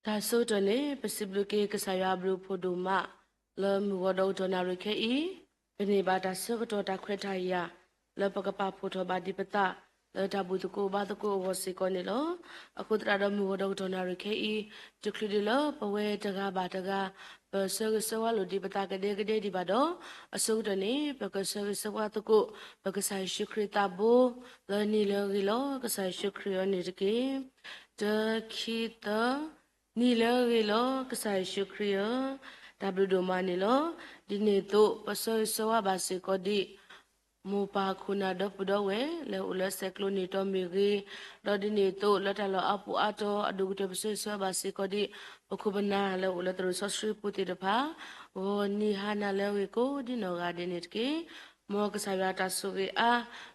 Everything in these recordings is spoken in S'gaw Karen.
တၢ်ဆၢကတီၢ်န့ၣ် ပစံးဘျုးက့ၤကစၢ်ယွၤအဘျုးအဖှိၣ်ဒိၣ်မး လၢမုၢ်ဂီၤဒီးကတီၢ်နၣ်ရံၣ်ခဲအံၤ, ပန့ၢ်ဘၣ်တၢ်ဆၢကတီၢ်တၢ်ခွဲးတၢ်ယာ် လၢပကပာ်ဖှိၣ်ထီၣ်ဘၣ်ဒံးပသး လၢတၢ်ဘူၣ်သကိးဘါသကိးအဂီၢ်စ့ၢ်ကီးန့ၣ်လီၤ. အဃိသတးဒီးမုၢ်ဂီၤဒီးကတီၢ်နၣ်ရံၣ်ခဲအံၤ တချုးဒံးလၢပဝဲတဂၤဘၣ်တဂၤ ပဆၢဂ့ၤဆၢဝါလိာ်ဒံးပသးကဒဲကဒဲဒံးဘၣ်ဒီး, အဆိကတၢၢ်န့ၣ် ပကဆၢဂ့ၤဆၢဝါသကိး ပကစၢ်ယ့ၣ်ၡူးခရံာ်သးဘိ လၢနံၣ်လၢအဂ့ၤလီၤ ကစၢ်ယ့ၣ်ၡူးခရံာ်အီၤန့ၣ်တက့ၢ်. တၢ ခံ သၢ နံၣ်လၢအဂ့ၤလီၤ ကစၢ်ယ့ၣ်ၡူးခရံာ်ဧၢ, တၢ်ဘျုးဒိၣ်မးန့ၣ်လီၤ. ဒ်န့ၣ်အသိး ပဆၢဂ့ၤဆၢဝါဘၣ်စ့ၢ်ကီးဒံး မိၢ်ပၢ်ခိၣ်နၢ်ဒီပုၢ်ဒီဝဲၢ် လၢအိၣ်လၢဆဲးကျိးန့ၣ်တီမ့ၢ်ဂ့ၤ, ဒီးဒ်န့ၣ်အသိး လၢတၢ်လီၢ်အါပူၤအါတီၤအဒိၣ်ကတၢၢ် ပဆၢဂ့ၤဆၢဝါဘၣ်စ့ၢ်ကီးဒံး ပခိၣ်ပနၢ်လၢအိၣ်လၢသရိာ်စီဆှံပူၤသ့ၣ်တဖၣ်, ဂီၤနံၤဟါနၤလၢအဂ့ၤကိးဒ်နီၢ်ဂၤဒဲးန့ၣ်တက့ၢ်. မ်ကစၢ်ယွၤတၢ်ဆိၣ်ဂ့ၤအါ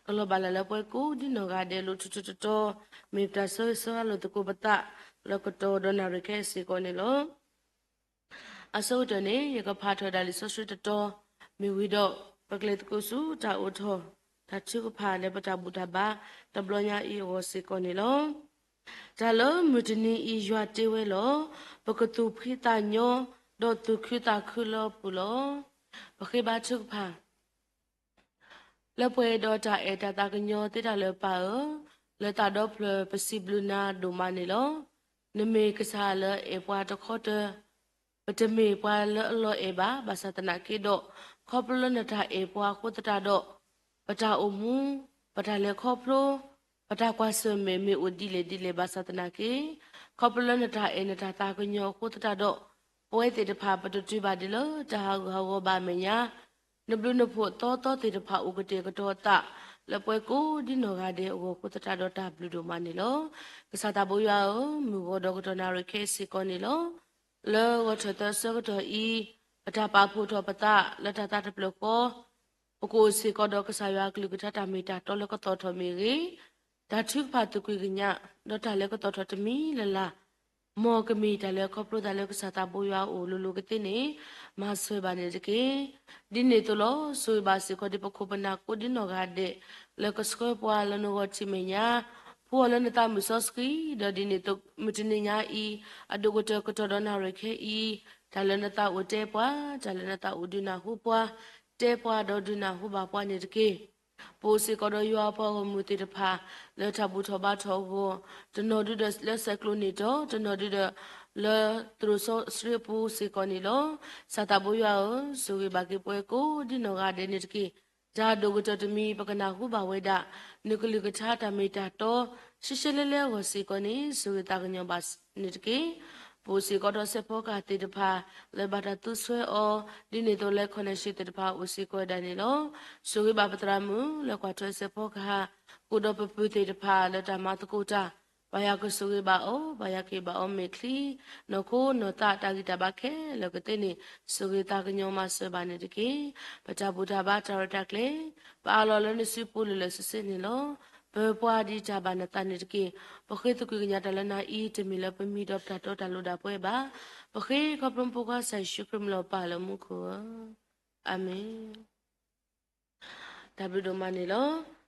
ကလီၤဘၣ်လၢ်လၢပှၤကိးဒ်နီၢ်ဂၤဒဲး လိၤထူးထူးတီၤတီၤ, မ့ၢ်ပတၢ်ဆၢဂ့ၤဆၢဝါလိာ်သကိးပသး လၢကတီၢ်ဒီးနၣ်ရံၣ်ခဲအံၤစ့ၢ်ကီးန့ၣ်လီၤ. အဆိကတၢၢ်န့ၣ် ယကဖးထီၣ်ဒၣ်လံာ်စီဆှံတတီၤ မ့ၢ်ဝံၤဒီး ပကလဲၤသကိးဆူတၢ်အိၣ်ထီၣ် တၢ်ထုကဖၣ်လၢပတၢ်ဘူၣ်တၢ်ဘါ တဘျီညါအံၤအဂီၢ်စ့ၢ်ကီးန့ၣ်လီၤ. တၢ်လၢမုၢ်တနံၤအံၤယွၤတ့ဝဲလီၤ. ပကသူၣ်ဖှံသးညီ ဒီးသူၣ်ခုသးခုလၢအပူၤလီၤ. ပဃ့ဘါထုကဖၣ် လၢပှဲၤဒီးတၢ်အဲၣ်တၢ်သးကညီၤသ့တၢ်လၢပၢ်ဧၢ, လၢသးဒီဖျၢၣ်ပစံးဘျုးနၤဒိၣ်မးန့ၣ်လီၤ. နမ့ၢ်ကစၢ်လၢအဲၣ်ပှၤတခီတၢၤ, ပတမ့ၢ်ပှၤလၢအလီၤအဲၣ်ဘၣ်, ဘၣ်ဆၣ်သနာ်က့ဒီး ခီဖျိလၢနတၢ်အဲၣ်ပှၤအဃိသတးဒီး ပတၢ်အိၣ်မူ, ပတၢ်လဲၤခီဖျိ, ပတၢ်ကွၢ်ဆၢၣ်မဲာ်မ့ၢ်အိၣ်ဒ်လဲၣ်ဒ်လဲၣ်ဘၣ်ဆၣ်သနာ်က့, ခီဖျိလၢနတၢ်အဲၣ်နတၢ်သးကညီၤအဃိသတးဒီး ပဝဲသ့ၣ်တဖၣ်ပတတုၤဘၣ်ဒ်လၢတၢ်ဟးဂူာ်ဟးဂီၤဘၣ်အမဲာ်ညါ, နဘျုးနဖှိၣ်သီသီသ့ၣ်တဖၣ်အိၣ်ကတဲာ်ကတီၤအသး လၢပှၤကိးဒ်နီၢ်ဂၤဒဲးအဂီၢ်အဃိသတးဒီးတၢ်ဘျုးဒိၣ်မးန့ၣ်လီၤ. ကစၢ်သးဘိယွၤဧၢ, မုၢ်ဂီၤဒီးကတီၢ်နၣ်ရံၣ်ခဲအံၤစ့ၢ်ကီးန့ၣ်လီၤ. လၢဂီၤထၢၣ်သၢဆၢကတီၢ်အံၤ, ပတၢ်ပာ်ဖှိၣ်ထီၣ်ပသးလၢတၢ်သးတဖျၢၣ်ဃီ ပကအိၣ်စ့ၢ်ကီးဒီးကစၢ်ယွၤအကလုၢ်ကထါတၢ်မ့ၢ်တၢ်တီလၢကသီၣ်ထီၣ်မ့ၢ်ဂ့ၤ, တၢ်ထုကဖၣ်သကွံာ်ကညး, ဒီးတၢ်လဲၤကသီၣ်ထီၣ်တမံၤလၢ်လၢ်, မ်ကမ့ၢ်တၢ်လၢခီဖျိသးလၢကစၢ်သးဘိယွၤအအိၣ်လိၤလိၤကသ့န့ၣ် မၤစၢၤဘၣ်န့ၣ်တက့ၢ်. ဒ်န့ၣ်အသိးလီၤ, ဆိၣ်ဂ့ၤဘၣ်စ့ၢ်ကီးဒံးပခိၣ်ပနၢ်ကိးဒ်နီၢ်ဂၤဒဲး လၢကဆှၢပှၤလၢနဂီၢ်ထံးမဲာ်ညါ, ဖှူအီၤလၢနသးမုၢ်စီဆှံ, ဒီးဒ်န့ၣ်အသိး မုၢ်တနံၤညါအံၤ အဒိၣ်ကတၢၢ်ကတီၢ်ဒီးနၣ်ရံၣ်ခဲအံၤ, တၢ်လၢနသးအိၣ်တဲပှၤ, တၢ်လၢနသးအိၣ်ဒုးနၢ်ဟူပှၤ, တဲပှၤဒီးဒုးနၢ်ဟူဘၣ်ပှၤန့ၣ်တက့ၢ်. ပအိၣ်စ့ၢ်ကီးဒီးယွၤအပှၤဂီၢ်မုၢ်သ့ၣ်တဖၣ် လၢတၢ်ဘူၣ်ထီၣ်ဘါထီၣ်အဂီၢ်, တနီၤဒုးဒီးလၢဆဲးကျိးန့ၣ်တီ, တနီၤဒုးဒီး လၢသရိာ်စီဆှံအပူၤစ့ၢ်ကီးန့ၣ်လီၤ. ကစၢ်သးဘိယွၤဧၢ, ဆိၣ်ဂ့ၤဘၣ်က့ၤပှၤကိးဒ်နီၢ်ဂၤဒဲးန့ၣ်တက့ၢ်. တၢ်ဒိၣ်ကတၢၢ်တမံၤ ပကနၢ်ဟူဘၣ်ဝဲဒၣ် နကလုၢ်ကထါတၢ်မ့ၢ်တၢ်တီ ရှဲရှဲလဲလဲအဂီၢ်စ့ၢ်ကီးန့ၣ် ဆိၣ်ဂ့ၤသးကညီၤဘၣ်န့ၣ်တက့ၢ်. ပအိၣ်စ့ၢ်ကီးဒီးစဲးဖီကဟၣ်သ့ၣ်တဖၣ် လၢဘၣ်တၢ်သူဆှၢအီၤ, ဒ်န့ၣ်အသိးလၢ connection သ့ၣ်တဖၣ်အိၣ်စ့ၢ်ကီးဝဲဒၣ်န့ၣ်လီၤ. ဆိၣ်ဂ့ၤဘၣ်ပသရၣ်မုၣ် လၢကွၢ်ထွဲစဲးဖီကဟၣ်, ဃုာ်ဒီးပပုၢ်သ့ၣ်တဖၣ်လၢတၢ်မၤသကိးတၢ်, ဘၣ်ယွၤကဆိၣ်ဂ့ၤဘၣ်အီၤ, ဘၣ်ယွၤကဟ့ၣ်ဘၣ်အီၤမဲာ်ချံ, နီၢ်ခိနီၢ်သးတၢ်ဂံၢ်တၢ်ဘါခဲလၢာ်ကသ့န့ၣ် ဆိၣ်ဂ့ၤသးကညီၤမၤစၢၤဘၣ်န့ၣ်တက့ၢ်. ပတၢ်ဘူၣ်တၢ်ဘါတၢ်ရဲၣ်တၢ်ကျဲၤ ပအးလီၤလၢနစုပူၤလၢာ်လၢာ်ဆ့ဆ့န့ၣ်လီၤ. ပၢၤပှၤဒ်တၢ်ဘၣ်နသးန့ၣ်တက့ၢ်. ပဃ့သကွံၢ်ကညးတၢ်လၢနၤအံၤ တမ့ၢ်လၢပမံၤဒီးပတၢ်တီတၢ်လိၤဒၣ်ပဝဲဘၣ်. ပဃ့ခီဖျိမုၢ်ဖိခွါကစၢ်ယ့ၣ်ၡူးခရံာ်မံၤလီၤပၢ်လၢမူခိၣ်ဧၢ, အၤမ့ၣ်. တၢ်ဘျုးဒိၣ်မးန့ၣ်လီၤ.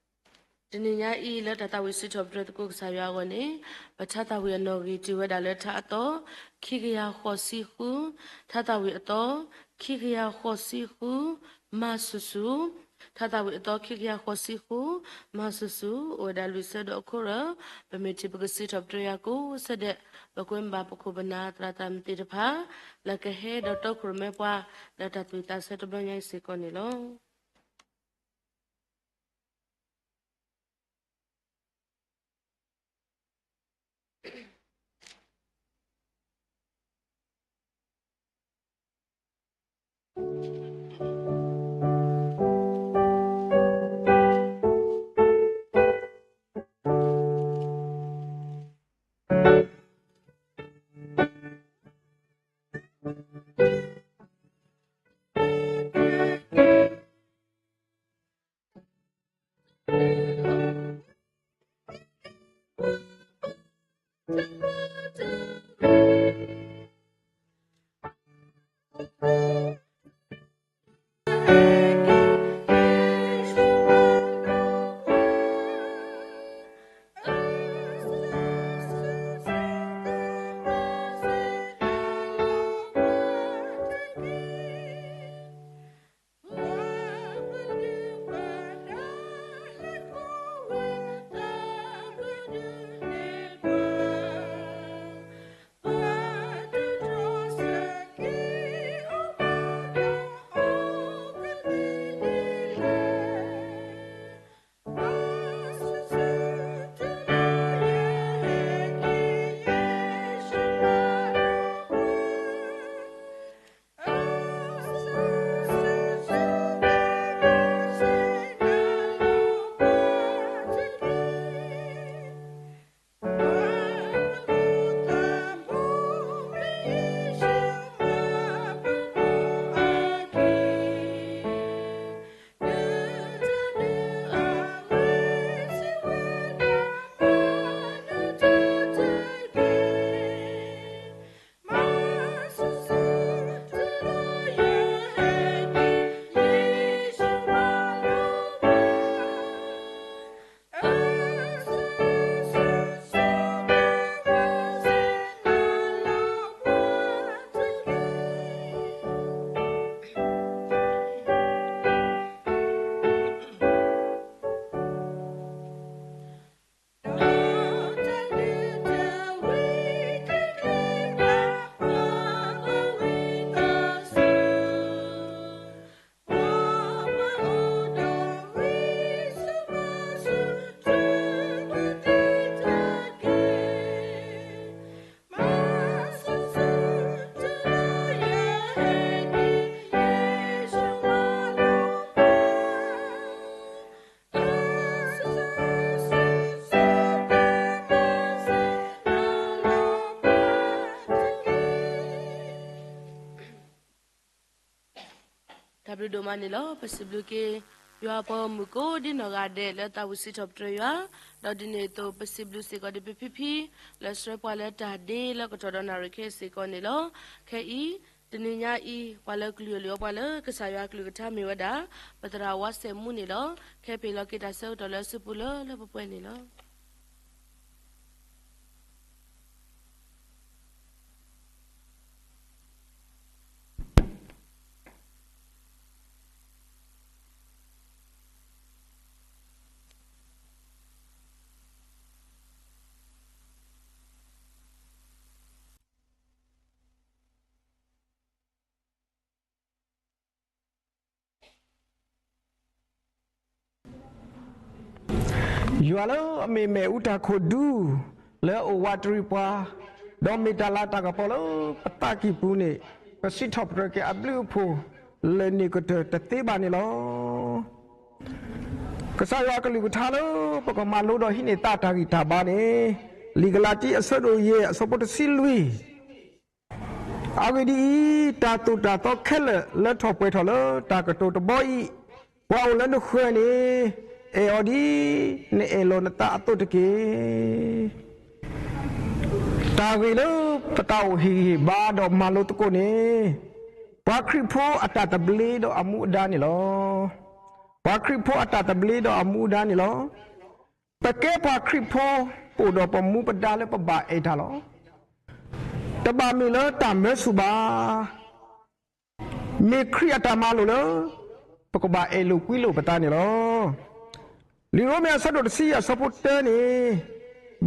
တနံၤညါအံၤလၢတၢ်သးဝံၣ်စံးထီၣ်ပတြၢၤသကိးကစၢ်ယွၤအဂီၢ်န့ၣ်, ပထါသးဝံၣ်အနီၣ်ဂံၢ်တုၤဝဲဒၣ်လၢထါအသီ ခံကယၤဃိးဆံဃု, ထါသးဝံၣ်အသီ ခံကယၤဃိးဆံဃု, မၤဆူၣ်ဆူၣ်, ထါသးဝံၣ်အသီ ခံကယၤဃိးဆံဃု, မၤဆူၣ်ဆူၣ်, အိၣ်ဝဲဒၣ်လွံၢ်ဆၢဒီးအခိၣ်ရၢ, ပမ့ၢ်ထံၣ်ပကစံးထီၣ်ပတြၢၤယၤကိးဆၢဒဲး, ပကွဲမုာ်ဘၣ်ပခိၣ်ပနၢ်သရၣ်သရၣ်မုၣ်သ့ၣ်တဖၣ် လၢကဟဲဒီးတီခိၣ်ရိၣ်မဲပှၤ လၢတၢ်သူၣ်ဝံၣ်သးဆၢတဘျီညါအံၤစ့ၢ်ကီးန့ၣ်လီၤ. တၢ်ဘျုးဒိၣ်မးန့ၣ်လီၤ. ပစံးဘျုးက့ၤ ယွၤအပှၤဂီၢ်မုၢ်ကိးဒ်နီၢ်ဂၤဒဲး လၢသးဝံၣ်စံးထီၣ်ပတြၢၤယွၤ, ဒီးဒ်န့ၣ်အသိး ပစံးဘျုးစ့ၢ်ကီးဒံးပဖံဖံ လၢဆှၢပှၤလၢတၢ်ဒ့လၢကတီၢ်ဒီးနၣ်ရံၣ်ခဲအံၤစ့ၢ်ကီးန့ၣ်လီၤ. ခဲအံၤ တနံၤညါအံၤ ပှၤလၢကလုၢ်အီၣ်လုၢ်အီပှၤလၢကစၢ်ယွၤအကလုၢ်ကထါမ့ၢ်ဝဲဒၣ် ပသရၣ်ဝါစဲးမူန့ၣ်လီၤ. ခဲအံၤပဟ့ၣ်လီၤက့ၤတၢ်ဆၢကတီၢ်လၢအစုပူၤလၢလၢပှဲၤပှဲၤန့ၣ်လီၤ. ယွၤလၢအမ့ၢ်မ့ၣ်အူတၢ်ခိၣ်ဒူ လၢအအိၣ်ဝးတရံးပှၤ, ဒီးမ့ၢ်တၢ်လၤတၢ်ကပီၤလၢပသးကံၢ်ပူၤန့ၣ် ပစံးထီၣ်ပတြၢၤက့ၤအဘျုးအဖှိၣ် လၢန့ၣ်ကတၢၢ်တသ့ဘၣ်န့ၣ်လီၤ. ကစၢ်ယွၤအကလုၢ်ကထါလၢပကမၤလိဒီးဟံးန့ၢ်သးတၢ်ဂံၢ်တၢ်ဘါန့ၣ် လံာ်ကလၤတံအဆၢဒိၣ်ယဲၢ်အဆၢဖိတဆံလွံၢ် အဂ့ၢ်ဒ်အံၤ, တၢ်သိၣ်တၢ်သီခဲလၢာ်လၢထီၣ်ပှဲၤထီၣ်လၢတၢ်ကတိၤတဘီအံၤ, ပှၤအိၣ်လၢနဃၢၤန့ၣ် အဲၣ်အီၤဒ်နအဲၣ်လီၤနသးအသိးတက့ၢ်. တၢ်ဂ့ၢ်လၢပတၢ်အိၣ်ဟ့ၣ်ဂံၢ်ဟ့ၣ်ဘါဒီးမၤလိသကိးန့ၣ် ပှၤခရံာ်ဖိအတၢ်သဘျ့ဒီးအမူအဒါန့ၣ်လီၤ. ပှၤခရံာ်ဖိအတၢ်သဘျ့ဒီးအမူအဒါန့ၣ်လီၤ. ပကဲပှၤခရံာ်ဖိ ပအိၣ်ဒီးပမူပဒါလၢပဘၣ်အဲၣ်တၢ်လီၤ. တဘၣ်မ့ၢ်လၢတၢ်မၢဆူၣ်ဘၣ်. မ့ၢ်ခရံာ်အတၢ်မၤလိာ်လၢ ပကဘၣ်အဲၣ်လိာ်ကွံလိာ်ပသးန့ၣ်လီၤ. လံာ်ရိမ့ၤအဆၢဒိၣ်တဆံယဲၢ်အဆၢဖိတၢန့ၣ်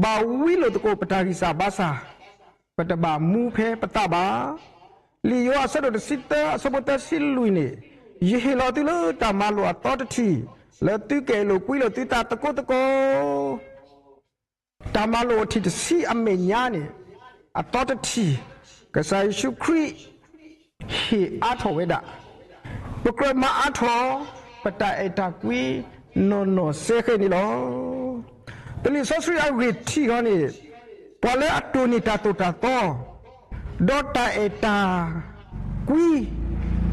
ဘၣ်ဝံလိာ်သကိးပတၢ်ဂံၢ်စၢ်ဘါစၢ်, ပတဘၣ်မူဖဲပသးဘၣ်. လံာ်ယိၤဟၣ်အဆၢဒိၣ်တဆံသၢအဆၢဖိသၢဆံလွံၢ်န့ၣ်, ယဟ့ၣ်လီၤသုလၢတၢ်မၤလိာ်အသီတထံၣ်, လၢသုကအဲၣ်လိာ်ကွံလိာ်သုသးသကိးသကိး တၢ်မၤလိာ်အထံၣ်တဆံအမဲာ်ညါန့ၣ်, အသီတထံၣ်, ကစၢ်ယ့ၣ်ၡူးခရံာ် ဟ့ၣ်အါထီၣ်ဝဲဒၣ်, ပကြၢးမၤအါထီၣ် ပတၢ်အဲၣ်တၢ်ကွံနီၢ်နီၢ်စဲဃဲန့ၣ်လီၤ. ပလံာ်စီဆှံအဂ့ၢ်ထံးဂီၤန့ၣ်, ပှၤလၢအတိၢ်န့ၢ်တၢ်သိၣ်တၢ်သီ ဒီးတၢ်အဲၣ်တၢ်ကွံ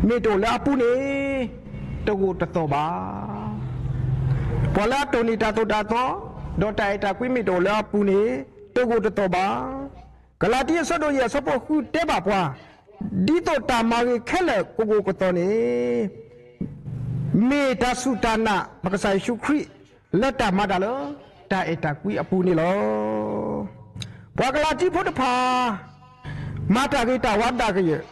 မ့ၢ်တအိၣ်လၢအပူၤန့ၣ် တဂိာ်တသီၣ်ဘၣ်. ပှၤလၢအတိၢ်န့ၢ်တၢ်သိၣ်တၢ်သီ ဒီးတၢ်အဲၣ်တၢ်ကွံမ့ၢ်တအိၣ်လၢအပူၤန့ၣ် တဂိာ်တသီၣ်ဘၣ်. ကလၤတံအဆၢဒိၣ်ယဲၢ်အဆၢဖိဃုတဲဘၣ်ပှၤ, ဒ်သိးတၢ်မၤဂ့ၤခဲလၢာ်ကဂိာ်ကသီၣ်န့ၣ် မ့ၢ်တၢ်စူၢ်တၢ်နာ် ပကစၢ်ယ့ၣ်ၡူးခရံာ် လၢတၢ်မၤတၢ်လၢ တၢ်အဲၣ်တၢ်ကွံအပူၤန့ၣ်လီၤ. ပှၤကလၤတံဖိတဖၣ် မၤတၢ်ဂ့ၤတၢ်ဝါဒၣ်ကယၢၢ်,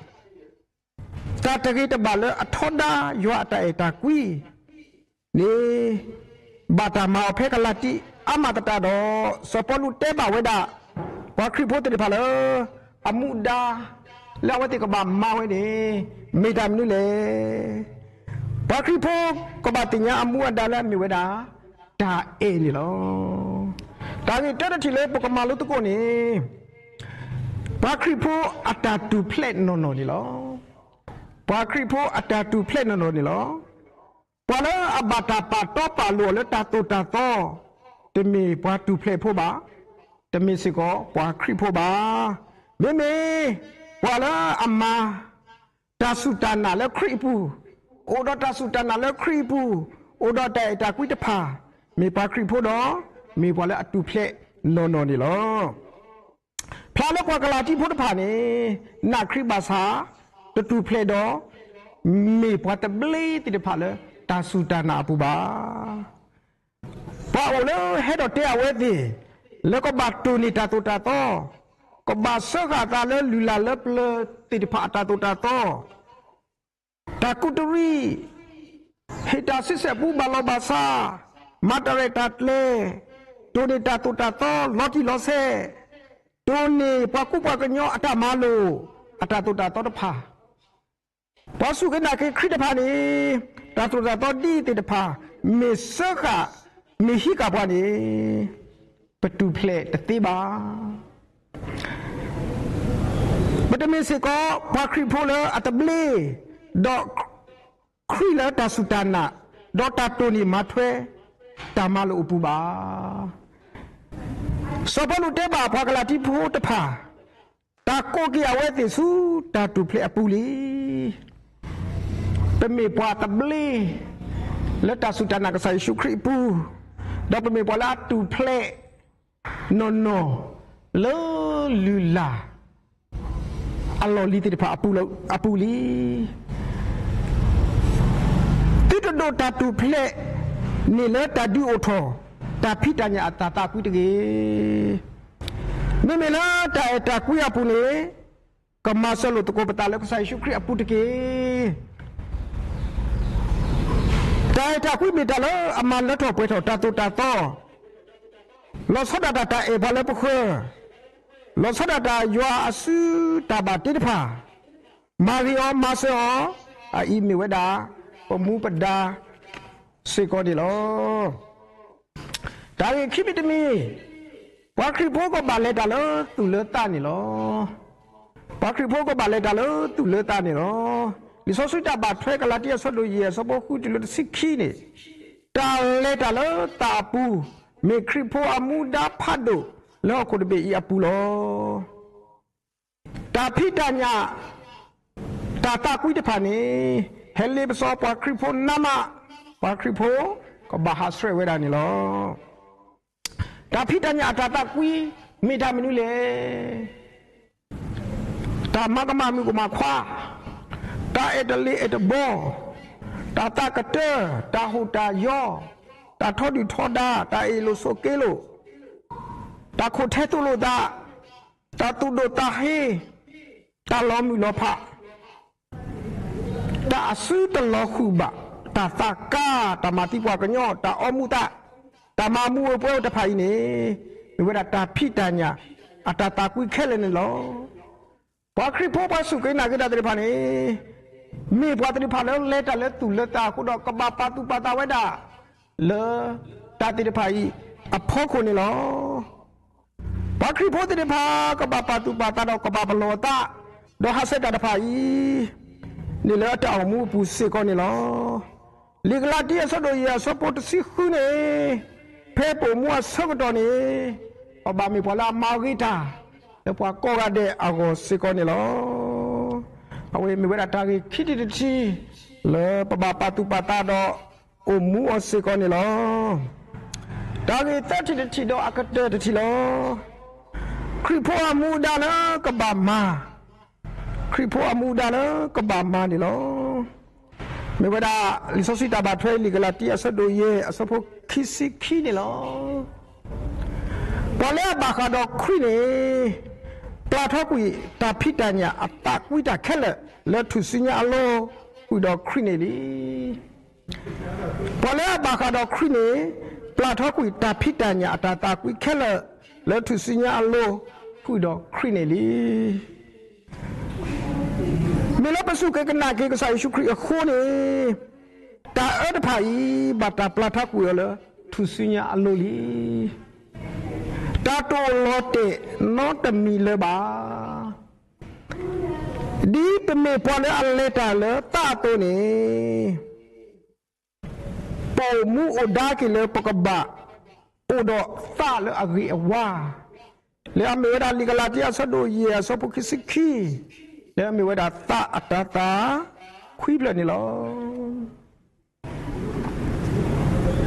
တၢ်တဂ့ၤတဘၣ်လၢအထီဒါယွၤအတၢ်အဲၣ်တၢ်ကွံ န့ၣ် ဘၣ်တၢ်မၤအီၤဖဲကလၤတံအါမးသတးဒီး စီၤပီလူးတဲဘၣ်ဝဲဒၣ် ပှၤခရံာ်ဖိသ့ၣ်တဖၣ်လၢ အမူဒါ လၢအဝဲသ့ၣ်ကဘၣ်မၤဝဲန့ၣ် မ့ၢ်တၢ်မနုၤလဲၣ်. ပှၤခရံာ်ဖိကဘၣ်သ့ၣ်ညါအမူအဒါလၢအမ့ၢ်ဝဲဒၣ် တၢ်အဲၣ်န့ၣ်လီၤ. တၢ်ဂ့ၢ်တၢတထံၣ်လၢပကမၤလိသကိးန့ၣ် ပှၤခရံာ်ဖိအတၢ်တူၢ်ဖျဲးနီၢ်နီၢ်န့ၣ်လီၤ. ပှၤခရံာ်ဖိအတၢ်တူၢ်ဖျဲးနီၢ်နီၢ်န့ၣ်လီၤ. ပှၤလၢအဘၣ်တၢ်ပာ်တီပာ်လိၤအီၤလၢတၢ်သိၣ်တၢ်သီ, တမ့ၢ်ပှၤတူၢ်ဖျဲးဖိဘၣ်, တမ့ၢ်စ့ၢ်ကီးပှၤခရံာ်ဖိဘၣ်. မ့မ့ၢ် ပှၤလၢအမၤ တၢ်စူၢ်တၢ်နာ်လၢခရံာ်အပူၤ, အိၣ်ဒီးတၢ်စူၢ်တၢ်နာ်လၢခရံာ်အပူၤ, အိၣ်ဒီးတၢ်အဲၣ်တၢ်ကွံတဖၣ်, မ့ၢ်ပှၤခရံာ်ဖိဒီး မ့ၢ်ပှၤလၢအတူၢ်ဖျဲးနီၢ်နီၢ်န့ၣ်လီၤ. ဖျါလၢပှၤကလၤတံဖိတဖၣ်န့ၣ် နာ်ခရံာ်ဘၣ်ဆၣ် တတူၢ်ဖျဲးဒီး မ့ၢ်ပှၤသဘျ့သ့ၣ်တဖၣ်လၢတၢ်စူၢ်တၢ်နာ်အပူၤဘၣ်. ပှၤအိၣ်လၢဟဲဒီးတဲအဝဲသ့ၣ် လၢကဘၣ်တိၢ်န့ၢ်တၢ်သိၣ်တၢ်သီ, ကဘၣ်စၢဃာ်အသးလၢလုၢ်လၢ်လၢပျၢၤသ့ၣ်တဖၣ်အတၢ်သိၣ်တၢ်သီ, တၢ်ကူးတရံး, ဟ့ၣ်တၢ်ဆံဆဲၣ်ပူဘၣ်လီၤဘၣ်စး, မၤတၢ်ရဲၣ်တၢ်ကျဲၤ, တိၢ်န့ၢ်တၢ်သိၣ်တၢ်သီလီၤတံၢ်လီၤဆဲး, တိၢ်န့ၢ်ပှၤကူပှၤကညီအတၢ်မၤလိာ် အတၢ်သိၣ်တၢ်သီတဖၣ် ပှၤစူၢ်က့ၤနာ်က့ၤခရံာ်တဖၣ်န့ၣ် တၢ်သိၣ်တၢ်သီဒ်သ့ၣ်တဖၣ် မ့ၢ်စၢဃာ် မ့ၢ်ဟံးဃာ်ပှၤန့ၣ် ပတူၢ်ဖျဲးတသ့ဘၣ်. ပတမ့ၢ်စ့ၢ်ကီး ပှၤခရံာ်ဖိလၢအသဘျ့, ဒီးခရံာ်လၢတၢ်စူၢ်တၢ်နာ်, ဒီးတၢ်တိၢ်န့ၢ်မၤထွဲ တၢ်မၤလိာ်အပူၤဘၣ်. စီၤပီလူးတဲဘၣ်ပှၤကလၤတံဖိတဖၣ်, တၢ်ကိးက့ၤအဝဲသ့ၣ်ဆူတၢ်တူၢ်ဖျဲးအပူၤလံ. ပမ့ၢ်ပှၤသဘျ့ လၢတၢ်စူၢ်တၢ်နာ်ကစၢ်ယ့ၣ်ၡူးခရံာ်အပူၤ, ဒီးပမ့ၢ်ပှၤလၢအတူၢ်ဖျဲးနီၢ်နီၢ် လၢလုၢ်လၢ်အလီၢ်လံၤသ့ၣ်တဖၣ်အပူၤလံ. သုတဒိးတၢ်တူၢ်ဖျဲးန့ၣ်လၢတၢ်ဒုးအိၣ်ထီၣ် တၢ်ဖံးတၢ်ညၣ်အတၢ်သးကွံတဂ့ၤ. မ့မ့ၢ်လၢတၢ်အဲၣ်တၢ်ကွံအပူၤန့ၣ် ကမၤစၢၤလိာ်သကိးပသးလၢကစၢ်ယ့ၣ်ၡူးခရံာ်အပူၤတက့ၢ်. တၢ်အဲၣ်တၢ်ကွံမ့ၢ်တၢ်လၢအမၤလၢထီၣ်ပှဲၤထီၣ်တၢ်သိၣ်တၢ်သီ, လီၤဆီဒၣ်တၢ်တၢ်အဲၣ်ပှၤလၢပဃၢၤ, လီၤဆီဒၣ်တၢ်ယွၤအစုတၢ်ဘၣ်တ့တဖၣ်, မၤဂ့ၤအီၤမၤစၢၤအီၤ, အအံၤမ့ၢ်ဝဲဒၣ် ပမူပဒါစ့ၢ်ကီးန့ၣ်လီၤ. တၢ်ဂ့ၢ်ခံမံၤတမံၤ, ပှၤခရံာ်ဖိကဘၣ်လဲၤတၢ်လၢသူၣ်လၢသးန့ၣ်လီၤ. ပှၤခရံာ်ဖိကဘၣ်လဲၤတၢ်လၢသူၣ်လၢသးန့ၣ်လီၤ. လံာ်စီဆှံတၢ်ဘၣ်ထွဲကလၤတံ အဆၢဒိၣ်ယဲၢ် အဆၢဖိဃုတုၤလၢတဆံခံန့ၣ်, တၢ်လဲၤတၢ်လၢသးအပူၤ မ့ၢ်ခရံာ်ဖိအမူဒါဖးဒိၣ်လၢဟီၣ်ခိၣ်တဘ့ၣ်အံၤအပူၤလီၤ. တၢ်ဖံးတၢ်ညၣ် တၢ်သးကွံတဖၣ်န့ၣ် ဟဲလ့ပစီပှၤခရံာ်ဖိနးမး, ပှၤခရံာ်ဖိကဘၣ်ဟးဆှဲးဝဲဒၣ်န့ၣ်လီၤ. တၢ်ဖံးတၢ်ညၣ်အတၢ်သးကွံ မ့ၢ်တၢ်မနုၤလဲၣ်. တၢ်မၤကမၣ်မုၣ်ကမၣ်ခွါ, တၢ်အဲၣ်တလ့ၤအဲၣ်တဘီ, တၢ်သးကတၢၢ်, တၢ်ဟူးတၢ်ယီၤ, တၢ်ထီဒုၣ်ထီဒါ, တၢ်အ့ၣ်လိာ်ဆိးက့လိာ်, တၢ်ခိၣ်ထဲသိးလိာ်သး, တၢ်သူၣ်ဒိၣ်သးဟ့, တၢ်လီၤမုၢ်လီၤဖး, တၢ်အစုတလီၤဃုာ်ဘၣ်, တၢ်သးကါ, တၢ်မၤသံပှၤကညီ, တၢ်အီမူၤသး, တၢ်မၤမူၤဝဲပှဲၤဝဲတဖၣ်အံၤန့ၣ်, မ့ၢ်ဝဲဒၣ်တၢ်ဖံးတၢ်ညၣ် အတၢ်သးကွံခဲလၢာ်န့ၣ်လီၤ. ပှၤခရံာ်ဖိပှၤစူၢ်က့ၤနာ်က့ၤတၢ်သ့ၣ်တဖၣ်န့ၣ်, မ့ၢ်ပှၤသ့ၣ်တဖၣ်လၢလဲၤတၢ်လၢသူၣ်လၢသးအဃိဒီး ကဘၣ်ပာ်သူၣ်ပာ်သးဝဲဒၣ် လၢတၢ်သ့ၣ်တဖၣ်အံၤအဖီခိၣ်န့ၣ်လီၤ. ပှၤခရံာ်ဖိသ့ၣ်တဖၣ် ကဘၣ်ပာ်သူၣ်ပာ်သးဒီးကဘၣ်ပလီၢ်အသး, ဒီးဟးဆှဲးတၢ်တဖၣ်အံၤ န့ၣ်လၢတၢ်အိၣ်မူအပူၤစ့ၢ်ကီးန့ၣ်လီၤ. လံာ်ကလၤတံ အဆၢဒိၣ်ယဲၢ် အဆၢဖိတဆံဃုန့ၣ်, ဖဲပအိၣ်မူအဆၢကတီၢ်န့ၣ်, ပဘၣ်မ့ၢ်ပှၤလၢအမၤဂ့ၤတၢ် လၢပှၤကိးဂၤဒဲးအဂီၢ်စ့ၢ်ကီးန့ၣ်လီၤ. အဝဲမ့ၢ်ဝဲဒၣ်တၢ်ဂ့ၢ်ခံထံၣ်တထံၣ် လၢပဘၣ်ပာ်သူၣ်ပာ်သးဒီး အိၣ်မူအီၤစ့ၢ်ကီးန့ၣ်လီၤ. တၢ်ဂ့ၢ်သၢထံၣ်တထံၣ်ဒီးအကတၢၢ်တထံၣ်လီၤ. ခရံာ်ဖိအမူဒါလၢကဘၣ်မၤ, ခရံာ်ဖိအမူဒါလၢကဘၣ်မၤန့ၣ်လီၤ. မ့ၢ်ဝဲဒၣ် လံာ်စီဆှံတၢ်ဘၣ်ထွဲ လံာ်ကလၤတံ အဆၢဒိၣ်ယဲၢ် အဆၢဖိခံဆံခံန့ၣ်လီၤ. ပှၤလၢအဘၣ်ဃးဒီးခရံာ်န့ၣ်, ပျၢ်ထီကွံာ်တၢ်ဖံးတၢ်ညၣ်အသးကွံတၢ်ခဲလၢာ် လၢထူၣ်စုညါအလိၤ ဃုာ်ဒီးခရံာ်န့ၣ်လံ. ပှၤလၢအဘၣ်ဃးဒီးခရံာ်န့ၣ်, ပျၢ်ထီကွံာ်တၢ်ဖံးတၢ်ညၣ်အတၢ်သးကွံခဲလၢာ် လၢထူၣ်စုညါအလိၤ ဃုာ်ဒီးခရံာ်န့ၣ်လံ. မ့ၢ်လၢပစူၢ်က့ၤကနာ်က့ၤကစၢ်ယ့ၣ်ၡူးခရံာ်အဃိန့ၣ်, တၢ်အၢတဖၣ်အံၤ ဘၣ်တၢ်ပျၢ်ထီကွံာ်အီၤလၢထူၣ်စုညါအလိၤလံ. တၢ်တအိၣ်လီၤတဲာ်နီတမံၤလၢၤဘၣ်. ဒ်ပမ့ၢ်ပှၤလၢအလဲၤတၢ်လၢသးအသိးန့ၣ်, ပအိၣ်မူအိၣ်ဒါက့ၤလၢပကဘၣ်အိၣ်ဒီးသးလၢအဂ့ၤအဝါ, လၢအမ့ၢ်ဝဲဒၣ်လံာ်ကလၤတံ အဆၢဒိၣ်ယဲၢ် အဆၢဖိခံဆံခံ, လၢအမ့ၢ်ဝဲဒၣ်သးအတၤသၣ်ခွံဖျၢၣ်န့ၣ်လီၤ.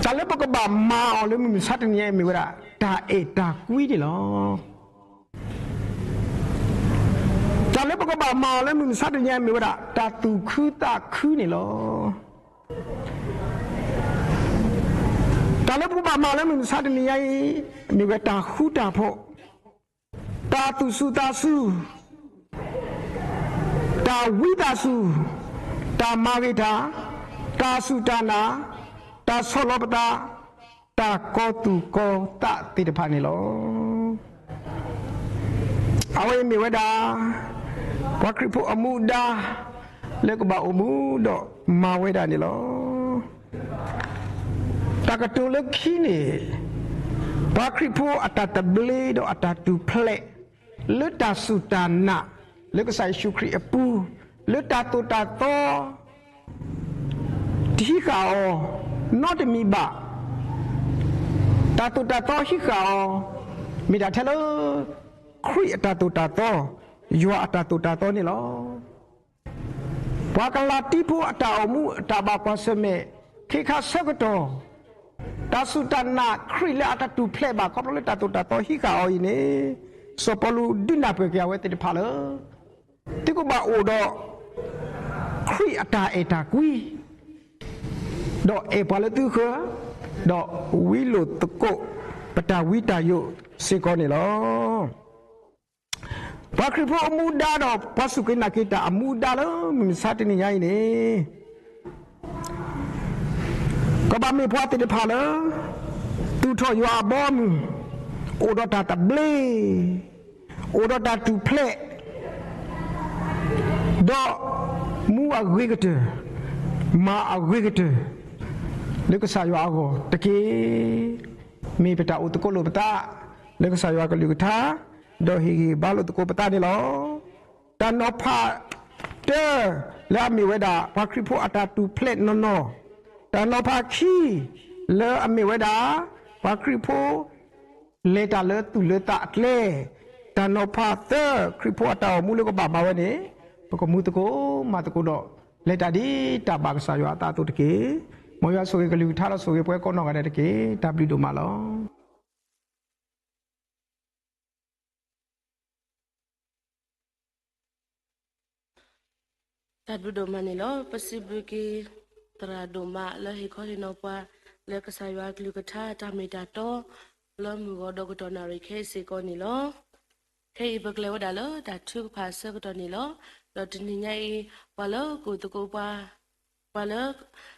တၢ်လၢပကဘၣ်မၤအီၤလၢမုၢ်မဆါတနံၤအံၤ မ့ၢ်ဝဲဒၣ် တၢ်အဲၣ်တၢ်ကွံန့ၣ်လီၤ. တၢ်လၢပကဘၣ်မၤအီၤလၢမုၢ်မဆါတနံၤအံၤ မ့ၢ်ဝဲဒၣ် တၢ်သူၣ်ခုသးခုန့ၣ်လီၤ. တၢ်လၢပကဘၣ်မၤအီၤလၢမုၢ်မဆါတနံၤအံၤ မ့ၢ်ဝဲတၢ်ဃူတၢ်ဖိး, တၢ်သူၣ်စူၤသးစူၤ, တၢ်ဝံသးစူၤ, တၢ်မၤဂ့ၤတၢ်, တၢ်စူၢ်တၢ်နာ်, တၢ်ဆီၣ်လီၤပသး, တၢ်ကီၤသူၣ်ကီၤသးသ့ၣ်တဖၣ်န့ၣ်လီၤ. အဝဲအံၤမ့ၢ်ဝဲဒၣ် ပှၤခရံာ်ဖိအမူဒါ လၢကဘၣ်အိၣ်မူဒီးမၤဝဲဒၣ်န့ၣ်လီၤ. တၢ်ကတိၤလၢခံန့ၣ်, ပှၤခရံာ်ဖိအတၢ်သဘျ့ဒီးအတၢ်တူၢ်ဖျဲး လၢတၢ်စူၢ်တၢ်နာ် လၢကစၢ်ယ့ၣ်ၡူးခရံာ်အပူၤ, လၢတၢ်သိၣ်တၢ်သီ တဟံးဃာ်အီၤ နီတမံၤဘၣ်. တၢ်သိၣ်တၢ်သီဟံးဃာ်အီၤ မ့ၢ်ဒၣ်ထဲလၢ ခရံာ်အတၢ်သိၣ်တၢ်သီ, ယွၤအတၢ်သိၣ်တၢ်သီန့ၣ်လီၤ. ပှၤကလၤတံဖိအတၢ်အိၣ်မူအတၢ်ဘၣ်ကွၢ်ဆၢၣ်မဲာ် ခ့ခါဆၢကတီၢ်, တၢ်စူၢ်တၢ်နာ်ခရံာ်လၢအတၢ်တူၢ်ဖျဲးဘၣ် ခီဖျိလၢတၢ်သိၣ်တၢ်သီဟံးဃာ်အီၤအံၤန့ၣ်, စီၤပီလူးဒုးနၢ်ပၢၢ်က့ၤအဝဲသ့ၣ်တဖၣ်လၢ သုကဘၣ်အိၣ်ဒီး ခရံာ်အတၢ်အဲၣ်တၢ်ကွံ ဒီးအဲၣ်ပှၤလၢသုဃၢၤ, ဒီးဝံလိာ်သကိး ပတၢ်ဝံတၢ်ယိးစ့ၢ်ကီးန့ၣ်လီၤ. ပှၤခရံာ်ဖိအမူဒါဒီး ပှၤစူၢ်က့ၤနာ်က့ၤတၢ်အမူဒါလၢမုၢ်မဆါတနံၤညါအံၤန့ၣ် ကဘၣ်မ့ၢ်ပှၤသ့ၣ်တဖၣ်လၢ သူၣ်ထီၣ်ယွၤအဘီအမုၢ်, အိၣ်ဒီးတၢ်သဘျ့, အိၣ်ဒီးတၢ်တူၢ်ဖျဲး, ဒီးမူအဂ့ၤကတၢၢ်, မၤအဂ့ၤကတၢၢ် လၢကစၢ်ယွၤအဂီၢ်တက့ၢ်. မ့ၢ်ပတၢ်အိၣ်သကိးလိာ်ပသး လၢကစၢ်ယွၤကလုၢ်ကထါ, ဒီးဟ့ၣ်ဂံၢ်ဘါလိာ်သကိးပသးန့ၣ်လီၤ. တၢ်နီၤဖးတၢ လၢအမ့ၢ်ဝဲဒၣ် ပှၤခရံာ်ဖိအတၢ်တူၢ်ဖျဲးနီၢ်နီၢ်, တၢ်နီၤဖးခံ လၢအမ့ၢ်ဝဲဒၣ် ပှၤခရံာ်ဖိ လဲၤတၢ်လၢသူၣ်လၢသးအကျဲ, တၢ်နီၤဖးသၢ ခရံာ်ဖိအတၢ်အိၣ်မူလၢကဘၣ်မၤဝဲန့ၣ်, ပကမူသကိးမၤသကိးဒီး လဲၤတၢ်ဒ်တၢ်ဘၣ်ကစၢ်ယွၤအသးအသိးတက့ၢ်. မ်ယွၤဆိၣ်ဂ့ၤကလုၢ်ကထါဒီးဆိၣ်ဂ့ၤပှၤကိးနီၢ်ဂၤဒဲးတက့ၢ်. တၢ်ဘျုးဒိၣ်မးလီၤ. တၢ်ဘျုးဒိၣ်မးန့ၣ်လီၤ. ပစံးဘျုးက့ၤ သရၣ်ဒိၣ်မးလၢဟ့ၣ်ခီဟ့ၣ်နီၤပှၤ လၢကစၢ်ယွၤအကလုၢ်ကထါတၢ်မ့ၢ်တၢ်တီ လၢမုၢ်ဂီၤဒီးကတီၢ်နၣ်ရံၣ်ခဲအံၤစ့ၢ်ကီးန့ၣ်လီၤ. ခဲအံၤပကလဲၤဝဲဒၣ်လၢတၢ်ထုကဖၣ်အဆၢကတီၢ်န့ၣ်လီၤ. ဒီးတနံၤညါအံၤ ပှၤလၢကအိၣ်သကိးပှၤ ပှၤလၢ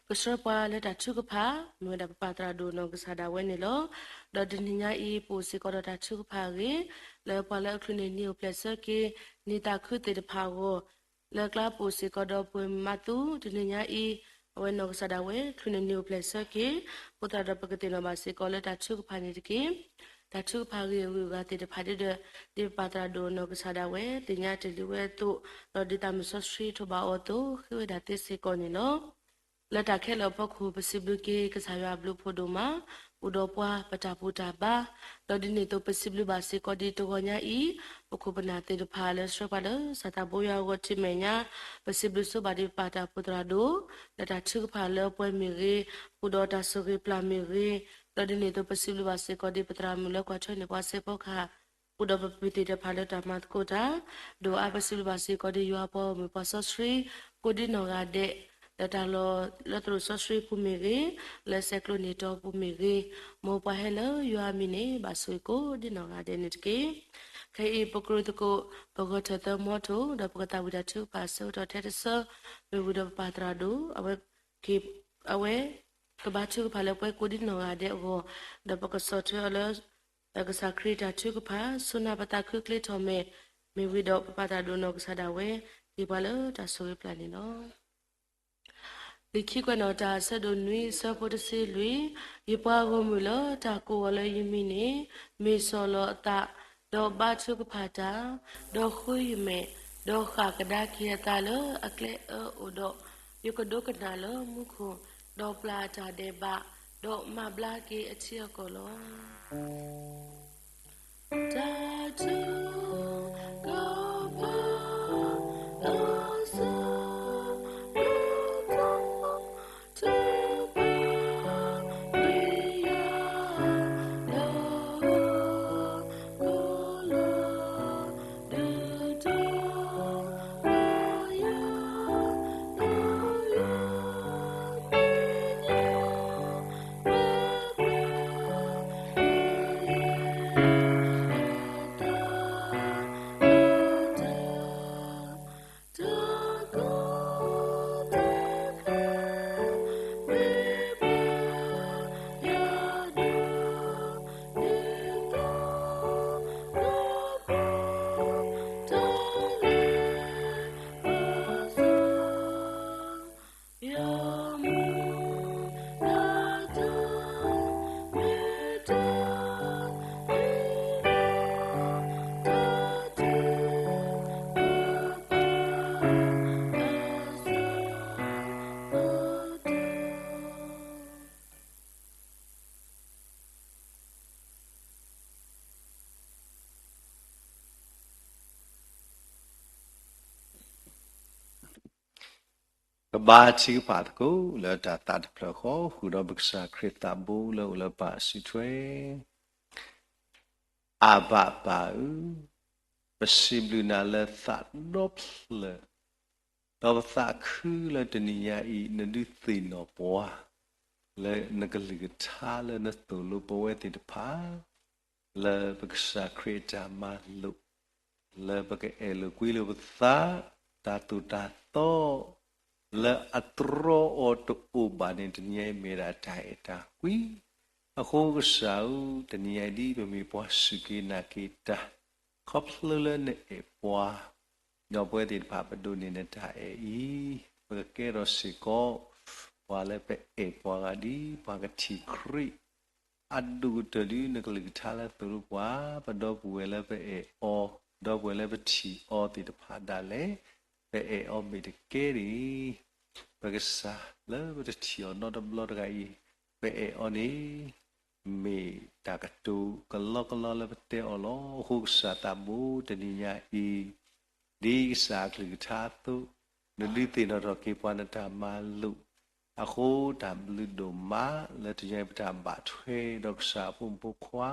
ကဆှၢပှၤလၢတၢ်ထုကဖၣ် မ့ၢ်ဝဲဒၣ်ပပၢ်သရၣ်ဒိၣ်နီၢ်ကစၢ်ဒၣ်ဝဲန့ၣ်လီၤ. ဒီးတနံၤညါအံၤ ပအိၣ်စ့ၢ်ကီးဒီးတၢ်ထုကဖၣ်အဂ့ၢ် လၢပှၤလၢအချုးန့ၢ်နံၤအိၣ်ဖျဲၣ်ဆၢက့ၤ နံၤသးခုသ့ၣ်တဖၣ်အဂီၢ် လၢအကျါပအိၣ်စ့ၢ်ကီးဒီးပှၤမၤသူ တနံၤညါအံၤ အဝဲနီၢ်ကစၢ်ဒၣ်ဝဲ ချုးန့ၢ်နံၤအိၣ်ဖျဲၣ်ဆၢက့ၤ အဃိသတးဒီးပကသ့ၣ်နီၣ်ဘၣ်စ့ၢ်ကီးလၢတၢ်ထုကဖၣ်န့ၣ်တက့ၢ်. တၢ်ထုကဖၣ်အဂ့ၢ်အဂုၤအဂၤသ့ၣ်တဖၣ်ဒ်ဒီး ဒ်ပပၢ်သရၣ်ဒိၣ်နီၢ်ကစၢ်ဒၣ်ဝဲ သ့ၣ်ညါတ့ၢ်လံဝဲအသိး, ဒီးဒ်တၢ်မုၢ်စီဆှံထိးဘၣ်အီၤအသိး ဃ့ဝဲဒၣ်သ့စ့ၢ်ကီးန့ၣ်လီၤ. လၢတၢ်ခဲလၢာ်အဖီခိၣ် ပစံးဘျုးက့ၤကစၢ်ယွၤအဘျုးအဖှိၣ်ဒိၣ်မး အိၣ်ဒီးပှၤပတၢ်ဘူၣ်တၢ်ဘါ, ဒီးဒ်န့ၣ်အသိးပစံးဘျုးဘၣ်စ့ၢ်ကီးဒ်တဂီၤညါအံၤ ပခိၣ်ပနၢ်သ့ၣ်တဖၣ်လၢဆှၢပှၤလၢစၢ်သးဘိယွၤအဂီၢ်ထံမဲာ်ညါ, ပစံးဘျုးဆိဘၣ်ဒ်ပပၢ်တၢ်အိၣ်ဖှိၣ်သရၣ်ဒိၣ် လၢတၢ်ထုကဖၣ်လၢပှဲၤမ့ၢ်ဂ့ၤ, အိၣ်ဒီးတၢ်ဆိၣ်ဂ့ၤပျၢ်မ့ၢ်ဂ့ၤ, ဒီးဒ်န့ၣ်အသိးပစံးဘျုးဘၣ်စ့ၢ်ကီးဒ်ပသရၣ်မုၣ်လၢကွၢ်ထွဲန့ၢ်ပှၤစဲးဖီကဟၣ် အိၣ်ဒီးပပုၢ်သ့ၣ်တဖၣ်လၢတၢ်မၤသကိးတၢ်, ဒိၣ်အါပစံးဘျုးဘၣ်စ့ၢ်ကီးဒ်ယွၤအပှၤဂီၢ်မုၢ်ပှၤစီဆှံ ကိးဒ်နီၢ်ဂၤဒဲး, လၢတၢ်လီၢ်လၢသရိာ်စီဆှံပူၤမ့ၢ်ဂ့ၤ, လၢဆဲးကျိးန့ၢ်တီပူၤမ့ၢ်ဂ့ၤ, မ်ပှၤဟဲလၢယွၤအမံၤန့ၣ် ဘၣ်ဆိၣ်ဂ့ၤကိးဒ်နီၢ်ဂၤဒဲးန့ၣ်တက့ၢ်. ခဲအံၤပကြၢးသကိး ပဂီၢ်ထၢၣ်သၢမီထိၣ် ဒီးပကသးဝံၣ်တၢ်ထုကဖၣ်အဆၢကတီၢ်ထဲတဆၢ, မ့ၢ်ဝံၤဒီးပပၢ်သရၣ်ဒိၣ် အဝဲ အဝဲ ကဘါထုကဖၣ်လၢပှဲၤကိးဒ်နီၢ်ဂၤဒဲးအဂီၢ်, ဒီးပကဆီၣ်ထွဲအီၤလၢ ကစၢ်ခရံာ်တၢ်ထုကဖၣ်, စိနၢ်ပသးခုချ့ထီၣ်မဲာ်, မ့ၢ်ဝံၤဒီးပပၢ်သရၣ်ဒိၣ်နီၢ်ကစၢ်ဒၣ်ဝဲ ဟ့ၣ်ပှၤလၢတၢ်ဆိၣ်ဂ့ၤပျၢ်န့ၣ်လီၤ. လံာ်ခံကွဲးနီၣ်တၢ်အဆၢဒိၣ်နွံအဆၢဖိတဆံလွံၢ်, ယပှၤဂီၢ်မုၢ်လၢတၢ်ကိးအီၤလၢယမံၤန့ၣ် မ့ၢ်ဆီၣ်လီၤအသး, ဒီးဘါထုကဖၣ်တၢ်, ဒီးဃုယမဲာ်, ဒီးဃၣ်ကဒါက့ၤအသးလၢအကျဲအၢအိၣ်ဒီး, ယကဒိကနၣ်လၢမူခိၣ်, ဒီးပျၢ်အတၢ်ဒဲးဘး, ဒီးမၤဘျါက့ၤအထံအကီၢ်လီၤ. တၢ်ထုကဖၣ် အဆၢ တပာ်ပျံၤယၤ ဒီး ကိးလီၤ ဒုးတီၤ ပယၤဒီးယၤ ပသ့ၣ်ညါ ပပျၢ် ပယဲၢ် အသး ပဘါထုကဖၣ်သကိးလၢတၢ်သးတဖျၢၣ်ဃီ ဃုာ်ဒီးပကစၢ်ခရံာ်သးဘိလၢအိၣ်လၢပၢ်အစုထွဲ, အၤဘၣ်ပၢ်ဧၢ, ပစံးဘျုးနၤလၢသးဒီဖျၢၣ်, ဒီးပသးခုလၢတနံၤညါအံၤ နဒုးသ့ၣ်နီၣ်ပှၤ လၢနကလုၢ်ကထါလၢနသိၣ်လိပဝဲသ့ၣ်တဖၣ် လၢပကစၢ်ခရံာ်အတၢ်မၤလိာ်, လၢပကအဲၣ်လိာ်ကွံလိာ်ပသး, တၢ်သိၣ်တၢ်သီ လၢအတြီအီၤတအိၣ်ဘၣ်န့ၣ် တနံၤညါအံၤမ့ၢ်ဒၣ်တၢ်အဲၣ်တၢ်ကွံ. အဃိကစၢ်ဧၢ, တနံၤညါအံၤဒ်ပမ့ၢ်ပှၤစူၢ်က့ၤနာ်က့ၤတၢ်, ခီဖျိလၢနအဲၣ်ပှၤ, ဒီးပဝဲသ့ၣ်တဖၣ်ပဒိးန့ၢ်နတၢ်အဲၣ်အံၤ, ပကကဲထီၣ်စ့ၢ်ကီး ပှၤလၢပအဲၣ်ပှၤဂၤဒ်ပှၤကထံၣ်ခရံာ် အဒိၣ်ကတၢၢ်ဒ်နကလုၢ်ကထါလၢသိၣ်လိပှၤ, ပဒီပုၢ်ဝဲၢ်လၢပအဲၣ်အီၤ, ဒီပုၢ်ဝဲၢ်လၢပထံၣ်အီၤသ့ၣ်တဖၣ်ဒၣ်လဲာ်, ပအဲၣ်အီၤမ့ၢ်တကဲန့ၣ်, ပကစၢ်လၢပတထံၣ်အီၤနီတဘျီတဂၤအံၤ, ပအဲၣ်အီၤန့ၣ် မ့ၢ်တၢ်ကတိၤကလီကလီလၢပတဲအီၤလီၤ. အဃိကစၢ်သးဘိတနံၤညါအံၤ, ဒ်ကစၢ်အကလုၢ်ကထါအသိး, နဒုးသ့ၣ်နီၣ်ထီၣ်က့ၤပှၤနတၢ်မၤလိာ်, အဃိတၢ်ဘျုးဒိၣ်မးလၢတနံၤညါအံၤပတၢ်ဘၣ်ထွဲဒီးကစၢ်အဖိမုၣ်ဖိခွါ,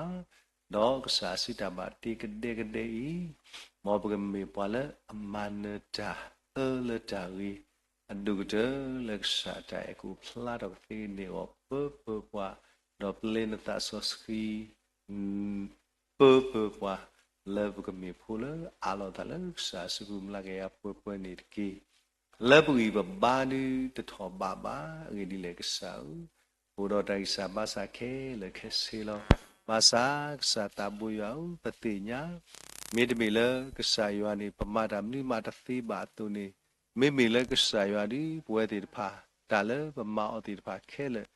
ဒီးကစၢ်အစုတၢ်ဘၣ်တ့ကဒဲကဒဲအံၤ, မ်ပကမ့ၢ်ပှၤလၢအမၤနၢၤတၢ်အၢလၢတၢ်ဂ့ၤ, အဒိၣ်ကတၢၢ်လၢကစၢ်တၢ်အဲၣ်ကအိၣ်ဖျါထီၣ်ကသ့န့ၢ်အီၤပၢပၢပှၤ, ဒီးပျဲနသးစီဆှံ ပၢပၢပှၤ, လၢပကမ့ၢ်ဖိလၢအးလီၤအသးလၢကစၢ်စုပူၤမျးကယၤပှဲၤပှဲၤန့ၣ်တက့ၢ်. လၢပဂံၢ်ပဘါဒုးတထီၣ်ဘးဘၣ်. အဂ့ၢ်ဒ်လဲၣ်ကစၢ်ဧၢ, အိၣ်ဒီးတၢ်ဂံၢ်စၢ်ဘါစၢ်ခဲလၢာ်ခဲဆ့လီၤ. ဘၣ်ဆၣ်ကစၢ်သးဘိယွၤဧၢ, ပသ့ၣ်ညါ, မ့တမ့ၢ်လၢကစၢ်ယွၤန့ၣ် ပမၤတၢ်မနုၤမးတသ့ဘၣ်အသိးန့ၣ်, မ့မ့ၢ်လၢကစၢ်ယွၤဒုးပဝဲသ့ၣ်တဖၣ်, တၢ်လၢပမၤအီၤသ့ၣ်တဖၣ်ခဲလၢာ်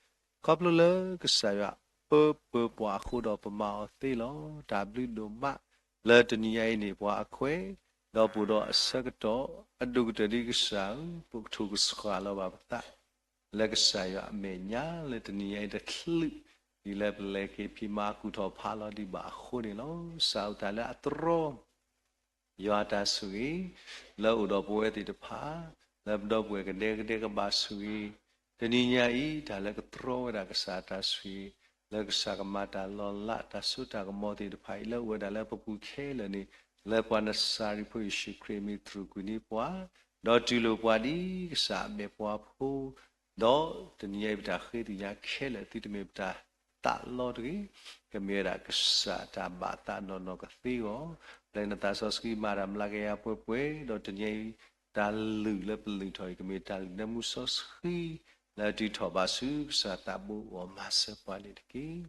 ခီဖျိလၢကစၢ်ယွၤပၢပၢပှၤအဃိဒီးပမၤအီၤသ့လီၤ. တၢ်ဘျုးဒိၣ်မး, လၢတနံၤညါအံၤန့ၣ်ပှၤအခွဲး, ဒီးပအိၣ်ဒီးအဆၢကတီၢ်, အဒိၣ်ကတၢၢ်ဒ်ကစၢ်ဧၢ, ပကထိၣ်ကဆှၣ်လီၤဘၣ်ပသး လၢကစၢ်ယွၤအမဲာ်ညါလၢတနံၤညါအံၤတချုး, ဒ်လၢပလဲၤက့ၤဖံးမၤကူၣ်ထီၣ်ဖးလီၤဒံးဘၣ်အဃိန့ၣ်လီၤ. ကစၢ်ဧၢတၢ်လၢအတြီ ယွၤတၢ်ဆိၣ်ဂ့ၤ, လၢအိၣ်ဒီးပဝဲသ့ၣ်တဖၣ်, လၢပဒီပုၢ်ဝဲၢ်ကဒဲကဒဲကဘၣ်ဆိၣ်ဂ့ၤ, တနံၤညါအံၤ တၢ်လၢကတြီဝဲဒၣ်ကစၢ်တၢ်ဆိၣ်ဂ့ၤ, လၢကစၢ်ကမၤတၢ်လီၤလးတၢ်စိတၢ်ကမီၤသ့ၣ်တဖၣ်အံၤ လၢအိၣ်ဝဲဒၣ်လၢပပူၤခဲလၢာ်န့ၣ်, လၢပှၤနစၤရ့းဖိယ့ၣ်ၡူးခရံာ်အမံၤသရူးကွံာ်န့ၢ်ပှၤ, ဒီးတူၢ်လိာ်ပှၤဒ်ကစၢ်အမဲာ်ပှၤဖိ ဒီးတနံၤညါအံၤပတၢ်ဃ့ကညးခဲလၢာ် သုတမ့ၢ်ပတၢ်သးလီတဂ့ၤ, ကမ့ၢ်ဝဲဒၣ်ကစၢ်တၢ်ဘၣ်သးနီၢ်နီၢ်ကသ့အဂီၢ်, ပျဲနသးစီဆှံမၤတၢ်မျးကယၤပှဲၤပှဲၤ, ဒီးတနံၤညါအံၤ တၢ်လုၢ်လၢပလုၢ်ထီၣ်အံၤ ကမ့ၢ်တၢ်လုၢ်လၢမူစီဆှံ လၢအတုၤထီၣ်ဘၣ်ဆူကစၢ်သးဘိအဂီၢ် မၤစၢၤပှၤန့ၣ်တက့ၢ်.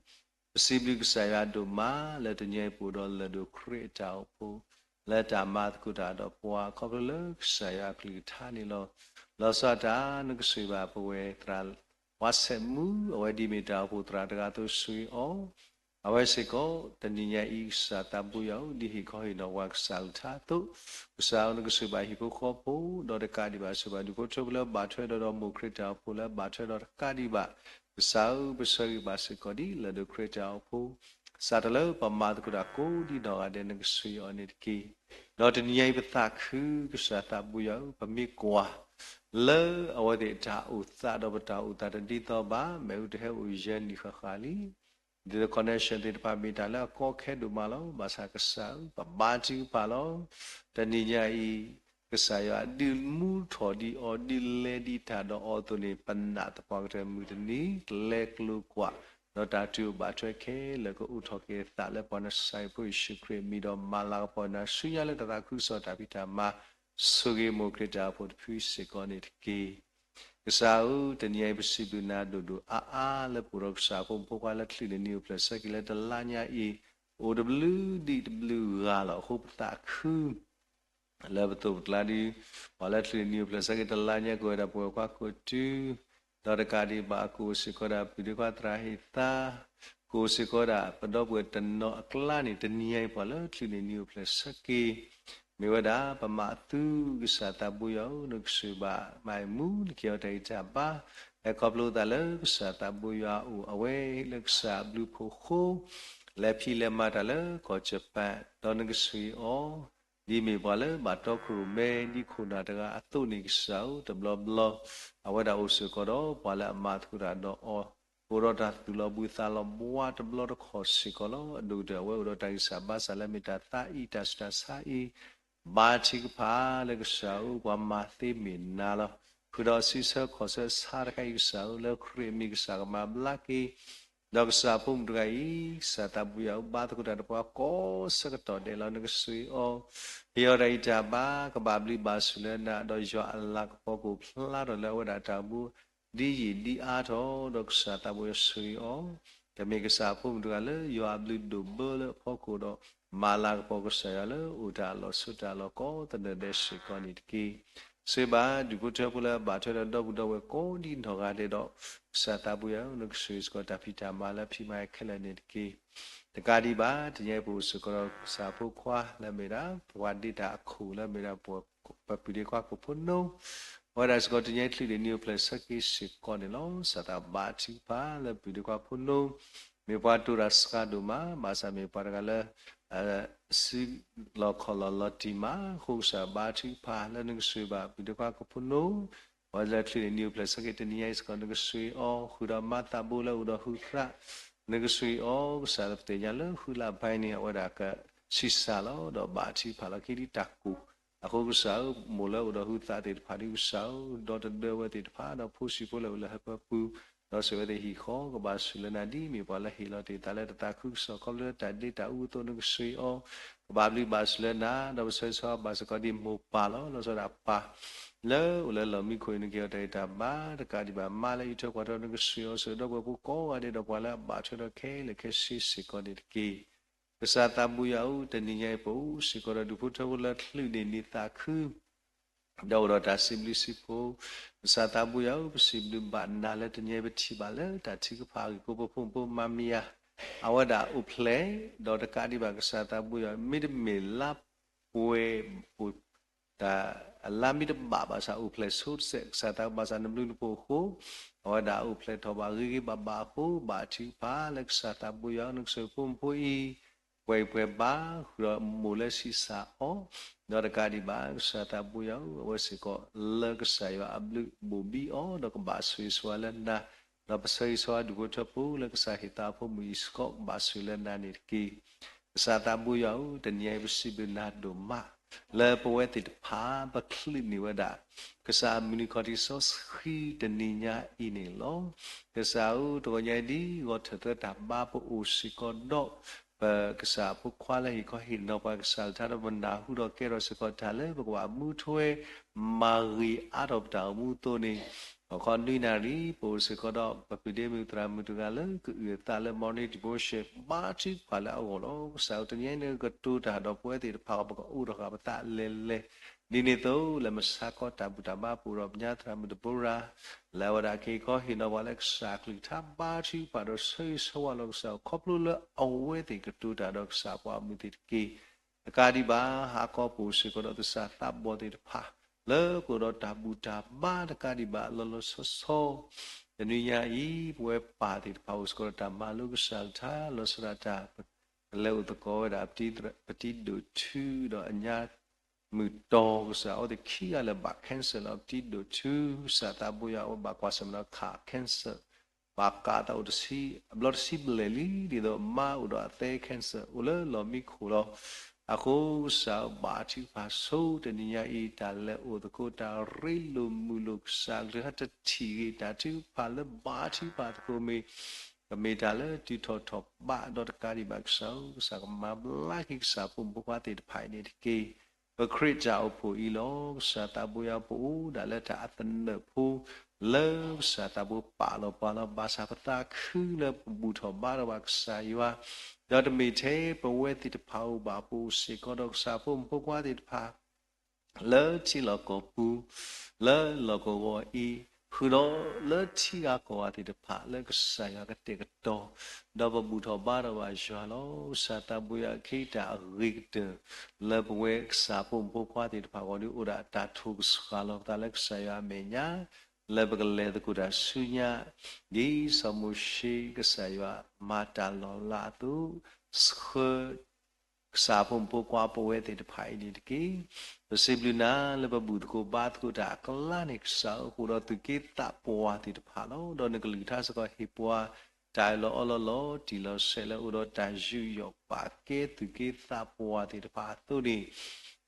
ပစံးဘျုးကစၢ်ယွၤဒိၣ်မး လၢတနံၤအံၤပအိၣ်ဒီးလၢၢ်ဒိၣ်ခရံာ်အတၢ်အိၣ်ဖှိၣ်, လၢတၢ်မၤသကိးတၢ်ဒီးပှၤ ခီဖျိလၢကစၢ်ယွၤအကလုၢ်ကထါန့ၣ်လီၤ. လီၤဆီဒၣ်တၢ် နကဆိၣ်ဂ့ၤဘၣ်ပဝဲသရၣ် ဝါဆဲးမူ အဝဲဒ်မ့ၢ်တၢ်အိၣ်ဖှိၣ်သရၣ်တဂၤအသိးဆိၣ်ဂ့ၤအီၤ, အဝဲစ့ၢ်ကီး တနံၤညါအံၤ ကစၢ်သးဘိယွၤဧၢ ဒ်ဟ့ၣ်ခီဟ့ၣ်နီၤပှၤကစၢ်အကလုၢ်ကထါအသိး, ကစၢ်ဧၢ နကဆိၣ်ဂ့ၤဘၣ်ဟံၣ်ဖိဃီဖိ, ဒီးတကးဒံးဘၣ်ဆိၣ်ဂ့ၤဘၣ်ဒူၣ်ဖိထၢဖိလၢဘၣ်ထွဲဒီးဒီးမိၢ်ခရံာ်တၢ်အိၣ်ဖှိၣ်လၢဘၣ်ထွဲဒီးတကးဒံးဘၣ်, ကစၢ်ဧၢ ပဆၢဂ့ၤဘၣ်စ့ၢ်ကီးဒ်လၢၢ်ဒိၣ်ခရံာ်တၢ်အိၣ်ဖှိၣ်, ကစၢ်တၢ်လၢပမၤသကိးတၢ်ကိးဒ်နီၢ်ဂၤဒဲး နကဆိၣ်ဂ့ၤအီၤန့ၣ်တက့ၢ်. ဒီးတနံၤညါအံၤပသးခု ကစၢ်သးဘိယွၤဧၢ ပမ့ၢ်ကွၢ် လၢအဝဲသ့ၣ်တၢ်အိၣ်သးဒီးပတၢ်အိၣ်သးတဒ်သိးဘၣ်, မ့ၣ်အူတဟဲအိၣ်ယဲၢ်နံၣ်ဃၣ်ဃၣ်လံ. ဒ်သိး connection သ့ၣ်တဖၣ်မ့ၢ်တၢ်လၢအကီခဲဒိၣ်မးလီၤ. ဘၣ်ဆၣ်ကစၢ်ဧၢ ပဘါထုကဖၣ်လီၤ. တနံၤညါအံၤ ကစၢ်ယွၤဒုးမူထီၣ်ဒံးအီၤ ဒုးလဲၤဒံးတၢ်ဒီးအီၤအသိးန့ၣ် ပနာ်သပှၢ်ကတၢၢ်မုၢ်တနံၤ ကျဲကျိၤကွာ် ဒီးတၢ်တုၤအိၣ်ဘၣ်ထွဲခဲလၢာ်ကအိၣ်ထီၣ်က့ၤအသးလၢပှၤနစၤရ့းဖိယ့ၣ်ၡူးခရံာ်အမံၤဒီး မၤလၤကပီၤနၤဆူညါလၢတၢ်သးခုကစီၣ်တၢ်ဖံးတၢ်မၤ ဆိၣ်ဂ့ၤမိၢ်ခရံာ်တၢ်အိၣ်ဖှိၣ်တဖုစ့ၢ်ကီးန့ၣ်တက့ၢ်. ကစၢ်ဧၢ တနံၤအံၤပစံးဘျုးနၤဒိၣ်ဒိၣ်အါအါ လၢပအိၣ်ဒီးကစၢ်ဖိမုၣ်ဖိခွါလၢချုးန့ၣ်နံၤအိၣ်ဖျဲၣ်ဆၢက့ၤလၢတလါညါအံၤ အိၣ်တဘျုးဒံးတဘျုးဂၤလီၤ. အဃိပသးခု လၢပသိးပကျါဒုး ပှၤလၢချုးန့ၣ်နံၤအိၣ်ဖျဲၣ်ဆၢက့ၤတလါညါ ကအိၣ်ဝဲဒၣ်ပဝဲၢ်ခွါကိးတုၤ ဒီးတကးဒံးဘၣ် ကအိၣ်စ့ၢ်ကီးဒၣ်ပုၢ်ဒ့ခွါသရၣ်ဟ့ၣ်သါ, ကအိၣ်စ့ၢ်ကီးဒၣ်ပဒီပုၢ်ဝဲၢ်တနီၤအကျါန့ၣ် တနံၤအံၤပှၤလၢချုးန့ၣ်နံၤအိၣ်ဖျဲၣ်ဆၢက့ၤ မ့ၢ်ဝဲဒၣ် ပမၤအသူကစၢ်သးဘိယွၤဧၢ နကဆိၣ်ဂ့ၤဘၣ်မၤအံၤမူ နကဲအီၤတၢ်ဂံၢ်တၢ်ဘါ ဟဲခီဖျိသးလၢကစၢ်သးဘိယွၤအအိၣ် အဝဲဟ့ၣ်လၢကစၢ်အဘျုးအဖှိၣ်အဃိ လဲၤဖံးလဲၤမၤတၢ်လၢကီၢ်ကၠပၣ် ဒီးနကဆိၣ်ဂ့ၤအီၤ ဒ်အမ့ၢ်ပှၤလၢဘၣ်တီခိၣ်ရိၣ်မဲ ဒ်ခိၣ်နၢ်တဂၤအသိးန့ၣ် ကစၢ်ဧၢ, တဘျီဘျီ အဝဲဒၣ်အိၣ်စ့ၢ်ကီးဒီး ပှၤလၢအမၤသကိးတၢ်ဒီးအီၤ, ကအိၣ်ဒီးတၢ်သူၣ်လီၤဘှံးသးလီၤဘှါတဘျီတခီၣ်စ့ၢ်ကီးလီၤ. အဒိၣ်ကတၢၢ် အဝဲအိၣ်ဒီးတၢ်ဂံၢ်စၢ်ဘါစၢ်လၢအမ့ၢ်တၢ်သးအံၤ တၢ်ဆူးတၢ်ဆါအံၤ, ဘါထုကဖၣ်လၢကစၢ်ဧၢ, ပှၤမၤသ့မ့ၢ်နၤလီၤ. ဃုာ်ဒီးစံးဆၢခီၣ်ဆၢဆါတခါအံၤ ကစၢ်ဧၢ, လၢခရံာ်အမံၤ ကစၢ်ကမၤဘျါက့ၤ ဒီးကစၢ်အဖိမုၣ်တဂၤအံၤ, ကစၢ်သးဘိယွၤဧၢ, ဘါသကိးတၢ်ဒီးပှၤကိးဆၢကတီၢ်ဒဲးလီၤ. နကဆှ့အီၤ, ဟ့ၣ်အီၤတၢ်ဂံၢ်တၢ်ဘါ, ကဘၣ်ဘျုးဘၣ်ဆိၣ်လၢနၤ, ဒီးယွၤအလၤကပီၤကအိၣ်ဖျါထီၣ်လၢအဝဲဒၣ်တၢ်အိၣ်မူ ဒ်ယံာ်ဒ်အါထီၣ်, ဒီးကစၢ်သးဘိယွၤဆှ့အီၤ, ကမ့ၢ်ကစၢ်အဖိမုၣ်တဂၤလၢယွၤအဘျုးဒိၣ်ဘၢလၢအဖီခိၣ်ဒီး မၤလၤကပီၤကစၢ်ယွၤလၢအိၣ်တၢ်အလီၢ်ဆၢတၢ်အလီၢ်ကိးသနၢၣ်ဒဲးစ့ၢ်ကီးန့ၣ်တက့ၢ်. ဆှ့ဘၣ်ဒူၣ်ဖိထၢဖိလၢအဘၣ်ထွဲဒီးဒီပုၢ်ဒီဝဲၢ်ကိးဒံနီၢ်ဂၤဒဲးဒီး, ကစၢ်သးဘိယွၤဧၢ, နကဆှ့စ့ၢ်ကီးတၢ်ဖံးတၢ်မၤလၢအဖံးမၤအခံလၢာ်န့ၣ်တက့ၢ်. တကးဒံးဘၣ် တနံၤအံၤပအိၣ်စ့ၢ်ကီးဒီးကစၢ်ဖိခွါလၢအမ့ၢ်ဒၣ် ပှၤဒ့တၢ်အခိၣ်လၢအမ့ၢ်ဒၣ် ပပုၢ်ဒ့ခွါကိးဖိနိ, အဝဲဒၣ်စ့ၢ်ကီးတနံၤအံၤ ချုးဒ့ၣ်နံၤအိၣ်ဖျဲၣ်ဆၢက့ၤစ့ၢ်ကီးန့ၣ်လီၤ. ကစၢ်သးဘါထုကဖၣ်လၢပုၢ်ဒ့ခွါဖိနိ, မ့ၢ်ပှၤတိၢ်တၢ်စှၤဒိၣ်မး, ဘၣ်ဆၣ်မ့ၢ်ပှၤတဂၤလၢ စုလီၢ်ခီၣ်လီၢ်လီၤတံၢ်မး, အဃိကစၢ်ဘါထုကဖၣ်လၢနကဆှ့ဘၣ်ပုၢ်ဒ့ခွါကိးဖိနိ, အဝဲလၢချုးဒ့ၣ်နံၤအိၣ်ဖျဲၣ်ဆၢက့ၤတနံၤအံၤစ့ၢ်ကီး နကဆှ့အီၤ, ဃုာ်ဒီးမါသးဘိလၢအိၣ်ဒီးဟုသရၣ်, နကဆှ့အီၤ, ကစၢ်လၢပသ့ၣ်ညါလၢဃုလါဘၣ်န့ၣ် အဝဲဒၣ်ကဆံးစၢ်လီၤ, ဒီးဘါထုကဖၣ်လီၤက့ၤဒ်တၢ်ကိၢ် အဃိကစၢ်ဧၢ, မိၢ်လၢအိၣ်ဒီးဟုသရၣ်သ့ၣ်တဖၣ်ဒ်ကစၢ်ဧၢ, ဒီသဒၢဝဲသ့ၣ်တဖၣ်, ဒီးဖိဆံးဖိလၢအိၣ်လၢဟၢဖၢပူၤ, ဒီးစံးဝဲသ့ၣ်ဟံၣ်ဃီ, ကဘၣ်ဆိၣ်လၢနၤဒ်အမ့ၢ်ပှၤလၢဟ့ၣ်လီၤတ့ၢ်သးလၢတၢ်သးခုကစီၣ်ခီဖျိလၢတၢ်ဒ့တၢ်အူအသိး နကဆှ့အီၤ, ကဘၣ်ဘျုးဘၣ်ဆိၣ်လၢနၤ, ဒီးပဆၢဂ့ၤဆၢဝါဘၣ်စ့ၢ်ကီးဒ်မိၢ်ပၢ်လီၤ. လီၤဆီဒၣ်ပၢ်လၢအိၣ်လၢလီၢ်မံခိၣ်အံၤ နကဟ့ၣ်အီၤတၢ်ဂံၢ်တၢ်ဘါ, တကးဒံးဘၣ် မါလၢအအံးထွဲကွၢ်ထွဲ နကဆှ့အီၤ, ဆှ့ဒီပုၢ်ဝဲၢ်ဖိကိးဂၤဒဲးဒီးပှၤလၢအဘၣ်ထွဲဒီးခဲလၢာ်ခဲဆ့စ့ၢ်ကီးန့ၣ်တက့ၢ်. ကစၢ်သးဘိယွၤဧၢ, တနံၤညါအံၤ ပအိၣ်စ့ၢ်ကီးဒီးဒူၣ်ဖိထၢဖိလၢချုးဒ့ၣ်နံၤသးခု ဒီးအိၣ်ဒီးတၢ်စံးဘျုးစံးဖှိၣ်, ကစၢ်သးဘိယွၤဧၢ, ပစံးဘျုးဘၣ်နၤလၢတနံၤအံၤ ပထံၣ်ဘၣ်လၢတၢ်ထုကဖၣ်အဂ့ၢ် ပဖိမုၣ်ဖိမါမံယၤ, အဝဲဒၣ်အိၣ်ဖျဲၣ်, ဒီးတကးဒံးဘၣ် ကစၢ်သးဘိယွၤဧၢ, မ့တမ့ၢ်လါပှဲၤအိၣ် တၢ်အလါမ့ၢ်တဘၣ်ဘၣ်ဆၣ် အိၣ်ဖျဲၣ်ဆိတစဲး, ကစၢ်သးဘိယွၤဘၣ်ဆၣ်နဘျုးနဖှိၣ်အဃိ, အဝဲဒၣ်အိၣ်ဖျဲၣ်ထီၣ်ဘၣ်ဂ့ၤဂ့ၤဘၣ်ဘၣ်အဃိ, ဘါထုကဖၣ်လၢကစၢ်သးဘိယွၤဧၢ, နကဆှ့ဖိမုၣ်ဖိအံၤ ပှဲၤပှဲၤဘါ, ဃုာ်ဒီးမိၢ်လၢဆံးစၢ်အီၤ, ဒီးတကးဒံးဘၣ် ကစၢ်သးဘိယွၤဧၢ, အဝဲစ့ၢ်ကီးလၢကစၢ်ယွၤအဘျုးဘိၣ်ဘံအီၤ, ဒီးကဘၣ်ဆိၣ်ဂ့ၤဆိၣ်ဝါလၢနၤ, ဒီးပဆၢဂ့ၤဆၢဝါဒူၣ်ဖိထၢဖိလၢကစၢ်ဟ့ၣ်သးအဖိမုၣ်အံၤစ့ၢ်ကီး ကဘၣ်ဆိၣ်ဂ့ၤလၢနၤန့ၣ်တက့ၢ်. ကစၢ်သးဘိယွၤဧၢ, တနံၤအံၤ ပစံးဘျုးနၤဒိၣ်မး လၢပဝဲသ့ၣ်တဖၣ် ပချုးန့ၢ်ဝဲဒၣ် ကစၢ်အမုၢ်နံၤခီၣ်ထံးစီဆှံတနံၤညါအံၤန့ၣ်လီၤ. ကစၢ်ဧၢ, တဂီၤညါအံၤဒ်ဂီၤထၢၣ်သၢတၢ်ဘါ ပအိၣ်စ့ၢ်ကီးဒီး ပကစၢ်ဖိခွါလၢဟ့ၣ်ခီဟ့ၣ်နီၤပှၤကစၢ်ကလုၢ်ကထါ ဒီးပနၢ်ဟူဒီးကဲထီၣ်စ့ၢ်ကီးတၢ်လၢပကဘၣ်မူထွဲ မၤဂ့ၤအါထီၣ်ပတၢ်အိၣ်မူအသိးန့ၣ်, ဂီၤခီနွံနၣ်ရံၣ် ပအိၣ်စ့ၢ်ကီးဒီးပပုၢ်ဒ့မုၣ်သရၣ်မုၣ်တဂၤလၢကအုၣ်အသးလၢ morning devotion ဘါထုကဖၣ်လၢအဂီၢ်လီၤ. ကစၢ်ဧၢ, တနံၤအံၤန့ၣ် ကတိၤတၢ်ဒီးပဝဲသ့ၣ်တဖၣ်အဂီၢ် ပကအိးထီၣ်ဃာ်ပသးလဲၤလဲၤ ဒ်န့ၣ်အသိး လၢမုၢ်ဆါခီတၢ်ဘူၣ်တၢ်ဘါ ပအိၣ်ဒီးပညါသရၣ်မုၣ်ဒဘိရၤ လၢအဝဲဒၣ်ကဟ့ၣ်ခီဟ့ၣ်နီၤပှၤလၢကစၢ်ကလုၢ်ကထါ ဘါထုကဖၣ်ဒီးဆၢဂ့ၤဆၢဝါလီၤကစၢ် ခီဖျိလၢအဝဲသ့ၣ်ကတိၤတၢ်ဒီးကစၢ်ပှၤမုၢ်သ့ၣ်တက့ၢ်. တကးဒံးဘၣ် ဟါခီပအိၣ်စ့ၢ်ကီးဒီးသဆၣ်သးဘီၣ်သ့ၣ်တဖၣ် လၢကအိၣ်ဒီးတၢ်ဘူၣ်တၢ်ဘါတကးဒံးဘၣ် လီၤလီၤဆီဆီ တနံၤညါအံၤ ပဝဲပၢ်သ့ၣ်တဖၣ်အိၣ်စ့ၢ်ကီးဒီး တၢ်မၤလိကစၢ်ကလုၢ်ကထါ လီၤဆီဒၣ်တၢ် ကလဲၤအိၣ်သကိးဝဲဒၣ် ပတံၤဒိၣ်ထူ ဒီးအညါမုၢ်တီၤ ကစၢ် အဝဲသ့ၣ်ခံဂၤလၢာ်ဘၣ် cancer လၢပတံၤဒိၣ်ထူ ကစၢ်သးဘိယွၤ အဝဲဘၣ်ကွၢ်ဆၢၣ်မဲာ်ဒီးခး cancer ဘၣ်ကးသးအိၣ်တဆံ အဘျီတဆံဘျဲၣ်လံ ဒ်သိးမါအိၣ်ဒီးအသဲ cancer အိၣ်လၢလီၢ်မံခိၣ်လီၤ. အဃိကစၢ် ဘါထုကဖၣ်ဆိတနံၤညါအံၤ တၢ်လဲၤအိၣ်သကိး တၢ်ရ့လိာ်မုာ်လိာ် ကစၢ်ကလုၢ်ကထါတထံၣ်ဂ့ၤ တၢ်ထုကဖၣ်လၢဘါထုကဖၣ်သကိးမ့ၢ် ကမ့ၢ်တၢ်လၢတုၤထီၣ်ထီၣ်ဘးဒီးတကးဒံးဘၣ် ကစၢ်ဧၢ, ကစၢ်ကမၤဘျါက့ၤကစၢ်ဖိမုၣ်ဖိခွါသ့ၣ်တဖၣ်အံၤန့ၣ်တက့ၢ်. ပခရံာ်တၢ်အိၣ်ဖှိၣ်အံၤလီၤ. ကစၢ်သးဘိယွၤ ပအိၣ်ဒၣ်လၢတၢ်အသနၢၣ်ဖိ လၢကစၢ်သးဘိပာ်လီၤပှၤလီၤ. ဘၣ်ဆၣ်ပသးခုလၢပဘူၣ်ထီၣ်ဘါထီၣ်ဘၣ်ကစၢ်ယွၤ, ဒီးတမ့ၢ်ထဲပဝဲသ့ၣ်တဖၣ်ဧိၤဘၣ် ပအိၣ်စ့ၢ်ကီးဒီးကစၢ်ဖိမုၣ်ဖိခွါသ့ၣ်တဖၣ် လၢထံလီၢ်ကီၢ်ပူၤ လၢလီၢ်ကဝီၤအံၤ, ဃုာ်ဒီးလၢထံဂၤကီၢ်ဂၤသ့ၣ်တဖၣ် လၢကစၢ်ယွၤကတဲာ်ကတီၤ, ဒီးပဘူၣ်ထီၣ်ဘါထီၣ်ဘၣ်ယွၤလီၤ. ကစၢ်သးဘိယွၤ ခဲအံၤတၢ်အဂ့ၤကတၢၢ် လၢပဝဲကစၢ်ဖိမုၣ်ဖိခွါသ့ၣ်တဖၣ်အဂီၢ် ဒုးအိၣ်ဒၣ်တၢ်ထိၣ်ကစှၤလီၤပသးလၢကစၢ်ယွၤအမဲာ်ညါ, လၢပကလဲၤသကိးတၢ်ဆူညါ, ဒ်စီၤမိၤၡ့ ကစၢ်ယွၤမၤတၢ်လီၤလးအသိး, ဆှၢ က ကစၢ်အဖိမုၣ်ဖိခွါပဝဲသ့ၣ်တဖၣ်အံၤန့ၣ်တက့ၢ်. ပစံးဘျုးနၤလၢပဘူၣ်သကိးဘါသကိးတၢ်အကျါန့ၣ် ကစၢ်ဧၢ, အိၣ်ဒီးသူၣ်က့သးပှၢ်သ့ၣ်တဖၣ်လီၤ. ဒီးနကလုၢ်ကထါစ့ၢ်ကီးဟ့ၣ်ပှၤ တၢ်အၢၣ်လီၤအီလီၤလီၤတံၢ်လီၤဆဲးလၢအိၣ်ဒီးတၢ်ယူးယီၣ်ပာ်ကဲသူၣ်က့သးပှၢ်သ့ၣ်တဖၣ်အသိးန့ၣ်,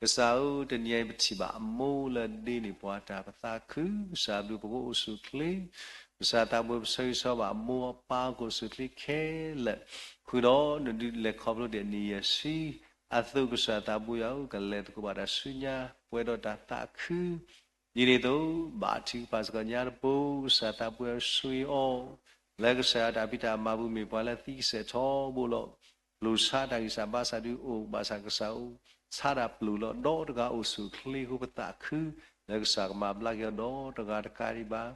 ကစၢ်ဧၢ, တနံၤအံၤပထံၣ်ဘၣ်အမိၢ်လၢအဒ့န့ၢ်ပှၤတၢ်ပသးခု, ကစၢ်ဘျုးပှၤကိးအိၣ်ဆူၣ်အိၣ်ချ့, ကစၢ်သးဘိပဆၢဂ့ၤဆၢဝါဘၣ်အမိၢ်အပၢ်ကိးအိၣ်ဆူၣ်အိၣ်ချ့ခဲလၢာ်, ဃုာ်ဒီးနဒုးလဲၤခီဖျိဒံးအနံၣ်ယဲၢ်ဆံအသိး ကစၢ်သးဘိယွၤဧၢ, ကလဲၤသကိးဘၣ်တၢ်ဆူညါ ပှဲၤဒီးတၢ်သးခု ဒ်န့ၣ်အသိး ဘၣ်ထုကဖၣ်စ့ၢ်ကီးညါတပူၤ, ကစၢ်သးဘိယွၤဆိၣ်ဂ့ၤအီၤ, လၢကစၢ်ယွၤတၢ်ဖံးတၢ်မၤပူၤမ့ၢ်ပှၤလၢသံကစဲးထီဘိလီၤ. ပျိၢ်ဆါတၢ်ဂံၢ်စၢ်ဘါစၢ်ဒုးအိၣ်ဘၣ်ဆၣ်ကစၢ်အိၣ်ဆါတၢ်ပျိၢ်လီၤ. ဒီးတဂၤအိၣ်ဆူၣ်အိၣ်ချ့အဃိပသးခု, လၢကစၢ်ကမၤဘျါက့ၤအီၤဒီးတဂၤတကးဒံးဘၣ်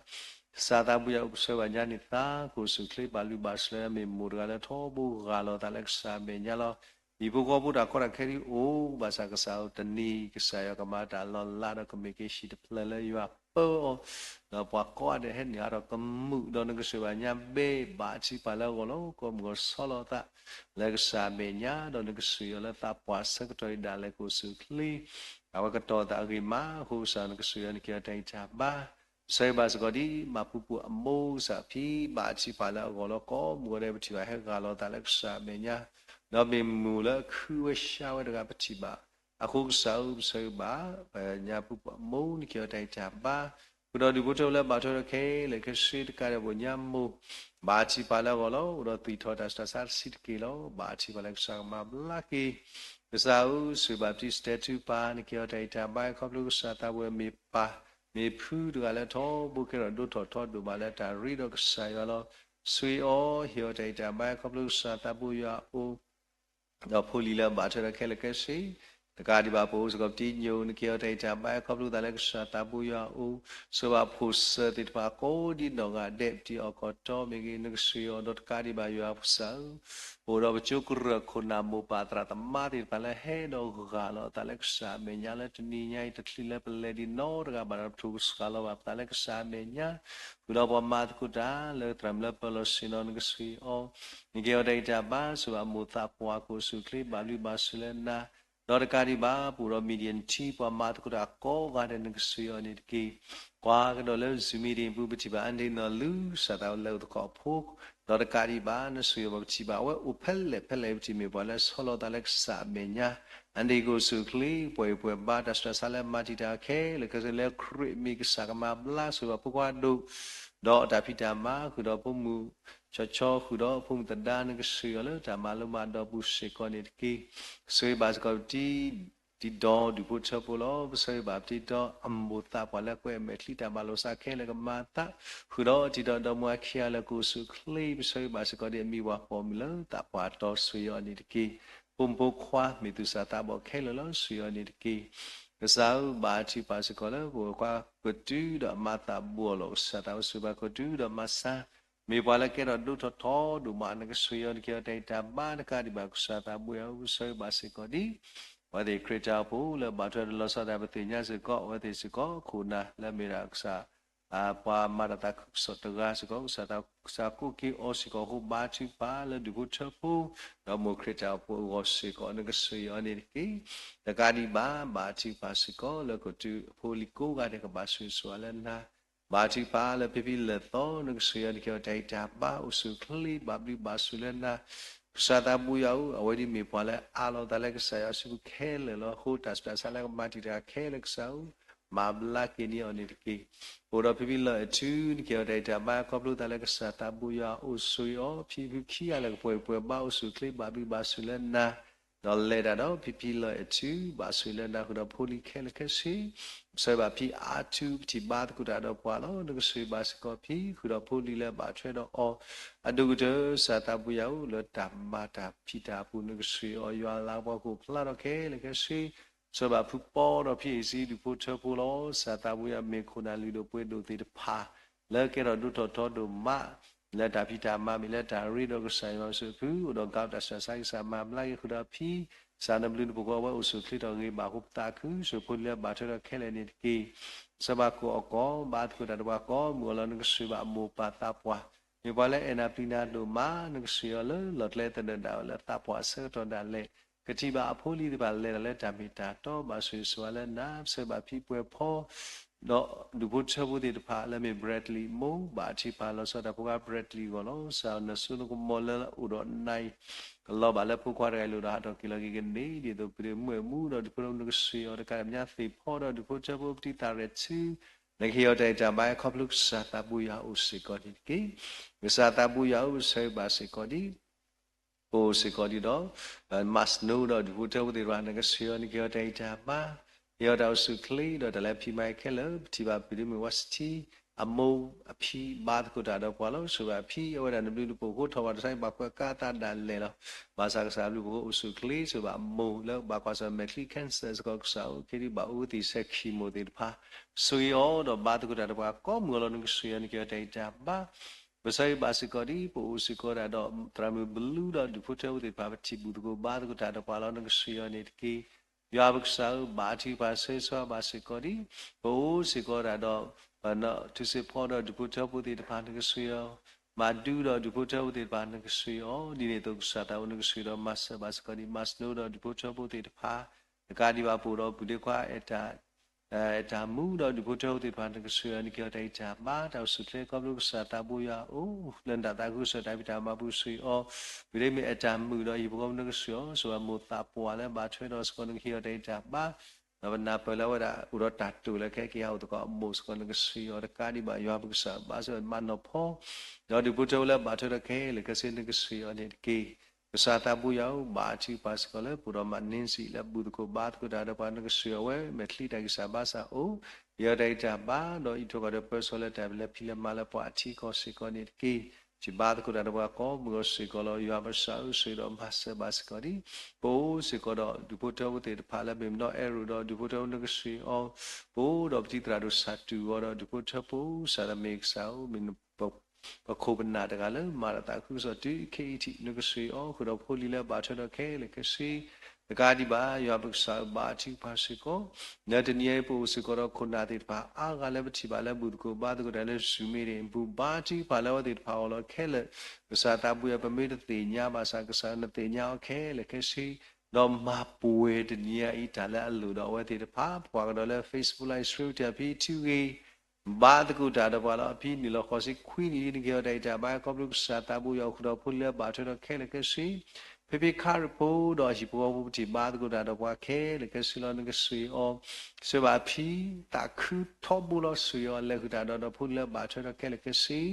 ကစၢ်သးဘိယွၤဧၢ, ပဆၢဂ့ၤဘၣ်ညါန့ၢ်သး ကိးအိၣ်ဆူၣ်အိၣ်ချ့ ဘၣ်ဘျုးဘၣ်ဆိၣ်လၢ မ့ၢ်မိၢ်တဂၤလၢထီဘိဂၢ်လီၤအသးလၢကစၢ်အမဲာ်ညါလီၤ. ဟံၣ်ဖိဃီဖိတၢ်ကီတၢ်ခဲဒုးအိၣ်ဘၣ်ဆၣ်ကစၢ်ဧၢ, တနံၤကစၢ်ယွၤကမၤတၢ်လီၤလးဒီးကမ့ၢ်က့ၤဟံၣ်တဖျၢၣ်လၢယွၤပၢအီၤ, ဒီးပှၤကိးဂၤဒဲးဟဲနုာ်ဟးထီၣ်ကမုာ်, ဒီးနကဆှၢဘၣ်ညါဘဲ ဘၣ်ထုကဖၣ်လၢအဂီၢ်လီၤ. ကိးမုၢ်ဂီၤဆီလီၤအသး လၢကစၢ်အမဲာ်ညါ, ဒီးနကဆှၢအီၤလၢသးပှၢ်ဆၢကတီၢ်အံၤဒၣ်လဲာ် ကိးအိၣ်ဆူၣ်အိၣ်ချ့ အဝဲကတီၤသးအဂ့ၤမးအဃိ ကစၢ်နကဆှၢအီၤ နကဲအီၤတၢ်ဂံၢ်တၢ်ဘါ ဆၢဂ့ၤဘၣ်စ့ၢ်ကီးဒ်မၤပူၤပိာ်အမိၢ်ကစၢ်ဖံ ဘၣ်ထုကဖၣ်လၢအဂီၢ်လီၤ. ကိးမုၢ်ဂီၤဒဲးပထံၣ်ဘၣ်ဟဲဂၢ်လီၤအသးလၢကစၢ်အမဲာ်ညါ, ဒီးမ့ၢ်မိၢ်လၢခုဝဲဆါဝဲတဂၤပထံၣ်ဘၣ်, အဃိကစၢ်ဧၢ, ပဆၢဂ့ၤဘၣ်ညါပူၤပိာ်အမိၢ် နကဲအီၤတၢ်ဂံၢ်တၢ်ဘါ, ဃုာ်ဒီးဒူၣ်ဖိထၢဖိလၢဘၣ်ထွဲဒီးခဲလၢာ်ခဲဆ့တကးဒံးဘၣ် ညါမိၢ် ဘၣ်ထုကဖၣ်လၢအဂီၢ်လီၤ. အိၣ်ဒီးသွံၣ်ထီၣ်တၢ်ဆူးတၢ်ဆါတဆံးတက့ၢ်လီၤ. ဘၣ်ထုကဖၣ်လၢကစၢ်ကမၤဘျါက့ၤ ကစၢ်ဧၢ, ဆှၢဘၣ်ပတံၢ်စတဲထူပၢ် နကဲအီၤတၢ်ဂံၢ်တၢ်ဘါ ခီဖျိကစၢ်သးဘိယွၤမ့ၢ်ပၢ်, မ့ၢ်ဖုတဂၤလၢထီဘိကဲထီၣ်ဒိၣ်ထီၣ်ထီဒိၣ်မးလၢတၢ်ရ့ဒီးကစၢ်ယွၤလီၤ. ဆှၢအီၤ ဟ့ၣ်အီၤတၢ်ဂံၢ်တၢ်ဘါ ခီဖျိကစၢ်သးဘိယွၤအအိၣ် ဒီးဖိလံၤလၢဘၣ်ထွဲဒီးခဲလၢာ်ခဲဆ့ တကးဒံးဘၣ် ပအိၣ်စ့ၢ်ကီးပတံၤညိၣ် နကဲအီၤတၢ်ဂံၢ်တၢ်ဘါ ခီဖျိသးလၢကစၢ်သးဘိယွၤအအိၣ်, ဆှၢဘၣ်ဖိၣ်စၢၤသ့ၣ်တဖၣ်ကိးဒံးနီၢ်ဂၤဒဲး ပတံၤအီၣ်ကီၢ်တီမ့ၢ်ဂ့ၤ နကဆှၢအီၤ ဒီးတကးဒံးဘၣ်ယွၤကစၢ်ဧၢ, ပအိၣ်ဒီးပကၠိကရၢၢ်ခိၣ်နၢ်မိၢ်ပၢ်သရၣ်သမါသ့ၣ်တဖၣ်လၢဟဲဒီးဂၢ်လီၤအသးလၢကစၢ်အမဲာ်ညါလၢတနံၤညါအံၤ တချုးလၢပလဲၤဒံးနီတဂၤဘၣ်ဒီး ပထိၣ်ကစှၤလီၤဘၣ်ပသးလၢကစၢ်အမဲာ်ညါ ဃုာ်ဒီးပှၤမၤသကိးတၢ်လၢသရၣ်မုၣ်လၢပၢၤလီၢ်ဆ့ၣ်နီၤ နကဆှၢအီၤ, နကဲအီၤတၢ်ဂံၢ်တၢ်ဘါ ဆှၢဘၣ်မိၢ်သးပှၢ် ကိးအိၣ်ဆူၣ်အိၣ်ချ့ ဘၣ်ဘျုးဘၣ်ဆိၣ်လၢနၤ, ဒီးတကးဒံးဘၣ် ပအိၣ်ဒီး Media team ပှၤမၤသကိးတၢ်ကိးဂၤဒဲး နကဆှၢအီၤန့ၣ်တက့ၢ်. ကွၢ်ကဒီးလၢ Zoom meeting ပူၤ ပထံၣ်ဘၣ် အါဒ့နီၢ်လူၤ ကစၢ်သးလၢအိၣ်သကိးဖိ, ဒီးတကးဒံးဘၣ် နဆှၢအီၤ ပထံၣ်ဘၣ်အဝဲအိၣ်ဖဲလဲၣ်ဖဲလဲၣ် ပထံၣ်မ့ၢ်ပှၤလၢဆီလီၤသးလၢကစၢ်အမဲာ်ညါ, အါဒ့ကိးအိၣ်ဆူၣ်အိၣ်ချ့ ပှၤအံၤပှၤဘါ တၢ်ဆူးတၢ်ဆါလၢမၤတံာ်တာ်ခဲလၢာ်ခဲဆ့ လၢခရံာ်မ့ၢ်ကစၢ်ကမၤဘျါ ဆှၢဘၣ်ဖိခွါဒိၣ် ဒီးတၢ်ဖံးတၢ်မၤ ဃုာ်ဒီးဖိမုၣ် ဆီဆီ ဃုာ်ဒီးဖိမုၣ်သဒါ နကဆှၢအီၤလၢတၢ်မၤလိမၤဒိးပူၤစ့ၢ်ကီးန့ၣ်တက့ၢ်. ဆှၢဘၣ်စ့ၢ်ကီးပတံၤ တံၤဒီးဒူၣ်ဖိထၢဖိလီၤ. ပဆှၢဘၣ်ပတံၤဒီးအမိၢ်သးပှၢ်လၢကွဲးအမဲာ်ချံတၢ်မၤလိာ်စးခဲလၢာ်ကမၤသး, ဃုာ်ဒီးတံၤဒီးဒီမါဝၤခံဂၤလၢာ် ကိးအိၣ်ဆူၣ်အိၣ်ချ့ ပဆှၢဘၣ်စ့ၢ်ကီးဒ်အမံၤပှၤပိာ်မုၣ်လၢသးပှၢ်တီ ဆှၢအီၤန့ၣ်တက့ၢ်. ဖိမုၣ်ဖိခွါမ့ၢ်သူၣ်စၢ်သးဘီၣ်ခဲလၢာ်လီၤ ဆှၢအီၤန့ၣ်တက့ၢ်. ကစၢ်ဧၢ ဘၣ်ထုကဖၣ်စ့ၢ်ကီးလၢပဝဲခွါကတုၤဒီးမၤသးဘိအလီၢ် ကစၢ်သးဘိဆှၢဘၣ်ကတုၤဒီးမၤစၢ် မ့ၢ်ပှၤလၢကဲထီၣ်ဒိၣ်ထီၣ်ထီဒိၣ်မး နကဆှၢအီၤ နကဲအီၤတၢ်ဂံၢ်တၢ်ဘါ တကးဒံးဘၣ် ကစၢ်သးဘိယွၤဧၢ ပဆှၢဘၣ်စ့ၢ်ကီးဒ် အဝဲသ့ၣ်ခရံာ်တၢ်အိၣ်ဖှိၣ်လၢဘၣ်ထွဲဒီးလီၤဆီဒၣ်တၢ် ပသ့ၣ်ညါစ့ၢ်ကီး အဝဲသ့ၣ်စ့ၢ်ကီး ခိၣ်နၢ်လၢမ့ၢ်ဒၣ်ကစၢ် ပှၤမၤတၢ်သးခုကစီၣ်တဂၤစ့ၢ်ကီး ကစၢ်သး ကစၢ်ကိးက့ၤအီၤစ့ၢ်ကီးအဃိ ဘါထုကဖၣ်လၢဒူၣ်ဖိထၢဖိ ဒီးမိၢ်ခရံာ်တၢ်အိၣ်ဖှိၣ်အဂီၢ်စ့ၢ်ကီး နကဆှၢအီၤန့ၣ်တက့ၢ်. တကးဒံးဘၣ် ဘါထုကဖၣ်စ့ၢ်ကီးလၢကတုၤအဖိလံၤကိးဂၤဒဲးကဘၣ်ဆိၣ်ဂ့ၤဆိၣ်ဝါလၢနၤ ဘါထုကဖၣ်လၢဖံဖံလၢၢ်သီ နကဆှၢအီၤ နကဲအီၤတၢ်ဂံၢ်တၢ်ဘါ အိၣ်ဆူၣ်အိၣ်ချ့ ဘၣ်ဘျုးဘၣ်ဆိၣ်လၢနၤ ကစၢ်သးဘိယွၤဧၢ အဝဲဒၣ်မ့ၢ်ပှၤလၢအးလီၤသးလၢကစၢ်ယွၤစုပူၤခဲလၢာ်လီၤ. အဃိတၢ်ဆူးတၢ်ဆါလၢကမၤတံာ်တာ်ခဲလၢာ် ကစၢ်ဧၢ မၤဘျါက့ၤန့ၢ်အီၤန့ၣ်တက့ၢ်. အိၣ်ဒီးဖံဖံလၢၢ်အထူ နကဲအီၤတၢ်ဂံၢ်တၢ်ဘါ ခီဖျိသးလၢကစၢ်သးဘိယွၤအိၣ်ဆိၣ်ဂ့ၤအီၤ ဖံဖုခံဂၤလၢာ်ကပှဲၤပှဲၤဘါ အိၣ်ဆူၣ်အိၣ်ချ့ ဘၣ်ဘျုးဘၣ်ဆိၣ်လၢနၤ ဒီးလဲၤတၢ်ဒီးဖံဖံလၢၢ်အထူ ဘၣ်ဆိၣ်ဂ့ၤလၢနၤ ဃုာ်ဒီးဖိလံၤခဲလၢာ်ခဲဆ့ ပဆှၢဘၣ်ဖံအါထူ ပထံၣ်ဘါသကိးတၢ်ဒီးပှၤလီၤ. နကဆှၢဘၣ်စ့ၢ်ကီးဖံ ဃုာ်ဒီးဖိလံၤလၢဘၣ်ထွဲဒီးအီၤ အဒိၣ်ကတၢၢ် ကစၢ်သးဘိယွၤဧၢ လၢတၢ်မၤတၢ်ဖံးတၢ်ပူၤ နကဆှၢအီၤ ယွၤလၤကပီၤကအိၣ်ဖျါထီၣ်ခဲလၢာ်ခဲဆ့ ပဆှၢဘၣ်ဖုပီဒီးဖံအ့ၣ်စံဒူၣ်ဖိထၢဖိလီၤ. ကစၢ်သးဘိယွၤမ့ၢ်ခိၣ်နၢ်လုၢ်ဒိၣ်ပှ့ၤဒိၣ်သ့ၣ်တဖၣ် လၢကဲထီၣ်ဒိၣ်ထီၣ်ထီဒိၣ်မး လၢတၢ်ဖံးတၢ်မၤမ့ၢ်လၢတၢ်ရ့ဒီးကစၢ်ယွၤစုပူၤ အိၣ်ဒီးကးတၢ်ဆူးတၢ်ဆါ ကစၢ်မၤဘျါက့ၤ ဃုာ်ဒီးဖံ ကစၢ်နဘျုးနဖှိၣ်ကိးအဝဲအိၣ်ဆူၣ်အိၣ်ချ့ထီၣ်ဂ့ၤဘၣ်အဃိ ပသးခု ဆှၢဖိလံၤလၢဘၣ်ထွဲဒီးခဲလၢာ်န့ၣ်တက့ၢ်. ပဆှၢဘၣ်ကိးအီၣ်ကိးဘါသကိးတၢ်ဒီးပှၤကိးမုၢ်အလီၢ် နကဆှၢဘၣ်အမိၢ်ပၢ်သးပှၢ် မ့ၢ်ပှၤလၢအဲၣ်နၤပျံၤနၤဒိၣ်မး နကဆှၢအီၤလၢလီၢ်ကျဲသနၢၣ်ဒၣ်ဝဲလၢသးပှၢ်အဆၢကတီၢ်ဒၣ်လဲာ် ကထံၣ်ဘၣ်အဖိအလံၤသ့ၣ်တဖၣ်လဲၤတၢ်လၢတၢ်မ့ၢ်တၢ်တီ, ဘၣ်ဆိၣ်ဂ့ၤဆိၣ်ဝါလၢနၤ, ပဆၢဂ့ၤဘၣ်ဖံပှဲၤဖီ ဒီးဒူၣ်ဖိထၢဖိသ့ၣ်တဖၣ်လၢမ့ၢ် Bradley မိၢ်, ဘၣ်ထံၣ်ပၢ်လီၤဆီတၢ်ဖိခွါ Bradley အဂီၢ်လီၤ. ကစၢ်နၢၤစိနကမီၤလၢအိၣ်ဒီးနၤ ကလီၤဘၣ်လၢဖိခွါတဂၤအလိၤဒီးဟးထီၣ်က့ၤလီၤက့ၤကန့ၢ် ဒ်သိးပှၤဒ့မုၣ်အမူဒီးဒူၣ်ဖိထၢဖိနကဆှံအီၤတကးဒံး ပညါသ့ၣ်ဖီဒီးဒူၣ်ဖိထၢဖိပတံၤသးရဲၣ်ဆူ နကဟ့ၣ်အီၤတၢ်အံၣ်တၢ်ဘါ ခီဖျိကစၢ်သးဘိယွၤအိၣ်စ့ၢ်ကီးန့ၣ်တက့ၢ်. ကစၢ်သးဘိယွၤအိၣ် ပဆၢဂ့ၤဘၣ်စ့ၢ်ကီးဒံး ပအိၣ်စ့ၢ်ကီးဒံးဒီး မၤစနိဒီးဒူၣ်ဖိထၢဖိသ့ၣ်တဖၣ် နကဆှံအီၤ နကဟ့ၣ်အီၤတၢ်အံၣ်တၢ်ဘါ, ဟ့ၣ်အီၤတၢ်အိၣ်ဆူၣ်အိၣ်ချ့ဒီးတၢ်လၢအဖံးမၤခဲလၢာ်, ပထံၣ်ဘၣ်ပှၤဒ့မုၣ်ဝါစထံ အမိၢ်အဖံဘါသကိးတၢ်ဒီးပှၤလီၤ. ဆိၣ်ဂ့ၤဘၣ်ဖံ အဝဲဒၣ်နဘျုးနဖှိၣ်ဃိထီၣ်ဘၣ်တၢ်ဆါ ဘၣ်ကွဲးကးသးဒၣ်လဲာ်လီၤ. ဘၣ်ဆၣ်ကစၢ်ဘျုးဖှိၣ်ဃိအိၣ်ဆူၣ်အိၣ်ချ့ ဆိၣ်ဂ့ၤဘၣ်အမိၢ်လၢဘၣ်ကွၢ်ဆၢၣ်မဲာ်ချံ cancer စ့ၢ်ကီး ကစၢ်အိၣ် ခဲဒံးဘၣ်အူသံၣ်ဆဲး chemo သ့ၣ်တဖၣ် ဆိၣ်ဂ့ၤအီၤဒီးဘါသကိးတၢ်ဒီးပှၤကိးမုၢ်အလီၢ် နကဆှံအီၤ နကဟ့ၣ်အီၤတၢ်အံၣ်တၢ်ဘါ ပဆၢဂ့ၤဘၣ်စ့ၢ်ကီးဒံး ပအိၣ်စ့ၢ်ကီးဒၣ်ဒီး သရၣ်မုၣ်ဘလူဒီးဒူၣ်ဖိထၢဖိသ့ၣ်တဖၣ် ပထံၣ်ဘၣ်သကိးဘါသကိးတၢ်ဒီးပှၤလီၤ နကဆှံအီၤန့ၣ်တက့ၢ်. ယွၤပကစၢ်ဧၢ ဘါထုကဖၣ်ဆၢဂ့ၤဆၢဝါဘၣ်စ့ၢ်ကီးဒံး ပအိၣ်စ့ၢ်ကီးဒၣ်ဒီး ပနီၢ်ထူစ့ဖီဒီးဒူၣ်ဖိထၢဖိသ့ၣ်တဖၣ် နကဆှံအီၤ, မၤဒူဒီးဒူၣ်ဖိထၢဖိသ့ၣ်တဖၣ် နကဆှံအီၤ, ဒ်န့ၣ်အသိးကစၢ်သးအိၣ် နကဆှံဒီးမၤစၢၤဘၣ်စ့ၢ်ကီးဒံး မၤစနိဒီးဒူၣ်ဖိထၢဖိသ့ၣ်တဖၣ် တကးဒံးဘၣ် ပအိၣ်ဒီးပုၢ်ဒ့ခွါ အဲၣ်တၢ်မုာ်ဒီးဒူၣ်ဖိထၢဖိသ့ၣ်တဖၣ် နကဆှံအီၤ နကဟ့ၣ်အီၤတၢ်အံၣ်တၢ်ဘါ တၢ်အိၣ်ဆူၣ်အိၣ်ချ့ ခီဖျိကစၢ်သးဘိယွၤအိၣ် လၢနတၢ်သးခုကစီၣ်တၢ်ဖံးတၢ်မၤပူၤ ဆှံအီၤ, ပုၢ်ဒ့မုၣ်အဲၣ်တၢ်မုာ်ဒီးဟံၣ်ဖိဃီဖိ နကဆှံအီၤ, ဆိၣ်ဂ့ၤဘၣ်မိၢ်သးပှၢ်လၢဘၣ်ထွဲဒီးစ့ၢ်ကီး နကဟ့ၣ်အီၤတၢ်အံၣ်တၢ်ဘါ ဒီးပနၢ်ပၢၢ်လၢအဝဲဒၣ်အိၣ်ဒီးတၢ်တိာ်လၢခဲက့ၤဟးအိၣ်သကိးအမိၢ်စ့ၢ်ကီး နကဆှံအီၤ တကးဒံးဘၣ် ယွၤပကစၢ်ဘါစၢၤမၤနီၢ်ဖီ ဒီးဒူၣ်ဖိထၢဖိလၢဘၣ်ထွဲဒီးခဲလၢာ်ခဲဆ့ နကဆှံအီၤန့ၣ်တက့ၢ်. ကစၢ်သးဘိယွၤဧၢ ဘါထုကဖၣ်စ့ၢ်ကီးလၢပအိၣ်ဒီးမးန့စံးလၢဘူၣ်သကိးဘါသကိးတၢ်ဒီးပှၤ နကဆှံအီၤဝဲ မဲာ်ချံတၢ်ဂံၢ်စၢ်ဘါစၢ်အိၣ်, ဟ့ၣ်အီၤတၢ်အံၣ်တၢ်ဘါ ဒီးအံးထွဲကွၢ်ထွဲပၢဆှၢလၢတၢ်လၢဖံးလၢမၤလၢပှၤအထံအကီၢ်စ့ၢ်ကီးန့ၣ်တက့ၢ်. ထံၣ်ဘါသကိးတၢ်ဒီးပှၤကိးမုၢ်အီၤစ့ၢ်ကီးလီၤ. ယွၤပကစၢ်ဧၢ ဆိၣ်ဂ့ၤဒီးမၤစၢၤဘၣ်စ့ၢ်ကီးဒံး ပအိၣ်စ့ၢ်ကီးဒီးဒူၣ်ဖိထၢဖိသ့ၣ်တဖၣ်လၢမ့ၢ်မနီၤအဲၣ်ရိၣ်ဒီးဒူၣ်ဖိထၢဖိ နကဆှံအီၤ, ပအိၣ်ဒီးပတံၤသရၣ်ဒိၣ်စၢ်တူၢ်အီၤဒီးဒူၣ်ဖိထၢဖိ ကစၢ်လၢမ့ၢ်ကစၢ်ဧၢ မ့ၢ် ပခိၣ်ပနၢ်တဂၤလၢမၤတၢ်သးခုကစီၣ်တုၤခဲအံၤထံး နကဆှံအီၤ ဃုာ်ဒီးဖိလံၤလၢဘၣ်ထွဲဒီးခဲလၢာ်ခဲဆ့ တကးဒံးဘၣ် ယွၤပကစၢ်ဧၢ ဘါထုကဖၣ်စ့ၢ်ကီး လၢတနံၤအံၤ ပအိၣ်စ့ၢ်ကီးဒီးခိၣ်နၢ်သ့ၣ်တဖၣ်အါဂၤလၢပထံၣ်ဘၣ်လၢဘူၣ်သကိးဘါသကိးတၢ်လၢ Zoom meeting အပူၤ ဘါထုကဖၣ်လၢအဝဲသ့ၣ်တဖၣ်အဂီၢ်လီၤခဲလၢာ် ကစၢ်သးဘိယွၤ ပမ့ၢ်တသ့ၣ်ညါဘၣ်ဆၣ် ကစၢ်နသ့ၣ်ညါအီၤခဲလၢာ်ခဲဆ့ ဒီးမၤပှဲၤတနံၤအံၤတၢ်လၢအလိၣ်ဒီးအဝဲသ့ၣ်တဖၣ် ပကွၢ်ကဒီးလၢ Facebook Live Stream တဖံထံဂ့ၤ ဘါသကိးတၢ်ဒီးပှၤလီၤ. အဖံနုာ်လီၤဃီၤဆံခွံနံၣ် နကဟ့ၣ်အီၤတၢ်အံၣ်တၢ်ဘါ ခီဖျိကစၢ်သးဘိယွၤအိၣ်ဃုာ်ဒီးဖိလံၤလၢဘၣ်ထွဲဒီးခဲလၢာ်ခဲဆ့ ဖံဖံခါရၢဖိဒီးအဟံၣ်ဖိဃီဖိ ပထံၣ်ဘါသကိးတၢ်ဒီးပှၤခဲလၢာ်ခဲဆ့လီၤ. နကဆှံအီၤ ဆိၣ်ဂ့ၤဘၣ်ဖံသးခုထီဘိလီၤ. ဆှံအီၤလဲၤဃုာ်တၢ်ဒီးဒီးဖိလံၤလၢဘၣ်ထွဲဒီးခဲလၢာ်ခဲဆ့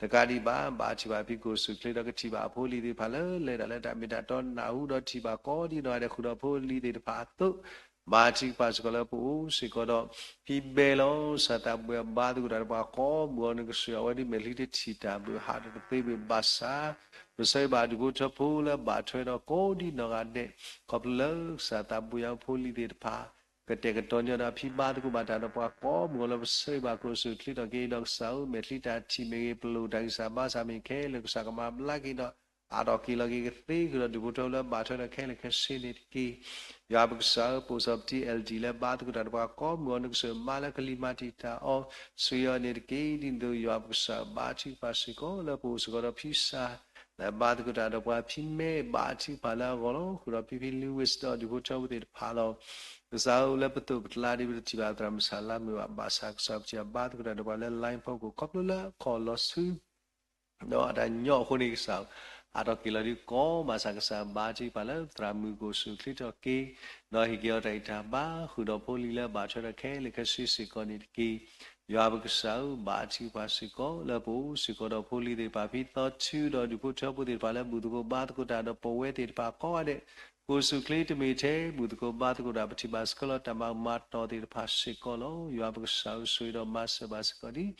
တကးဒံးဘၣ် ဘါထုကဖၣ်ဖံကိၣ်ဆူၣ်ချ့ဒီးကထံၣ်ဘၣ်အဖိအလံၤသ့ၣ်တဖၣ်လၢ လဲၤတၢ်လၢတၢ်မ့ၢ်တၢ်တီ နၢ်ဟူဒီးထံၣ်ဘၣ်ကိးဒံနီၢ်ဂၤဒဲးဃုာ်ဒီးဖိအလံၤသ့ၣ်တဖၣ်အသိး ဘါထုကဖၣ်စ့ၢ်ကီးလၢပအိၣ်စ့ၢ်ကီးဒီး ဖံဘဲလီၤ. ကစၢ်သးဘိယွၤဘါသကိးတၢ်ဒီးပှၤကိးမုၢ်အီၤ နကဆှံအီၤဝဲဒ်မဲာ်ချံတထံၣ်တၢ်ဘျုး ဟးတသ့ဘၣ်ဘၣ်ဆၣ် ပဆၢဂ့ၤဘၣ်ဒူၣ်ဖိထၢဖိလၢဘၣ်ထွဲဒီးကိးဒံနီၢ်ဂၤဒဲး ခီဖျိလၢကစၢ်သးဘိယွၤဖိအလံၤသ့ၣ်တဖၣ် ကတဲာ်ကတီၤညီဒီးအဖံဘါသကိးဘၣ်တၢ်ဒီးပှၤကိးမုၢ်အီၤလၢပဆၢဂ့ၤဘၣ်ကျိၣ်စူၣ်ချ့ထီၣ်က့ၤဒီးကစၢ်ဧၢ မဲာ်ချံတၢ်ထံၣ်မ့ၢ်ဂ့ၤ ပလိၣ်တၢ်ဂံၢ်စၢ်ဘါစၢ်မ့ၢ်ခဲလၢာ် ကစၢ်ကမၤဘျါက့ၤဒီး အါထီၣ်က့ၤလီၤက့ၤကသ့ဃုာ်ဒီးဒူၣ်ဖိထၢဖိလၢဘၣ်ထွဲဒီးခဲလၢာ်ခဲဆ့န့ၣ်တက့ၢ်. ယွၤပကစၢ်ဧၢ ပအိၣ်စီၤပတံ L D လၢဘါသကိးတၢ်ဒီးပှၤကိးမုၢ်အီၤ နကစၢ်မါလၢကလံၤမၤတံာ်တာ်အီၤ ဆှံအီၤန့ၣ်တက့ၢ်. ဒ်န့ၣ်အသိး ယွၤပကစၢ်ဘါထုကဖၣ်စ့ၢ်ကီး လၢပအိၣ်စ့ၢ်ကီးဒီးဖံစၢ် လၢဘါသကိးတၢ်ဒီးပှၤ ဖံမဲ ဘါထုကဖၣ်လၢအဂီၢ်လီၤ. ဃုာ်ဒီးဖံဖံ Louis ဒီးဒူၣ်ဖိထၢဖိသ့ၣ်တဖၣ်လီၤ. ကစၢ်ဧၢ လၢပသိးပကျါဒ်ပတထံၣ်ဘၣ် သရၣ်မုၢ်ဆၣ်လါမုၢ်ဘၣ် ဘၣ်ဆၣ်ကစၢ်ပထံၣ်ဘၣ်ဘါသကိးတၢ်ဒီးပှၤလၢ line ဖီခိၣ် ခီဖျိလၢအခီၣ်လီၤဆူ ဒီးအတၢ်ညီအဃိန့ၣ် ကစၢ်ဧၢ အါထီၣ်က့ၤလီၤဒ်ကိးမးဆၣ် ကစၢ်ဘါထုကဖၣ်လၢသရၣ်မုၢ်ကိၣ်ဆူၣ်ချ့ထီၣ်က့ၤ ဒီးဟ့ၣ်က့ၤအီၤတၢ်အံၣ်တၢ်ဘါ ဃုာ်ဒီးဖိလံၤလၢဘၣ်ထွဲဒီးခဲလၢာ်ခဲဆ့စ့ၢ်ကီးန့ၣ်တက့ၢ်. ယွၤပကစၢ်ဧၢ ဘါထုကဖၣ်စ့ၢ်ကီး လၢပအိၣ်စ့ၢ်ကီးဒီးဖိလံၤသ့ၣ်တဖၣ် ဖံသီထုဒီးဒူၣ်ဖိထၢဖိသ့ၣ်တဖၣ်လၢဘူၣ်သကိးဘါသကိးတၢ်ဒီးပဝဲသ့ၣ်တဖၣ်ကိးဂၤဒဲး ကိၣ်ဆူၣ်ချ့တမ့ၢ်ထဲ ဘူၣ်သကိးဘါသကိးတၢ် ပထံၣ်ဘၣ်ဆှၢလီၤတၢ်မၤကမၤတီၢ်သ့ၣ်တဖၣ်စ့ၢ်ကီးလီၤ. ယွၤပကစၢ်ဧၢ ဆိၣ်ဂ့ၤဒီးမၤစၢၤဘၣ်စ့ၢ်ကီးဒ်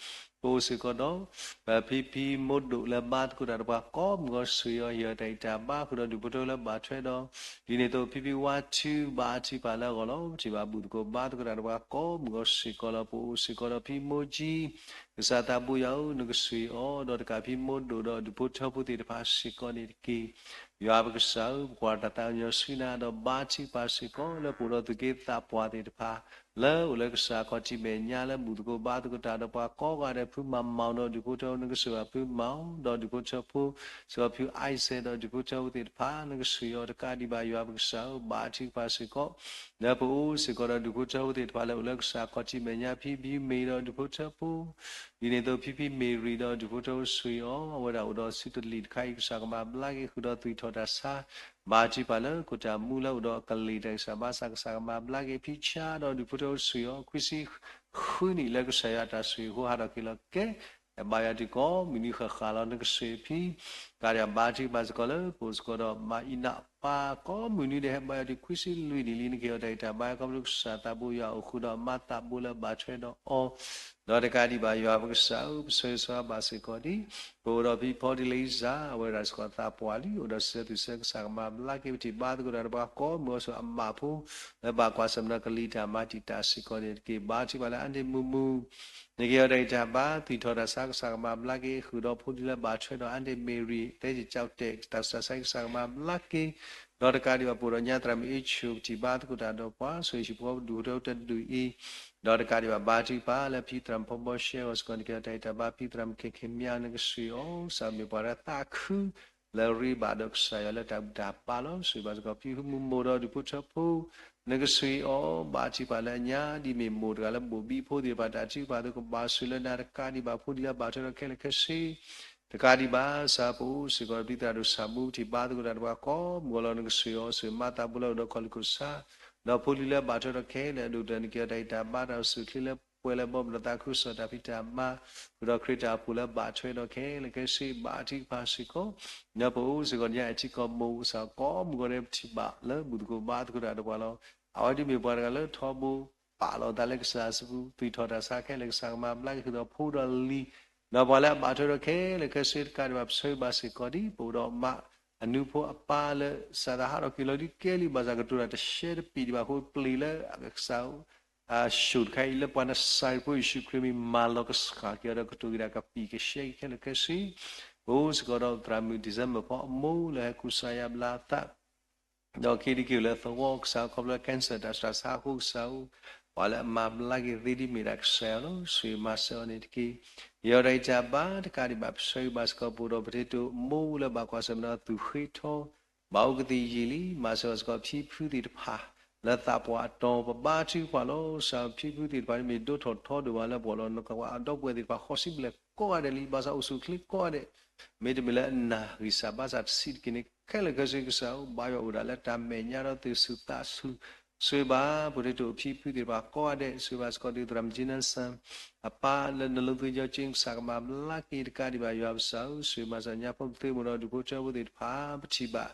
ပအိၣ်စ့ၢ်ကီးဒီး ပဖံဖံမိၢ်ဒိၣ်လၢဘါသကိးတၢ်ဒီးပှၤကိးမုၢ်အီၤ ဆှံအီၤ ဟ့ၣ်အီၤတၢ်အံၣ်တၢ်ဘါ ဃုာ်ဒီးဒူၣ်ဖိထၢလၢဘၣ်ထွဲဒီး ဒ်န့ၣ်အသိး ဖံဖံဝါထု ဘါထုကဖၣ်လၢအဂီၢ်လီၤ. ပထံၣ်ဘၣ်ဘူၣ်သကိးဘါသကိးတၢ်ဒီးပှၤကိးမုၢ်အီၤစ့ၢ်ကီးလီၤ. ပအိၣ်စ့ၢ်ကီးဒီးဖံမိၢ်ကၠံ ကစၢ်သးဘိယွၤဧၢ နကဆှံအီၤ ဒီးတကးဖံမိၢ်ဒိၣ်ဒီးဒူၣ်ဖိထၢဖိသ့ၣ်တဖၣ်စ့ၢ်ကီးန့ၣ်တက့ၢ်. ယွၤပကစၢ်ဧၢ ပကွၢ်တၢ်သးကညီၤဆှံနၤ ဒီးဘါထုကဖၣ်စ့ၢ်ကီး လၢပအိၣ်ဒီးသူၣ်က့သးပှၢ်သ့ၣ်တဖၣ် လၢအိၣ်လၢကစၢ်ခီၣ်ထံးမဲာ်ညါလၢဘူၣ်သကိးဘါသကိးတၢ်ဒီးပှၤကိးဂၤဒဲး ဖုမၤမီၤဒီးဒူၣ်ဖိထၢဖိ နကဆိၣ်ဂ့ၤဖုမၤအီၤ ဒီးဒူၣ်ဖိထၢဖိ စ့ၢ်ကီးဖု Isaac ဒီးဒူၣ်ဖိထၢဖိသ့ၣ်တဖၣ် နကဆိၣ်ဂ့ၤအီၤတကးဒံးဘၣ် ယွၤပကစၢ်ဧၢ, ဘါထုကဖၣ်စ့ၢ်ကီး လၢပအိၣ်စ့ၢ်ကီးဒီးဒူၣ်ဖိထၢဖိသ့ၣ်တဖၣ်လၢအိၣ်လၢကစၢ်ခီၣ်ထံးမဲာ်ညါ ဖံဖံမ့ၤဒီးဒူၣ်ဖိထၢဖိ ဒ်န့ၣ်အသိးဖံဖံမ့ၤရံဒီးဒူၣ်ဖိထၢဖိဆိၣ်ဂ့ၤအီၤ အဝဲဒၣ်အိၣ်ဒီးစုတလံာ်တခါအံၤ ကစၢ်ကမၤဘျါက့ၤဃုာ်ဒီးသွံၣ်ထီၣ်တၢ်ဆါ ဘါထုကဖၣ်လၢခိၣ်တၢ်မူလၢအိၣ်ဒီးကလံၤတၢ်ဂံၢ်စၢ်ဘါစၢ် ကစၢ်ကမၤဘျါက့ၤဖံဆါဒီးဒူၣ်ဖိထၢဖိဆိၣ်ဂ့ၤအီၤ ခွံဆံဃုနံၣ်လၢကစၢ်ယွၤအတၢ်ဆိၣ်ဂ့ၤအဃိဟးထီၣ်က့ၤလီၤကဲ ဘါယွၤဒုးကိးမုၢ်နံၤဃၣ်ဃၣ်လီၤ နကဆိၣ်ဂ့ၤဖံ ကးဒံးဘါထုကဖၣ်စ့ၢ်ကီးလၢပအိၣ်စ့ၢ်ကီးဒီး မၤအံနးပၢ်ကိးမုၢ်နံၤဒဲး ဟဲဘါယွၤဒုးခွံဆံလွံၢ်နံၣ်လံ နကဟ့ၣ်အီၤတၢ်ဂံၢ်တၢ်ဘါ ခီဖျိကစၢ်သးဘိယွၤအိၣ်ဃုာ်ဒီးမါသးဘိလၢဘၣ်ထွဲဒီးအီၤ ဒီးတကးဒံးဘၣ်ယွၤပကစၢ်ဧၢ ပဆၢဂ့ၤဆၢဝါဘၣ်စ့ၢ်ကီးဒံး ပအိၣ်ဒီးဖံဖီဒံလံစၢ် အဝဲဒၣ်စ့ၢ်ကီးသးပှၢ်လံ အိၣ်ဒီးစံးဆၢသုးစဲ ကစၢ်ကမၤဘျါက့ၤ ပထံၣ်ဘါသကိးတၢ်ဒီးပှၤကိးမုၢ်အီၤဆူအမးဖိ လၢဘၣ်ကွၢ်ဆၢၣ်မဲာ်ဒီးကလံၤတၢ်မၤတံာ်တာ်စ့ၢ်ကီးန့ၣ်တက့ၢ် ဘါထုကဖၣ်လၢအါန့ၢ်မုာ်မုာ် နကဟ့ၣ်အီၤတၢ်ဂံၢ်တၢ်ဘါ သွံၣ်ထီၣ်တၢ်ဆါ ကစၢ်ကမၤဘျါက့ၤ ဃုာ်ဒီးဖိဒံလၢဘၣ်ထွဲဒီးအါန့ၢ်မ့ၤရံ သဲက့ၤကၠီတဲာ် တၢ်ဆူးတၢ်ဆါ ကစၢ်ကမၤဘျါက့ၤ ဒီးတကးဒံးဘၣ်ပအိၣ်ဒီးညါသရၣ်မုၣ်အ့ၣ်ဆိၣ် ပထံၣ်ဘါသကိးတၢ်ဒီးပှၤ ဆိၣ်ဂ့ၤဆူၣ်ဖိဒူၣ်ဖိထၢဖိတဒူၣ်အံၤ ဒီးတကးဒံးဘၣ်ဘါထုကဖၣ်လၢဖံသရၣ်မုၣ်ဖီဘီရှဲအဂီၢ်စ့ၢ်ကီး နကဟ့ၣ်အီၤတၢ်ဂံၢ်တၢ်ဘါ ဖံသရၣ်မုၣ်ခဲခဲမံ နကဆိၣ်ဂ့ၤအီၤ ကစၢ်မ့ၢ်ပှၤလၢသးခု လၢရ့ဘၣ်ဒီးကစၢ်ယွၤလၢတၢ်ဘူၣ်တၢ်ဘါလီၤ ဆိၣ်ဂ့ၤဘၣ်စ့ၢ်ကီးဖံမုၢ်မိၢ်ဒီးဒူၣ်ဖိထၢဖိ နကဆိၣ်ဂ့ၤအီၤ ဘါထုကဖၣ်လၢအညါ ဒ်မ့ၢ်မိၢ်တဂၤလၢဘိၣ်ဘံဖိသ့ၣ်တဖၣ် တၢ်ထုကဖၣ်အသိးကဘၣ်ဆိၣ်လၢနၤ တကးဒံးဘၣ်ဖိဒံလၢဘၣ်ထွဲဒီးခဲလၢာ်ခဲဆ့ တကးဒံးဘၣ် ကစၢ်ပအိၣ်စ့ၢ်ကီးဒီးပသရၣ်ဒိၣ်ဆၣ်မူ ပထံၣ်ဘါသကိးတၢ်ဒီးပှၤကိးမုၢ်အီၤလီၤ နကဆိၣ်ဂ့ၤအီၤ ဆိၣ်ဂ့ၤမါသးဘိလၢအိၣ်ဒီးခီၣ်လံၢ်ခိၣ်ဆါ ဒီးဖိလံၤလၢဘၣ်ထွဲဒီးခဲလၢာ်အဒိၣ်ကတၢၢ် နကဟ့ၣ်အီၤတၢ်ဂံၢ်တၢ်ဘါ တၢ်အိၣ်ဆူၣ်အိၣ်ချ့လၢပှဲၤလၢဘီမုၢ်ဒီးသးခုကစီၣ်တၢ်ဖံးတၢ်မၤ ဃုာ်ဒီးခရံာ်တၢ်အိၣ်ဖှိၣ်လၢဘၣ်ထွဲဒီးခဲလၢာ်ခဲဆ့ ဘါထုကဖၣ်စ့ၢ်ကီး ဒီးပအိၣ်စ့ၢ်ကီးညါအထံကီၢ်မိၢ် ကစၢ်ကိးမုၢ်အီၤန့ၣ် ပထံၣ်ဘၣ်လၢဘူၣ်သကိးဘါသကိးတၢ်ဒီးပှၤလီၤ အဝဲဒ်မ့ၢ်ပှၤတဂၤလၢထီဘိ ပာ်လီၤသးလၢကစၢ်အစုပူၤ သွံၣ်ထီၣ်တၢ်ဆါခဲလၢာ် ကစၢ်ကမၤဘျါက့ၤဃုာ်ဒီးဖိဒီးလံၤ ဒီးပှၤလၢအဘၣ်ထွဲဒီးခဲလၢာ်ခဲဆ့ တကးဒံးဘၣ် ပဆၢဂ့ၤဘၣ်စ့ၢ်ကီးဒ် ပအိၣ်ဒီးမါအနူဖိအပၢ်လၢ စးသးဟးထီၣ်က့ၤလီၤဒ်ကဲလံ ဘၣ်ဆၣ်ကတိၤတၢ်တရှဲတပံာ်ဒံးဘၣ်အဃိ ပျံၤလၢကစၢ် အဆူၣ်တခါအံၤ လၢပှၤနစၤရ့းဖိယ့ၣ်ၡူးခရံာ်မံၤ မၤလီၤကဆှၣ်က့ၤအီၤဒီးကတိၤက့ၤတၢ်ကပံာ်ကရှဲက့ၤခဲလၢာ်ခဲဆ့ ပအိၣ်စ့ၢ်ကီးဒီးသရၣ်မုၣ် December ဖီအမိၢ်လၢဟဲကူစါယါဘျါသး ဒီးက့ၤဒံးက့ၤအိၣ်လၢသဝီကစၢ် ခီဖျိ cancer တၢ်ဆူးတၢ်ဆါအဃိကစၢ်ဧၢ, ပှၤလၢအမၤဘျါက့ၤသ့ဒ်မ့ၢ်ဒၣ်ကစၢ်ယွၤလီၤ. ဆိၣ်ဂ့ၤမၤစၢၤအီၤန့ၣ်တက့ၢ်. ယဟ့ၣ်အီၤတၢ်ဂံၢ်တၢ်ဘါတကးဒံးဘၣ် ပဆၢဂ့ၤဘၣ်စ့ၢ်ကီး ပအိၣ်ဒီးပတ့တိၤမိၢ်လၢဘၣ်ကွၢ်ဆၢၣ်မဲာ်ဒီးသူၣ်ဃ့ထီ ဘၣ်အိၣ်ကသ့ယံာ်လံ. မၤစၢၤဘၣ်စ့ၢ်ကီးဖံဖုသ့ၣ်တဖၣ် လၢသးပှၢ်အတီၤ ပဘါထုကဖၣ်လီၤ. ကစၢ်ဖံဖုသ့ၣ်တဖၣ်န့ၣ်မ့ၢ်ဒိၣ်ထီၣ်ထီဒိၣ်မးလၢပှၤလီၤ. နကဝဲအဒီပုၢ်ဝဲၢ်သ့ၣ်တဖၣ်ဃီစံးဘျဲၣ်ကိးဂၤဒဲးလံ. ဘၣ်ဆၣ်အိၣ်ဆူၣ်အိၣ်ချ့ကိးဂၤဒဲး မ့တမ့ၢ်လၢအနၢ်ဂံၢ်စၢ်ဘါစၢ်တဆံးတက့ၢ်န့ၣ် ခဲလၢာ်ခဲဆ့ကစၢ်ဧၢ, ဘါယွၤအိၣ်ဒၣ်လၢတၢ်မဲာ်ညါဒီးသုးဆူၣ်သးဆူၣ်, ဆိၣ်ဂ့ၤဘၣ်ပတ့တိၤဖံဖုသ့ၣ်တဖၣ်ကိးဂၤဒဲး, ဆိၣ်ဂ့ၤဘၣ်စ့ၢ်ကီးဒုးသရၣ်မုၣ်ကၠံနၢၣ်စၢၣ် အပၢ်လၢနလိသ့ကၠီကၠ့ ကစၢ်ကမၤဘျါက့ၤတကးဒံးဘၣ်ယွၤပကစၢ်ဧၢ, ဆိၣ်ဂ့ၤမၤစၢၤညါဖိကသ့မိၢ်ဒီးဒူၣ်ဖိထၢဖိသ့ၣ်တဖၣ် ပထံၣ်ဘၣ်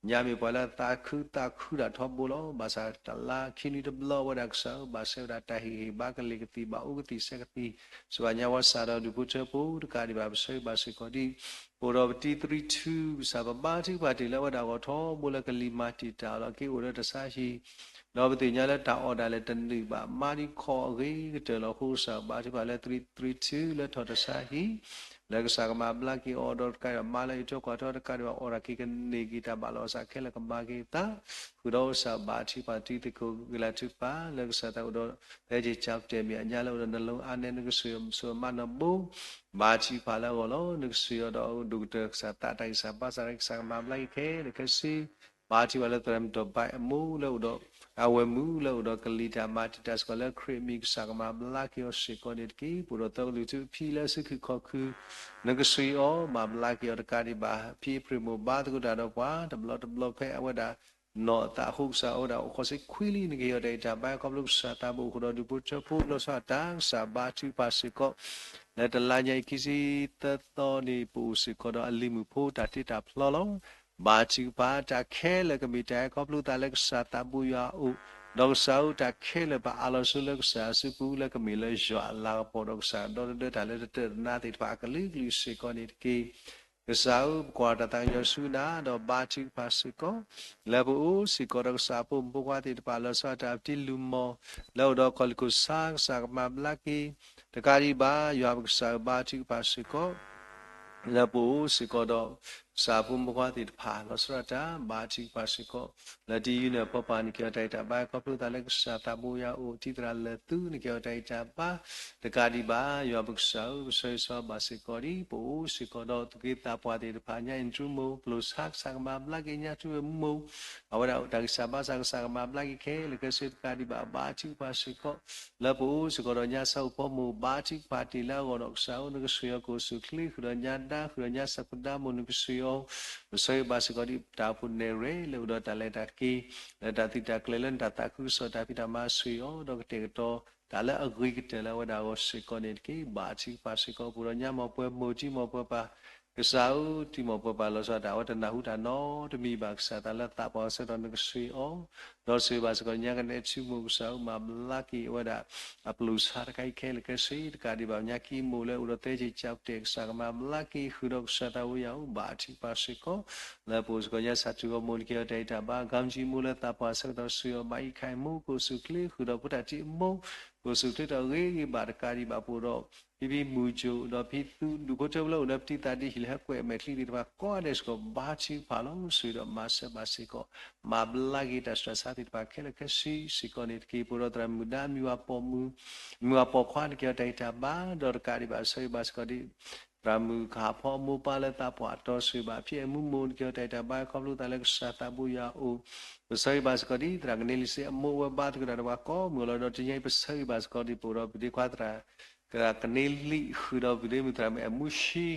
ညါမ့ၢ်ပှၤလၢသးခုသးခုတၢ်ထီဘိလီၤ. ဘၣ်ဆၣ်တလါခံနွံတဘျီဝဲဒၣ်ကစၢ်ဧၢ, ဘၣ်ဆၣ်ဝဲဒၣ်တၢ်ဟ့ၣ်ဂံၢ်ဟ့ၣ်ဘါကလ့ၤကသံၣ် ဘၣ်အိၣ်ကသံၣ်စဲကသံၣ်, ဆိၣ်ဂ့ၤဘၣ်ညါဝဲစၢ်ဒီးဒူၣ်ဖိထၢဖိတကးဒံးဘၣ် ပဆၢဂ့ၤဘၣ်စ့ၢ်ကီးဒ် ပအိၣ်ဒီးပတံၤသရံၣ်ထူ ကစၢ်ပဘါထုကဖၣ်တ့ၢ်လၢအဝဲဒၣ်ဂီၤထီဘိလၢကလံၤမၤတံာ်တာ်အီၤလီၤ. က့ၤအိၣ်ဒီးတၢ်ဆါဟံၣ် ဒီးပသ့ၣ်ညါလၢတၢ်အီၣ်ဒၣ်လဲာ်တနုာ်ဘၣ် မါဒ်ခီအဂ့ၤကတၢၢ်လီၤ. အဃိကစၢ်ဘါထုကဖၣ်လၢတံၤသရံၣ်ထူလၢထီၣ်တၢ်ဆါဟံၣ် လၢကစၢ်ကမၤဘျါက့ၤအီၤဒီးတကးဒံးဘၣ် မါလၢအံးထွဲကွၢ်ထွဲတကးဒံးဘၣ် အီၣ်တၢ်က့ၤကန့ၢ်က့ၤတၢ်ဘၣ်လီၤစၢ်ခဲလၢာ်ကမၤက့ၤအသး ဃုာ်ဒီးကစၢ်ဘါထုကဖၣ်တံၤသကိးဂ့ၤလၢထုကဖၣ် လၢကစၢ်သးအိၣ်ဒီး ဖဲက့ၤကၠီတဲာ်မ့ၢ်အညါလၢအိၣ်ဒီးနလီၤအါနဲနကဆိၣ်ဂ့ၤမၤနီၢ်ဘိ ဘါထုကဖၣ်လၢအဂီၢ်လီၤ. နကဆိၣ်ဂ့ၤအီၤဒီးဒိၣ်ကတၢၢ်ကစၢ်သးတၢ်ဂံၢ်စၢ်ဘါစၢ် ကစၢ်ကမၤဘျါက့ၤခဲလၢာ်ခဲဆ့ ဘါထုကဖၣ်လၢသရၣ်မုၣ်ဒီးဘၣ်အမိၢ်လၢအိၣ်ဒီး အဝဲၢ်မုၣ်လၢအိၣ်ဒီးကလံၤတၢ်မၤတံာ်တာ်စ့ၢ်ကီးလၢခရံာ်အမံၤ ကစၢ်ကမၤဘျါက့ၤအီၤစ့ၢ်ကီးန့ၣ်တက့ၢ်. ပအိၣ်ဒီးသၢကလုာ်ထူအဖံလၢအစုခုၣ်ခီၣ်ခုၣ် နကဆိၣ်ဂ့ၤအီၤ မၤဘျါက့ၤအီၤတကးဒံးဘၣ် ဖံအ့ဖြ့ၣ်မိၢ်ဘါသကိးတၢ်ဒီးပှၤ တဘျီတဘျီဖဲအဝဲဒၣ် နီၢ်အသးအဃိကစၢ်အဝဲဒၣ်အိၣ်ဃီၤဆံခွံလံ နကဟ့ၣ်အီၤတၢ်ဂံၢ်တၢ်ဘါ ခီဖျိကစၢ်သးဘိအိၣ်ဃုာ်ဒီးဒူၣ်ဖိထၢဖိလီၤဆီဒၣ်တၢ် ကစၢ်ဘါထုကဖၣ်စ့ၢ်ကီး လၢတလါညါအံၤခံဆံသၢသီန့ၣ် ပအိၣ်စ့ၢ်ကီးဒီးအလံၤမုၣ်ဖိတၢ်တ့တၢ်ဖျီလီၤ. ဘါထုကဖၣ်တၢ်ခဲလၢာ်ကမ့ၢ်တၢ်ဟဲခီဖျိသးလၢကစၢ်သးဘိယွၤအအိၣ်, ဒီးကစၢ်ဧၢတၢ်ခဲလၢာ်ပအးလီၤဆူလၢကစၢ်အစုပူၤလၢကမ့ၢ်လၢယွၤအလၤကပီၤဒီးကစၢ်ဒီတဒၢတၢ်လၢတတၢၢ်တနါသ့ၣ်တဖၣ်အကလုာ်ကလုာ်စ့ၢ်ကီးန့ၣ်တက့ၢ်. ကစၢ်ဧၢ ပကွၢ်တၢ်သးကညီၤဆူနၤ ဒီးဘါထုကဖၣ်စ့ၢ်ကီး လၢပအိၣ်စ့ၢ်ကီးဒီးကစၢ်အဖိမုၣ်ဖိခွါသ့ၣ်တဖၣ်လီၤဆီဒၣ်တၢ်ပတံၤလုၢ်မီၢ် လၢအိၣ်ဒီးခီၣ်လံၢ်ခိၣ်ဆါ ကစၢ်ကမၤဘျါက့ၤ တကးဒံးဘၣ် ယွၤပကစၢ်ဧၢဘါထုကဖၣ်စ့ၢ်ကီး လၢပအိၣ်စ့ၢ်ကီးဒီး ကစၢ်ဖိမုၣ်ဖိခွါသ့ၣ်တဖၣ် လီၤဆီဒၣ်တၢ် ဘါထုကဖၣ်စ့ၢ်ကီး, လၢတယုၢ်နၢ်ပၢၢ်ပၢ် နကဲထီၣ်တၢ်ဂံၢ်တၢ်ဘါ ခီဖျိသးလၢကစၢ်သးဘိယွၤအိၣ် တံၤသရၣ်လၢာ်သူ နကဲထီၣ်တၢ်ဂံၢ်တၢ်ဘါ တကးဒံးဘၣ် ယွၤပကစၢ်ဧၢ, ပဆၢဂ့ၤဆၢဝါဘၣ်စ့ၢ်ကီးဒံး ပအိၣ်စ့ၢ်ကီးဒီး သူၣ်က့သးပှၢ်သ့ၣ်တဖၣ် ညါအ့ၣ်ဒြူမိၢ် ပျိၢ်ဆါ ကစၢ်ကမၤဘျါက့ၤ ညါထူဝဲမိၢ် အဝဲဒၣ်အိၣ်တၢ်ဂံၢ်စၢ်ဘါစၢ် ကစၢ်ကမၤဘျါက့ၤခဲလၢာ်ခဲဆ့ တကးဒံးဘၣ် ဘါထုကဖၣ်စ့ၢ်ကီး လၢပအိၣ်စ့ၢ်ကီးဒီးညါဆၢအိၣ်ဖီမိၢ် ဘါထုကဖၣ်တ့ၢ်လၢအဂီၢ်ဒီး ကစၢ်ဧၢ နကဆှၢအီၤ ကိၣ်စူၣ်ချ့ ဃုာ်ဒီးညါဒါ ဃုာ်ဒီးညါဆၢဖုဒါမိၢ် နကဆှၢအီၤ ပဆၢဂ့ၤဘၣ်စ့ၢ်ကီးဒံး ပတၢ်အိၣ်ဖှိၣ်နဲၣ်ရွဲၣ် လၢအိၣ်ဒီးတၢ်လဲၤတၢ်က့ၤ လၢတၢ်သုးတၢ်ကျဲၤ လၢနတၢ်သးခုကစီၣ်တၢ်ဖံးတၢ်မၤ ဆှၢအီၤ ဒီးကတဲာ်ကတီၤတၢ်လၢအဂ့ၤကတၢၢ်လၢအဝဲဒၣ်အဂီၢ်စ့ၢ်ကီးန့ၣ်တက့ၢ်. ဘါထုကဖၣ်စ့ၢ်ကီး ပအိၣ်ဒီးညါ မ်ပှၤမိၢ် တံၤ မ်ပှၤပၢ် ကစၢ်ဧၢ တံၤ မ်ပှၤပၢ် လီၤဆီဒၣ်တၢ် အဝဲတနၢ်ဟူတၢ်နီတမံၤဘၣ် ကစၢ်သးလၢသးပှၢ်ဆၢကတီၢ် နကဆှၢအီၤ ဒီးဆှၢဘၣ်စ့ၢ်ကီးညါ ကနဲထူမိၢ် ကစၢ်ဧၢ မၤဘျါက့ၤအဝဲဒၣ် အပျိၢ်ဆါတခါအံၤခဲလၢာ်ခဲဆ့ တကးဒံးဘၣ် ညါက့မိၢ်လၢအိၣ်ဒီးသၢဆံကၠၢ်ပတဲာ် ကစၢ်ကမၤဘျါက့ၤ ဃုာ်ဒီးကစၢ်သးဘိယွၤအိၣ် ဘါထုကဖၣ်စ့ၢ်ကီး လၢပအိၣ်စ့ၢ်ကီးညါ စၢ်ထူဂီၢ်မိၢ် နကဲထီၣ်တၢ်ဂံၢ်တၢ်ဘါ ကၣ်ကၠံမိၢ်လၢသးပှၢ်ဆၢကတီၢ် ဆှၢအီၤ ဘါအံခါအံၤမိၢ် ကိၣ်စူၣ်ချ့ ဃုာ်ဒီးဖိတၢ်ထံၣ်အမိၢ် ကိၣ်စူၣ်ချ့တၢ်ဂ့ၤဂ့ၤဘၣ် တကးဒံးဘၣ် ပအိၣ်ဒီး ဖံဖံမုၢ်ကၠိၣ် ဒီးဖံသူ ဒူၣ်ဖိထၢဖိလၢအိၣ်လၢပတံၤသးဒ့ ဟံၣ်လၢဟၢကွဲးမဲာ်ချံသ့ၣ်တဖၣ် ကိးဂၤဒဲးစ့ၢ်ကီး ဘါထုကဖၣ်လီၤ ဆှၢဒီးမၤစၢၤဘၣ်စ့ၢ်ကီး မၤဘျါက့ၤတၢ်ဆှၢဆါသ့ၣ်တဖၣ်ခဲလၢာ်ခဲဆ့စ့ၢ်ကီးန့ၣ်တက့ၢ်. ပအိၣ်ဒီးသရၣ်မုၣ်ဒါ မုၢ်ဝါပိာ်မုၣ် မုၢ်ဝါပိာ်ခွါ နကဲထီၣ်တၢ်ဂံၢ်တၢ်ဘါ ဒီးတကးဒံးဘၣ် ဆှၢဂ့ၤဘၣ်စ့ၢ်ကီးဒံး သရၣ်မုၣ်ကဟၣ်ဖီအမိၢ်ပၢ်လၢသးပှၢ်အတီၤ ဆှၢဘၣ်ဖံအဲၣ်မူမိၢ် နကဲထီၣ်တၢ်ဂံၢ်တၢ်ဘါ ခီဖျိသးလၢကစၢ်သးဘိယွၤအိၣ် ပဆၢဂ့ၤဘၣ်စ့ၢ်ကီးဒံး သရၣ်ကန့လံစ့အမိၢ် အဝဲဘါသကိးတၢ်ဒီးပှၤကိးမုၢ်လီၤ. ဒီးတနံၤအံၤ ပဆၢဂ့ၤဘၣ်စ့ၢ်ကီးဒံး ပအိၣ်ဒီးပဒ့ခွါသရၣ် သရၣ်ကန့လံ ဃုာ်ဒီးပဒ့မုၣ်သရၣ်မုၣ်အဲၣ်မူဆှံ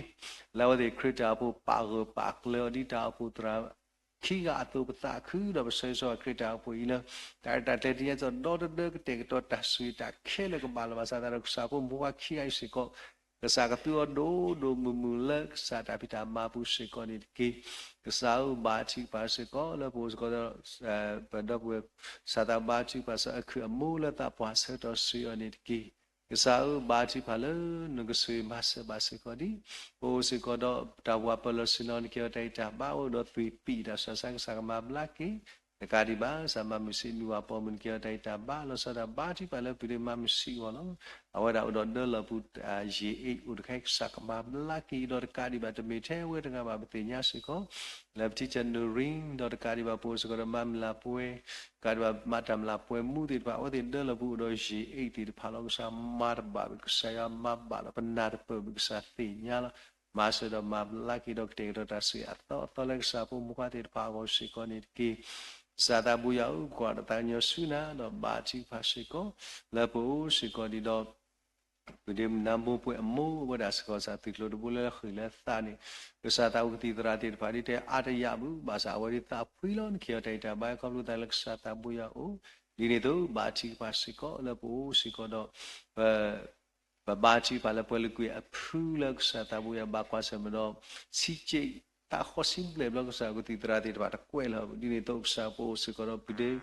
လၢအဝဲသ့ၣ်ခရံာ်တၢ်အိၣ်ဖှိၣ်ပာ်ဂၢၢ်ပာ်ကျၢၤအီၤဒ်တၢ်အိၣ်ဖှိၣ်သရၣ်ခံဂၤအသိး ပသးခု ဒီးပဆၢဂ့ၤဆၢဝါခရံာ်တၢ်အိၣ်ဖှိၣ်အံၤလၢ တၢ်ရဲၣ်တၢ်ကျဲၤတနံၤအံၤ ဒီတဒၢကတဲာ်ကတီၤတၢ်ဆိၣ်ဂ့ၤတၢ်ခဲလၢာ်ကဘၣ်လီၤ ဘၣ်ဆၣ်သနာ်က့ဒီး ကစၢ်ဖိမုၣ်ဖိခွါခံဂၤအံၤစ့ၢ်ကီး ကစၢ်ကသူအီၤဒိၣ်ဒိၣ်မုၢ်မုၢ်လၢကစၢ်တၢ်ဖံးတၢ်မၤပူၤစ့ၢ်ကီးန့ၣ်တက့ၢ်. ကစၢ်ဧၢ ဘါထုကဖၣ်စ့ၢ်ကီး လၢပအိၣ်စ့ၢ်ကီးဒီး ပဒီပုၢ်ဝဲၢ် ကစၢ်သးဘါထုကဖၣ်စ့ၢ် အခုၣ်အမိၢ်လၢသးပှၢ်ဆၢကတီၢ်ဆှၢအီၤန့ၣ်တက့ၢ်. ကစၢ်ဧၢ ဘါထုကဖၣ်လၢနကဆိၣ်ဂ့ၤမၤစၢၤဘၣ်စ့ၢ်ကီးဒံး ပအိၣ်စ့ၢ်ကီးဒီးတၢ်ဝၤပၢၤလီၢ်ဆ့ၣ်နီၤ နကဲထီၣ်တၢ်ဂံၢ်တၢ်ဘါ အိၣ်ဒီးသွံၣ်ပံာ်တၢ်ဆှၢဆါ ကစၢ်ကမၤဘျါက့ၤ တကးဒံးဘၣ် ကစၢ်မၤမုၢ်ဆံး မုၢ်ဝါပိာ်မုၣ် နကဲထီၣ်တၢ်ဂံၢ်တၢ်ဘါ လီၤဆီဒၣ်တၢ် ဘါထုကဖၣ်လၢပဒ့မၤမုၢ်ဆံးအဂီၢ်လီၤ. အဝဲဒၣ်အိၣ်ဒီးဒၢလီၢ်ပူၤ ယံာ်အ့ၣ်အိၣ်တခါအံၤ ကစၢ်ကမၤဘျါက့ၤ ဒီးတကးဒံးဘၣ် တမ့ၢ်ထဲအဝဲတဂၤဘၣ် ပသ့ၣ်ညါစ့ၢ်ကီး လၢပထံၣ်ကၢ်နူရံ ဒီးတကးဒံးဘၣ် ပအိၣ်စ့ၢ်ကီးဒီးမၤမုၢ်လၢ်ပှဲၤ တကးဒံးဘၣ် မၤတၢ်မုၢ်လၢ်ပှဲၤမူသ့ၣ်တဖၣ် အဝဲသ့ၣ်ဒၢလီၢ်ပူၤအိၣ်ဒီးယံာ်အ့ၣ်သ့ၣ်တဖၣ်လီၤ. ကစၢ်မၤတဘၣ်ဘၣ် ကစၢ်ယွၤမၤဘၣ်လီၤ ပနၢ်တပၢၢ်ဘၣ် ကစၢ်သ့ၣ်ညါလီၤ. မၤစၢၤဒီးမၤဘျါက့ၤဒီးကတဲာ်ကတီၤတၢ်ဆိၣ်ဂ့ၤအသီအသီလၢကစၢ်ဖိမုၣ်ဖိခွါသ့ၣ်တဖၣ်အဂီၢ်စ့ၢ်ကီးန့ၣ်တက့ၢ်. ကစၢ်သးဘိယွၤဧၢ ပကွၢ်ဒီးသးကညီၤဆူနၤ ဒီးဘါထုကဖၣ်စ့ၢ်ကီး လၢပအိၣ်စ့ၢ်ကီးဒံးဒီး ပဒ့မုၣ်နါမိၢ်ပှဲၤအမိၢ် အဝဲဒၣ်စ့ၢ်ကီး ကစၢ်သုးကျိၤတဘိလၢဃ့ၢ်လၢသးန့ၣ် ကစၢ်သးဝံၣ်ကသံၣ်သရၣ်သ့ၣ်တဖၣ်ဒ်တဲအါတယာ်ဘၣ် ဘၣ်ဆၣ်အဝဲဒၣ်သးဖှံလီၤ နကဲထီၣ်တၢ်ဂံၢ်တၢ်ဘါ ခီဖျိသးလၢကစၢ်သးဘိယွၤအိၣ် ဒ်န့ၣ်အသိး ဘါထုကဖၣ်စ့ၢ်ကီး လၢပအိၣ်စ့ၢ်ကီးဒီး ပ ပဘါထုကဖၣ်လၢပှၤလၢကွံာ်အဖုလၢကစၢ်သးဘိယွၤဘၣ်ကွၢ်ဆၢၣ်မဲာ်ဒီး ဆံးက့ၣ် သးဃီဆံဘျဲၣ်ဘျီ ကစၢ်ကသံၣ်သရၣ်သ့ၣ်တဖၣ်တကွဲးလၢၤ ဒ်န့ၣ်အသိး ကစၢ်ပအိၣ်စ့ၢ်ကီးဒီးပဒ့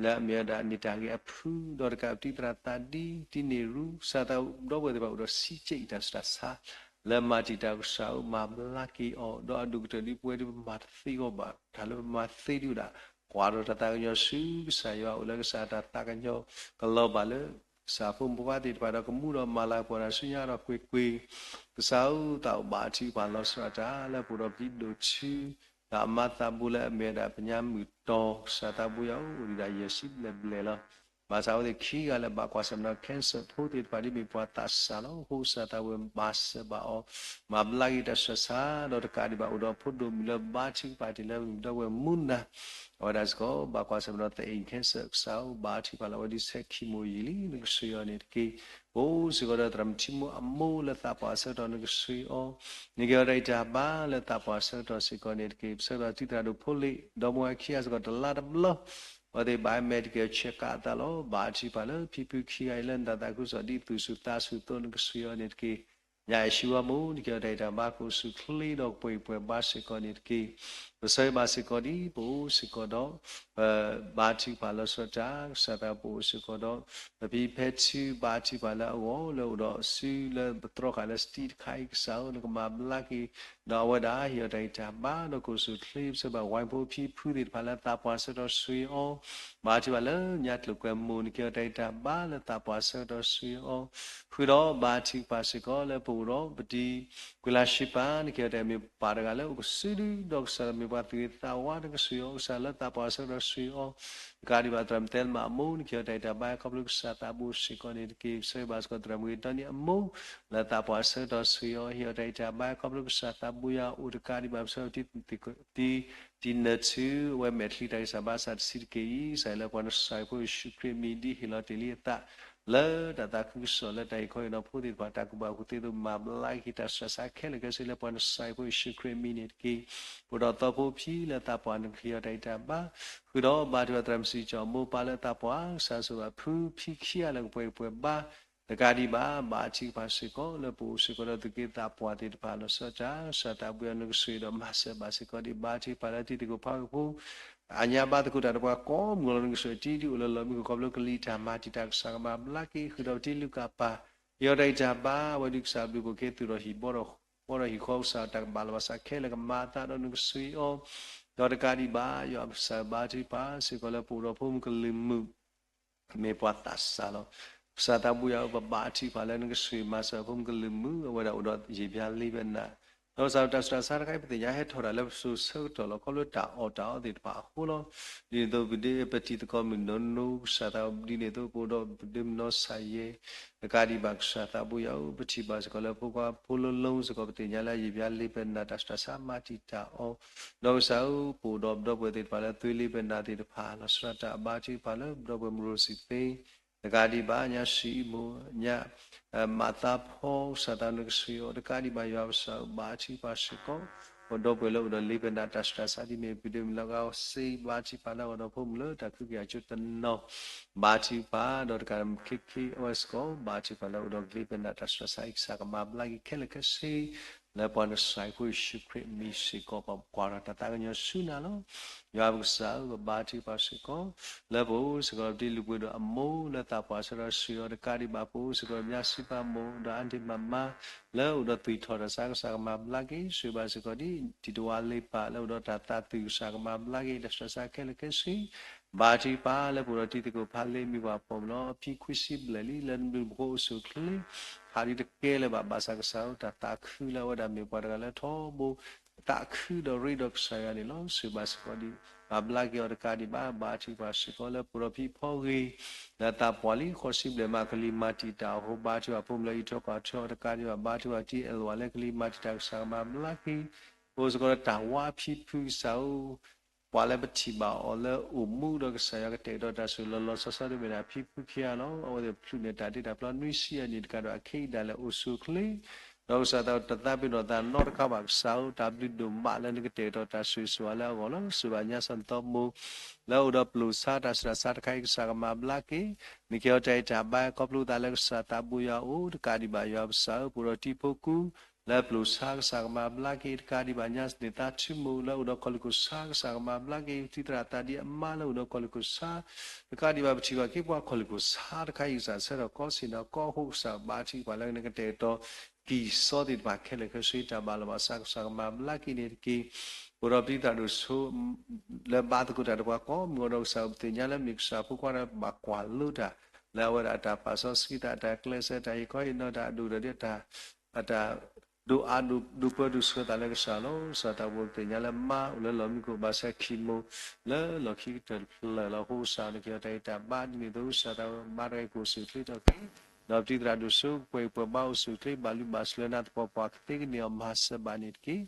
လၢအမ့ၢ်ဝဲဒၣ်န့ၢ်တၢ်ဂ့ၢ်အဖု ဒီးတကးပတံၤသရၣ်သးဒံ တံၤန့ၢ်ရူ ကစၢ်သးဒီပုၢ်ဝဲၢ်သ့ၣ်တဖၣ်အိၣ်ဒီးဆံးက့ၣ်တၢ်ဆူးတၢ်ဆါ လၢမၤတံာ်တာ် ကစၢ်ဧၢ မၤဘျါက့ၤအီၤ ဒီးအဒိၣ်ကတၢၢ်ဒ်ပဝဲဒၣ်ပမၤတသ့အဂီၢ်ဘၣ် တၢ်လၢပမၤသ့ဒ်ဝဲဒၣ် ကွၢ်ဒီးတၢ်သးကညီၤဆူကစၢ်ယွၤအိၣ်လၢကစၢ်တၢ်သးကညီၤ ကလီၤဘၣ်လၢ ကစၢ်ဖိမုၣ်ဖိခွါသ့ၣ်တဖၣ်ဒီး ကမူဒီးမၤလၤကပီၤတၢ်ဆူညါဒီးကွ့ၢ်ကွ့ၢ် ကစၢ်ဧၢ သးအိၣ်ဘါထုကဖၣ်လီၤဆီဒၣ်တၢ် လၢပအိၣ်ဒီးပဒိၣ်ထူ ဒီးအမါသးဘိလၢအမ့ၢ်ဝဲဒၣ်ပညါမုၢ်တီၤ ကစၢ်သးဘိယွၤဧၢ အိၣ်ဒံးဒၣ်ယဲၢ်ဆံဘျဲၣ်ဘျဲၣ်လီၤ. ဘၣ်ဆၣ်အဝဲသ့ၣ်ခံဂၤလၢဘၣ်ကွၢ်ဆၢၣ်မဲာ်ဒီး cancer ဖိသ့ၣ်တဖၣ်ဒ်မ့ၢ်ပှၤသးစၢ်လီၤ. အဃိကစၢ်သးဘိယွၤမၤစၢၤဘၣ်အီၤ မၤဘျါက့ၤတၢ်ဆူးတၢ်ဆါ ဒီးတကးဒံးဘၣ်အိၣ်ဒီးဖိဒိၣ်မုၣ်လၢဘါထုကဖၣ်တ့ၢ်လၢပဒီပုၢ်ဝဲၢ်မူနၤ အဝဲဒၣ်စ့ၢ်ကီး ဘၣ်ကွၢ်ဆၢၣ်မဲာ်ဒီးသအဲၣ် cancer ကစၢ်ဧၢ ဘါထုကဖၣ်လၢအဝဲဒၣ်ဆဲးခံမိၢ်ယံာ်လံ နကဆှၢအီၤန့ၣ်တက့ၢ်. ပအိၣ်စ့ၢ်ကီးဒီးသရၣ်မုၣ်ထံမိၢ်အမိၢ်လၢသးပှၢ်ဆၢကတီၢ် နကဆှၢအီၤ နကဲထီၣ်တၢ်ဂံၢ်တၢ်ဘါလၢသးပှၢ်ဆၢကတီၢ်စ့ၢ်ကီးန့ၣ်တက့ၢ်. ပဆၢကတီၢ်တံၤသရၣ်ဒိၣ်ဖိလ့ၣ် ဒီမါဝၤခံဂၤစ့ၢ်ကီးတလါတဘျီ အဝဲသ့ၣ်ဘၣ်ဟဲ medical check up အသးလီၤ. ဘါထုကဖၣ်လၢဖံဖုခံဂၤအံၤလၢနတၢ်သးခုကစီၣ်ဒ်သူၣ်စူၤသးစူၤအသိး နကဆှၢအီၤန့ၣ်တက့ၢ်. ညါအဲၣ်ၡူဝါမိၢ် နကဲထီၣ်တၢ်ဂံၢ်တၢ်ဘါ ကိးဆူၣ်ချ့ဒီးပှဲၤပှဲၤဘါစ့ၢ်ကီးန့ၣ်တက့ၢ်. ပဆၢဂ့ၤဘၣ်စ့ၢ်ကီးဒ်ပအိၣ်စ့ၢ်ကီးဒီး ပဘါထုကဖၣ်လီၤဆီဒၣ်တၢ် ကစၢ်သးပအိၣ်စ့ၢ်ကီးဒီး ပဖံဖဲထူ ဘါထုကဖၣ်လၢအဂီၢ် လၢအိၣ်ဒီးစုလၢပတြီဃာ်လၢ stage တခါအံၤ ကစၢ်ဧၢ နကမၤဘျါက့ၤ ဒီးအဝဲဒၣ်ဟ့ၣ်အီၤတၢ်ဂံၢ်တၢ်ဘါ ဒီးကိးဆူၣ်ချ့ ပဆၢဂ့ၤဘၣ်ဝဲဖိဖံဖုသ့ၣ်တဖၣ်လၢသးပှၢ်ဆၢကတီၢ်ဆှၢအီၤ ဘါထုကဖၣ်လၢညါကျိၤကွဲမိၢ် နကဲထီၣ်တၢ်ဂံၢ်တၢ်ဘါလၢသးပှၢ်ဆၢကတီၢ်ဆှၢအီၤ ဃုာ်ဒီးဘါထုကဖၣ်စ့ၢ်ကီးလၢပ အိၣ်ဒီးပတံၤ ကွံာ်လါရှ့ပၢ် နကဟ့ၣ်အီၤတၢ်အမ့ၢ်ပၢ်တဂၤလၢအိၣ်ကစုဒုဒီးကစၢ်ဒီးမ့ၢ်ပှၤသူၣ်ဂ့ၤသးဝါ နကဆှၢအီၤ ကစၢ်လၢသးပှၢ်ဆၢကတီၢ်ဆှၢအီၤ တကးဒံးဘၣ်သရၣ်မုၣ်သဲလၢမၤအမိၢ် နကဟ့ၣ်အီၤတၢ်အံးတၢ်ဘါခီဖျိကစၢ်သးဘိစ့ၢ်ကီးန့ၣ်တက့ၢ်. ပဆၢဂ့ၤဘၣ်စ့ၢ်ကီးသရၣ်မုၣ်ဂ့ၤတီနံၤအမိၢ် လၢသးပှၢ်ဆၢကတီၢ်ဆှၢအီၤ ဟ့ၣ်အီၤတၢ်အံးတၢ်ဘါခီဖျိကစၢ်သးဘိယွၤအိၣ် တကးဒံးဘၣ်ပဆၢ တံၤ တံၤနၢၤထု အဝဲမဲာ်ချံတၢ်ဂံၢ်စၢ်ဘါစၢ်တဆံးတက့ၢ်အံၤ ကစၢ်လၢပှၤနစၢ်အဖိယ့ၣ်ၡူးခရံာ်အမံၤ ဒ်ဟ့ၣ်လီၤတ့ၢ်လံအသး လၢတၢ်သးခုကစီၣ်လၢတၢ်ဟ့ၣ်ခီဟ့ၣ်နီၤဖိသ့ၣ်တဖၣ် တၢ်ကူၣ်ဘၣ်ကူၣ်သ့အသိး မၤဘျါက့ၤတၢ်ဆှၢဆါခဲလၢာ်ခဲဆ့ လၢပှၤနစၢ်အဖိယ့ၣ်ၡူးခရံာ်အမံၤန့ၣ်တက့ၢ်. ပအိၣ်ဒီးသီဖိဖံလၢသးပှၢ် နကဟ့ၣ်အီၤတၢ်အံးတၢ်ဘါ ဃုာ်ဒီးဘါထုကဖၣ်သရၣ်မုၣ်စံကၠီၤအမိၢ်ပၢ်လၢသးပှၢ် ကစၢ်ဆိၣ်ဂ့ၤဖုဖံခံဂၤလၢကပှဲၤဂံၢ်ပှဲၤဘါ တကးဒံးဘၣ် ဘါထုကဖၣ်စ့ၢ်ကီး လၢပအိၣ်စ့ၢ်ကီးဒီးသူၣ်က့သးပှၢ်သ့ၣ်တဖၣ် လီၤဆီဒၣ်တၢ် ကစၢ်သးဘိယွၤနကဆှၢဒီးမၤစၢၤဘၣ်စ့ၢ်ကီးဒံး ဘါထုကဖၣ်လၢတံၤသကိးဖးဂ့ၤဖိ အညါဘါသကိးတၢ်ဒီးပှၤကိးမုၢ်လီၤ နကဆှၢတံၤဒ်အိၣ်လၢလီၢ်မံခိၣ်ခီဖျိကလံၤတၢ်မၤတံာ်တာ် ကစၢ်ကမၤဘျါက့ၤ ဃုာ်ဒီးပတံၤလူၤကၣ်ပၢ် ဟ့ၣ်အီၤတၢ်အံးတၢ်ဘါ အဝဲဒုးကစၢ်ဘျုးဖှိၣ်က့ၤသူၣ်ထီၣ်ဟံၣ်ဘီဒီး ဘီဒီးဟံၣ်ဃီ ကစၢ်တၢ်ကဘၣ်လီၤဘၣ်စးခဲလၢာ်ကမၤအသးဒီးနကဆှၢအီၤ ဒီးတကးဒံးဘၣ် ယွၤကစၢ်ဘါထုကဖၣ်စ့ၢ်ကီးလၢပအိၣ်ဒီးဖိမုၣ်ကလုာ်မုၣ် မ့ၢ်ပှၤသးစၢ်လီၤ. ကစၢ်သးဘိယွၤဧၢ ပဘါထုကဖၣ်လၢနကဆှၢမၤစၢၤဖိမုၣ်ကလုာ်မုၣ် အဝဲဒၣ်အိၣ်ဒီးယံာ်ဘျါလံဘဲနၤ ဒီးကစၢ်တၢ်ဆူးတၢ်ဆါတခါအံၤ ပသ့ၣ်ညါဟဲထီၣ်တၢ်လၢပစိၤဆၢကတီၢ်လီၤ ခီဖျိတၢ်အီၣ်တၢ်အီသ့ၣ်တဖၣ်အဃိလီၤ. ဒ်န့ၣ်အသိး ပဒ့ပတံၤသကိးမုၣ်နီၢ်နီၢ် ကစၢ်သးဒ်န့ၣ်အသိး ပအိၣ်ဒီးပဒ့မုၣ်နီၢ်စၢ်ယဲၢ် တကးဒံးဘၣ် ကစၢ်သးဘိယွၤဧၢ ပထံၣ်ဘၣ်စ့ၢ်ကီးလၢဖိခွါဖိလၢလီၤစ့ၢ်ကီး ပသ့ၣ်ညါလၢယံာ်ဘျါလံဘဲနၤ တၢ်ဆူးတၢ်ဆါမၤတံာ်တာ်အီၤ ဒီးကစၢ်ဧၢ ပအိၣ်ဒီးပဒီပုၢ်ဝဲၢ်သ့ၣ်တဖၣ်လၢသွံလံဘဲနၤသ့ၣ်တဖၣ် လီၤဆီဒၣ်တၢ်အဘါထုကဖၣ်လၢ ပဒီပုၢ်ဝဲၢ်မုၢ်ရိၤစံးသ့ တကးဒံးဘၣ် ညါစံအံမူ ညါ မၤသးဖီ ကစၢ်သးနကဆှၢအီၤ တကးဒံးဘၣ် ယွၤကစၢ်ဧၢ ဘါထုကဖၣ်စ့ၢ်ကီး ပဒီပုၢ်ဝဲၢ်လၢအိၣ်ဒီးလံဘဲနၤ တၢ်ဆူးတၢ်ဆါဒ်မ့ၢ် ပဒ့မုၣ်လီၤဂာ်စ့ ဘါထုကဖၣ်လၢအိၣ်ဒီးဖိမုၣ်လၢတၢ်ခုကယၤကၠိတနီၤ ဘါထုကဖၣ် ဒီးတကးဒံးဘၣ်ခဲခဲအဝဲစ့ၢ်ကီး ဘါထုကဖၣ်လၢအိၣ်ဒီးလံဘဲနၤ တၢ်ဆူးတၢ်ဆါအံၤ ကစၢ်ကမၤဘျါက့ၤခဲလၢာ်ခဲဆ့ လၢပှၤနစၢ်ဖိယ့ၣ်ၡူးခရံာ်အမံၤစ့ၢ်ကီး ပကွၢ်ထီၣ်တၢ်သးကညီၤဆူနၤလီၤ. ယွၤပကစၢ်ဧၢ ပဘါထုကဖၣ်စ့ၢ်ကီး လၢပအိၣ်စ့ၢ်ကီးဒီးပတံၤလူၤပှ့ၤဒီးအမိၢ် လၢသးပှၢ်ဆၢကတီၢ်ဆှၢအီၤ တကးဒံးဘၣ် ပအိၣ်စ့ၢ်ကီးဒီးညါစံပၢ်မိၢ် ဒီးအါဒ့ၣ်မးမး လၢအိၣ်ဒီးသွံၣ်ထီၣ်တၢ်ဆါ ကစၢ်ကမၤဘျါက့ၤ ဆှၢဘၣ်စ့ၢ်ကီးဒ်တံၤတဝါလ့ပၢ် လၢအိၣ်ဒီးတၢ်သးသွံၣ် ကစၢ်ကမၤဘျါက့ၤ တၢ်ဆူးတၢ်ဆါခဲလၢာ်ခဲဆ့ ဘါထုကဖၣ်လၢပအိၣ်ဒီးတံၤသကိးဖးလ့ မံၤပှၢ်ဖီမုၢ်လီၤ အဖံခွံဆံဘျဲၣ်လံ လၢနဘျုးနဖှိၣ်အိၣ်ဆူၣ်အိၣ်ချ့ ဟးဒ်တကဲလၢၤဘၣ် ဘၣ်ဆၣ်ကစၢ်ဧၢ တၢ်သးခုလၢအဝဲဒၣ်မ့ၢ်ပှၤတဂၤလၢထီဘိ သးခုဒီးရ့ဒီးကစၢ်ယွၤန့ၣ်လီၤ. ဆှၢဘၣ်စ့ၢ်ကီးဒ် မၤဘျါက့ၤအီၤတကးဒံးဘၣ် ဘါထုကဖၣ်စ့ၢ်ကီးလၢပအိၣ်ဒီးဖံဖီဂ့ၤ လၢသးပှၢ်လံဃိးဆံဘျဲၣ်မး ကလံၤမၤတံာ်တာ်အဃိ ဘါထုကဖၣ်ဖိမုၣ်လၢအံးထွဲကွၢ်ထွဲအီၤတကးဒံးဘၣ် ဘါထုကဖၣ်တံၤအဲၣ်လဝါလၢကလံၤမၤတံာ်တာ် ကစၢ်ကမၤဘျါက့ၤ ပအိၣ်စ့ၢ်ကီးဒီးတၢ်ဝါဖံဖုကစၢ်ဧၢ ပှၤလၢပထံၣ်ဘၣ်အီၤလၢအိၣ်မူဒီးကစၢ်ယွၤကတဲာ်ကတီၤတၢ်ဆိၣ်ဂ့ၤလီၤလီၤဆီဆီဒ်မ့ၢ်ဒၣ်ဖံဖုခံဂၤလီၤ. အဝဲသ့ၣ်ဖျုးန့ၢ်တၢ်တ့တၢ်ဖျီနွံဆံအနံၣ်တကးဒီး အခဲအံၤဒၣ်လဲာ်အိၣ်ဆူၣ်အိၣ်ချ့ ဒီးကစၢ်သးတသးပ့ၤနီၣ်သးနီတခါဘၣ် ကစၢ်ဧၢ တၢ်ဘျုးဒိၣ်မးလၢနကတဲာ်ကတီၤတၢ်ဆိၣ်ဂ့ၤဆိၣ်ဝါလၢအဂီၢ်လီၤ. ဆှၢဘၣ်ညါစီၤနသီမိၢ် လၢအိၣ်ဒီးပျိာ်ဆါတၢ်ဆူးတၢ်ဆါတခါအံၤ ကစၢ်ကမၤဘျါက့ၤ နကဟ့ၣ်အီၤတၢ်အဲၣ်တၢ်ဘါခီဖျိသးလၢကစၢ်သးဘိယွၤအအိၣ် တကးဒံးဘၣ်ယွၤပကစၢ်ဧၢ ပအိၣ်ဒီးတံၤဖိကူ လၢပျိာ်ဆါ ကစၢ်ကမၤဘျါက့ၤ တကးဒံးဘၣ်ညါန့ၢ်သါထုမိၢ် လၢအိၣ်ဒီးကီၢ်လူၢ်ကီၢ်ဆၣ် ကစၢ်ကမၤဘျါက့ၤ ပတံၤသရၣ်သးဒံအမါလၢအိၣ်ဒီးကီၢ်လူၢ်ကီၢ်ဆၣ် တကးဒံးဘၣ်ပထံၣ်ဘၣ်က့ၤပှၤကီၢ်လူၢ်ကီၢ်ဆၣ်တခါအံၤ ကစၢ်ဆၢထီၣ်ကီးဆ့ၣ်နီၤကီးအဃိ ကစၢ်ဘါထုကဖၣ်လၢနကတဲာ်ကတီၤ ကံၢ်စီသ့ၣ်တဖၣ်ခဲလၢာ်ခဲဆ့ တၢ်ဘၣ်လီၤဘၣ်စး ကစၢ်ကမၤဘျါက့ၤန့ၣ်တက့ၢ်. ပအိၣ်ဒီးပတံၤသရၣ်ဒိၣ်စိ လၢဘါသကိးတၢ်ဒီးပှၤကိးမုၢ်ဂီၤဒီး ကစၢ်ပသ့ၣ်ညါလၢမ့ၢ်ကစၢ်ဖိခွါဒီး ဘၣ်ကွၢ်လိတၢ် လၢအဝဲဒၣ်အတၢ်ပာ်စီဆှံသး အတၢ်ကျဲးစၢး တၢ်ဟ့ၣ်ခီဟ့ၣ်နီၤ တၢ်အဒိၣ်ဒီး အတၢ်ဒိးအါဒိးပၢဒိးဆှၢသးလၢကစၢ်လီၤ. ကစၢ်သးဘိသ့ၣ်ညါလၢမါအိၣ်လၢလီၢ်မံခိၣ် ဘၣ်ဆၢခံမိၢ် လၢလီၢ်ခံကတၢၢ်တဖျၢၣ်လီၤ. အဃိကစၢ်နကဟ့ၣ်အီၤတၢ်ဂံၢ်တၢ်ဘါဒ်န့ၣ်အသိး ကစၢ်သးဘိမါတဂၤအံၤကအိၣ်ဆူၣ်အိၣ်ချ့ထီၣ်က့ၤ ဒီးပတံၤသရၣ်ဒိၣ်စိ ကပှဲၤပှဲၤဘါအိၣ်ဆူၣ်အိၣ်ချ့ ဘၣ်လုၢ်ဘၣ်စၢၤလၢနၤသပှၢ်ပှၢ် ကသ့ကန့ၢ်အီၤမၤစၢၤဘၣ်န့ၣ်တက့ၢ်.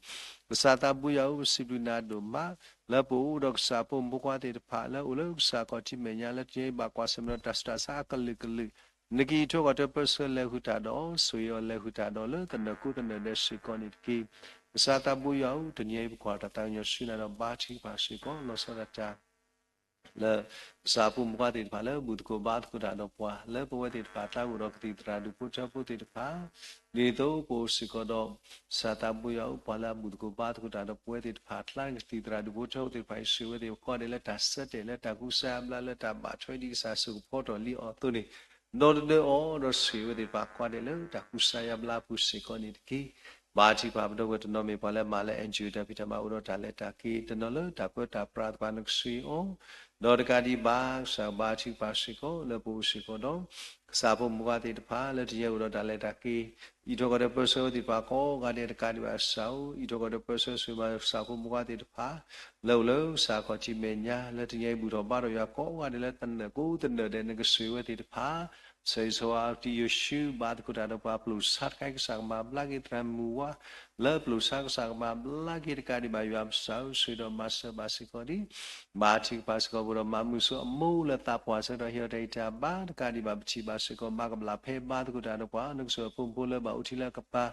ကစၢ်သးဘိယွၤဧၢ ပစံးဘျုးနၤဒိၣ်မး လၢပအိၣ်ဒီးကစၢ်ဖိမုၣ်ဖိခွါသ့ၣ်တဖၣ် လၢအိၣ်လၢကစၢ်ခီၣ်ထံးမဲာ်ညါ လၢတနံၤအံၤဘၣ်ကွၢ်ဆၢၣ်မဲာ်ဒီးတၢ်ဆူးတၢ်ဆါအကလုာ်ကလုာ် နကအံးထွဲကွၢ်ထွဲပၢဆှၢလဲၤဃုာ်တၢ်ဒီး ဆိၣ်ဂ့ၤအီၤလဲၤဃုာ်တၢ်ဒီး လၢသနၢၣ်ကိးသနၢၣ်ဒဲးစ့ၢ်ကီးန့ၣ်တက့ၢ်. ကစၢ်သးဘိယွၤဧၢ တနံၤအံၤပကွၢ်တၢ်သးကညီၤဆူနၤဒီး ဘါထုကဖၣ်စ့ၢ်ကီး လီၤဆီဒၣ်တၢ် လၢ ကစၢ်ဖိမုၣ်ဖိခွါသ့ၣ်တဖၣ်လၢဘူၣ်သကိးဘါသကိးတၢ်ဒီးပှၤ လၢပဝဲသ့ၣ်တဖၣ်အကျါ အိၣ်ဒီးကသံၣ်သရၣ်ဒူၣ်ဖိထၢဖိသ့ၣ်တဖၣ် ဒ်သိးပအိၣ်စ့ၢ်ကီးဒီး ကစၢ်သးဘိယွၤဧၢ ပှၤလၢအဘူၣ်သကိးဘါသကိးတၢ်ဒီးပဝဲသ့ၣ်တဖၣ်အကျါ ကသံၣ်သရၣ်ဒူၣ်ဖိထၢဖိသ့ၣ်တဖၣ်အံၤ ဆိၣ်ဂ့ၤဝဲသ့ၣ်ကိးဂၤဒဲးလၢတၢ်ဆၢတဲာ် လၢတၢ်ကူစါအါဘျါ လၢတၢ်ဘၣ်ထွဲဒ်ကစၢ်ဆိၣ်ကဖီထီၣ်လံအီၤအသိးန့ၣ် ဒီသဒၢအီၤဒီးဆိၣ်ဂ့ၤဝဲသ့ၣ်တဖၣ်ကိးဂၤဒဲးလၢတၢ်ကူစါအါဘျါအပူၤစ့ၢ်ကီးန့ၣ်တက့ၢ်. ဘါထုကဖၣ်ပဒီပုၢ်ဝဲၢ်တနီၤမ့ၢ်ပှၤလၢအမၤလၢ NGO တၢ်ဖံးတၢ်မၤ အိၣ်ဒီးတၢ်လဲၤတၢ်က့ၤတနီၤလၢတၢ်ပၢတၢ်ပြးသ့ၣ်တဖၣ် နကဆိၣ်ဂ့ၤအီၤ ဒီးတကးဒံးဘၣ် ကစၢ်ဘါထုကဖၣ်စ့ၢ်ကီး လၢပအိၣ်စ့ၢ်ကီးဒီး ကစၢ်ဖိမုၣ်ဖိခွါသ့ၣ်တဖၣ် လၢတယဲၢ်အိၣ်ဒီးတၢ်လဲၤတၢ်က့ၤ အံးထွဲကွၢ်ထွဲပၢဆှၢဝဲသ့ၣ်တဖၣ်ကိးဂၤဒဲး တကးဒံးဘၣ်ကစၢ်ဧၢ, အံးထွဲကွၢ်ထွဲပၢဆှၢဆိၣ်ဂ့ၤဘၣ်ကစၢ်ဖိမုၣ်ဖိခွါသ့ၣ်တဖၣ် လၢအိၣ်လၢကစၢ်ခီၣ်ထံးမဲာ်ညါ လၢတနံၤအံၤဘူၣ်ထီၣ်ဘါထီၣ်ယွၤကိးဂၤဒဲးလၢတနၢၤကိးတနၢၤဒဲး နကဆိၣ်ဂ့ၤဝဲသ့ၣ်တဖၣ် ဆၢဂ့ၤဆၢဝါအီၤ ကသံၣ်ယိၤၡူ ဘါသကိးတၢ်ဒီးပှၤ ပျိာ်ဆါတခါအံၤ ကစၢ်ကမၤဘျါက့ၤ သရၣ်မုၣ်ဝါ လၢပျိာ်ဆါ ကစၢ်ကမၤဘျါက့ၤ တကးဒံးဘၣ်ယွၤပကစၢ်ဧၢ ဆိၣ်ဂ့ၤဒီးမၤစၢၤဘၣ်စ့ၢ်ကီးဒံး ဘါထုကဖၣ်စ့ၢ်ကီး ပဒီးမၤမုာ်ဆိအမိၢ်လၢသးပှၢ်ဆၢကတီၢ် ဟ့ၣ်အီၤတၢ်ဂံၢ်တၢ်ဘါ တကးဒံးဘၣ် ပထံၣ်ဘၣ်စ့ၢ်ကီး မၤကဘျၣ်ဖဲဘါသကိးတၢ်ဒီးပှၤ နကဆိၣ်ဂ့ၤအဖိမုၣ်ဖိလၢဘၣ်အိၣ်ထံလၢအကပၤ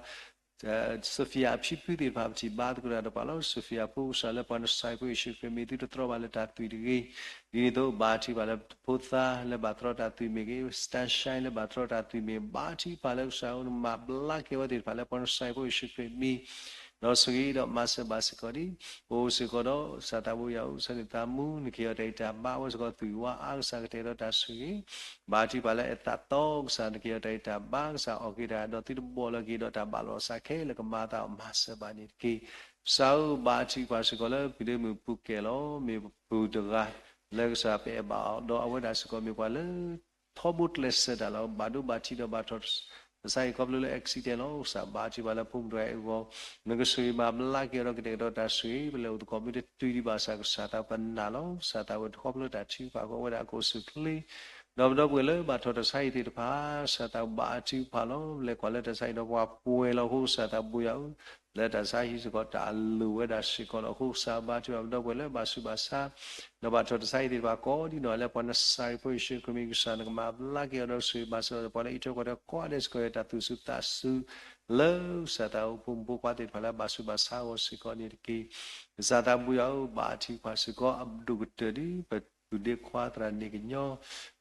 စဖံယၤအဖံဖုသ့ၣ်တဖၣ် ပထံၣ်ဘါသကိးတၢ်ဒီးပှၤလီၤ. စဖံယၤဖိ ကစၢ်လၢပှၤနစၤရ့းဖိယ့ၣ်ၡူးခရံာ်မံၤ သုတတြီဘၣ်လၢတၢ်သွံၣ်တဂ့ၤ, ဒ်န့ၣ်အသိး ဘါထုကဖၣ်လၢဖိသၣ်လၢဘၣ်တြီတၢ်သွံၣ်မ့ၢ်ဂ့ၤ, စတၢ်ရှါလၢဘၣ်တြီ တၢ်သွံၣ်မ့ၢ်ဂ့ၤ, ဘါထုကဖၣ်လၢကစၢ်ဧၢ နမၤဘျါက့ၤအဝဲသ့ၣ်တဖၣ်လၢပှၤနစၤရ့းဖိယ့ၣ်ၡူးခရံာ်မံၤ ဒီးဆိၣ်ဂ့ၤဒီးမၤစၢၤဘၣ်စ့ၢ်ကီးဒံး ပအိၣ်စ့ၢ်ကီးဒီး ကစၢ်သးဘိယွၤဧၢ ဆၢန့ၣ်သးမူ နကဟ့ၣ်အီၤတၢ်ဂံၢ်တၢ်ဘါ အဝဲစ့ၢ်ကီးသွံၣ်ဝါအါ ကစၢ်ကတဲာ်ဒီးတၢ်ဆိၣ်ဂ့ၤ ဘါထုကဖၣ်လၢအသးသီ ကစၢ်နကဟ့ၣ်အီၤတၢ်ဂံၢ်တၢ်ဘါ ကစၢ်အီၣ်က့ၤတၢ်ဒီးသုတဘီၣ်လၢက့ၤဒီးတၢ်ဘၣ်လီၤသးခဲလၢာ် ကမၤအသးအီၤမၤစၢၤဘၣ်န့ၣ်တက့ၢ်. ကစၢ်ဧၢ ဘါထုကဖၣ်စ့ၢ်ကီးလၢ ပဒ့မုၣ်ပူၤကဲလီၤ မ့ၢ်ပပုၢ်တဂၤ လၢကစၢ်ပအဲၣ်ဘၣ်အီၤ ဒီးအဝဲဒၣ်စ့ၢ်ကီးမ့ၢ်ပှၤလၢ ထီဘိကျဲးစၢးတၢ်လီၤ ဘၣ်ဒိဘၣ်ထံးဒီးဘၣ်ထီၣ် ကစၢ်အံၤခီဖျိလၢ accident လီၤ. ကစၢ်ဘါထုကဖၣ်လၢဖိမုၣ်တဂၤအံၤအဂီၢ် နကဆိၣ်ဂ့ၤမၤဘျါက့ၤအီၤဒီးကတဲာ်ကတီၤတၢ်ဆိၣ်ဂ့ၤ ပလဲၤအိၣ်သကိးမ့ၢ်တတုၤဒံးဘၣ်ဆၣ် ကစၢ်သးပနာ်လီၤ. ကစၢ်သးဝဲတခီဖျိတၢ်ထုကဖၣ်အဃိ အဝဲဒၣ်ကအိၣ်ဆူၣ်ချ့ ဒီးပဒီပုၢ်ဝဲၢ်လၢဘၣ်ထီၣ်တၢ်ဆါဟံၣ်သ့ၣ်တဖၣ် ကစၢ်သးဘါထုကဖၣ်လီၤ. လဲၤကွၢ်လၢတၢ်ဆါဟံၣ်ဒီးပှၤပှဲၤလီၤအဃိ ကစၢ်သးဘိယွၤဧၢ လၢတၢ်ဆါဟံၣ်စ့ၢ်ကီး တၢ်အလိၣ်ဝဲဒၣ်စ့ၢ်ကီးလီၤ. အဃိကစၢ်ဘါထုကဖၣ်ပဒီပုၢ်ဝဲၢ်လၢဘၣ်ဆူးဘၣ်ဆါ ဒီးဘၣ်ထီၣ်တၢ်ဆါဟံၣ်သ့ၣ်တဖၣ်ကိးဒံနီၢ်ဂၤလၢပှၤနစၤရ့းဖိယ့ၣ်ၡူးခရံာ်မံၤ ကစၢ်နကမၤဘျါက့ၤအီၤဒီးဆိၣ်ဂ့ၤမၤစၢၤအီၤ ပှၤလၢအံးထွဲကွၢ်ထွဲကိးဂၤဒဲးစ့ၢ်ကီး တၢ်သူၣ်ဆူၣ်သးဆူၣ် လၢကစၢ်သးဖိမုၣ်ဖိခွါသ့ၣ်တဖၣ်လၢဘၣ်ဆူးဘၣ်ဆါအဂီၢ်စ့ၢ်ကီးန့ၣ်တက့ၢ်. ကစၢ်သးဘိယွၤဧၢ ဘါထုကဖၣ်စ့ၢ်ကီး အဒိၣ်ကတၢၢ်ဒ် ပပုၢ်ဒ့ခွါသရၣ်န့ၣ်ကညီ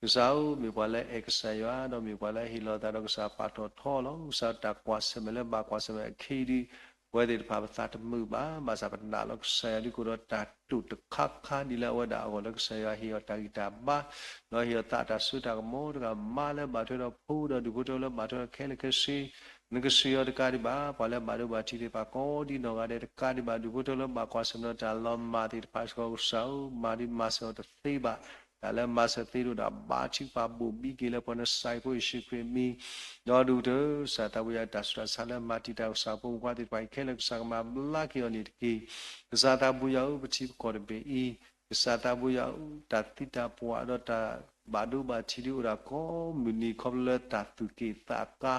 ကစၢ်ဧၢ မ့ၢ်ပှၤလၢအအဲၣ်ကစၢ်ယွၤ ဒီးမ့ၢ်ပှၤလၢအဟ့ၣ်လီၤသးဒီးကစၢ်ပာ်ထီၣ်ထီလီၤ. ကစၢ်တၢ်ကွၢ်ဆၢၣ်မဲာ်လၢဘၣ်ကွၢ်ဆၢၣ်မဲာ်အခံဒ် ပဝဲသ့ၣ်တဖၣ်ပသးတမုာ်ဘၣ်, ဘၣ်ဆၣ်ပနာ်လီၤကစၢ်ယွၤဒ်ကအိၣ်ဒီးတၢ်တိာ်တခါခါဒ်လၢအဝဲဒၣ်အဂီၢ်လၢကစၢ်ယွၤဟ့ၣ်အီၤတၢ်ဂံၢ်တၢ်ဘါ, ဒီးဟ့ၣ်အီၤသးတၢ်စိတၢ်ကမီၤတဂၤမါလၢဘၣ်ထွဲဒီးဖိဒီးဒူၣ်ဖိထၢလၢဘၣ်ထွဲဒီးခဲလၢာ်ခဲဆ့, နကဆိၣ်ဂ့ၤအီၤတကးဒံးဘၣ်, ပှၤလၢဘၣ်ဒိဘၣ်ထံးသ့ၣ်တဖၣ်ကိးဒံနီၢ်ဂၤဒဲးတကးဒံးဘၣ်, ဒူၣ်ဖိထၢလၢဘၣ်ကွၢ်ဆၢၣ်မဲာ်ဒီးတၢ်လီၤမၢ်သ့ၣ်တဖၣ်စ့ၢ်ကီး ကစၢ်ဧၢ, မၤဒ်မၤစၢၤအီၤတသ့ဘၣ်, တၢ်လၢမၤစၢၤသ့ဒိၣ်ဒီး ဘါထုကဖၣ်ဘိၣ်ဘံက့ၤလၢပှၤနစၤရ့းဖိယ့ၣ်ၡူးခရံာ်မံၤ, ဒီးဒူၣ်ကတၢၢ် ကစၢ်သးဘိယွၤတၢ်ဆူးတၢ်ဆါလၢမၤတံာ်တာ်ကစၢ်ဖိမုၣ်ဖိခွါသ့ၣ်တဖၣ်အံၤခဲလၢာ် ကစၢ်ကမၤဘျါက့ၤအီၤန့ၣ်တက့ၢ်. ကစၢ်သးဘိယွၤဧၢ, ပထံပကီၢ်တဘ့ၣ်အံၤ, ကစၢ်သးဘိယွၤဧၢ, တၢ်သံတၢ်ပှၢ်ဒီးတၢ်ဘၣ်ဒိဘၣ်ထံးဒ်အိၣ်ဒၣ်ကိးမုၢ်နံၤ ခီဖျိလၢတၢ်သူၣ်က့ၣ်သးကါ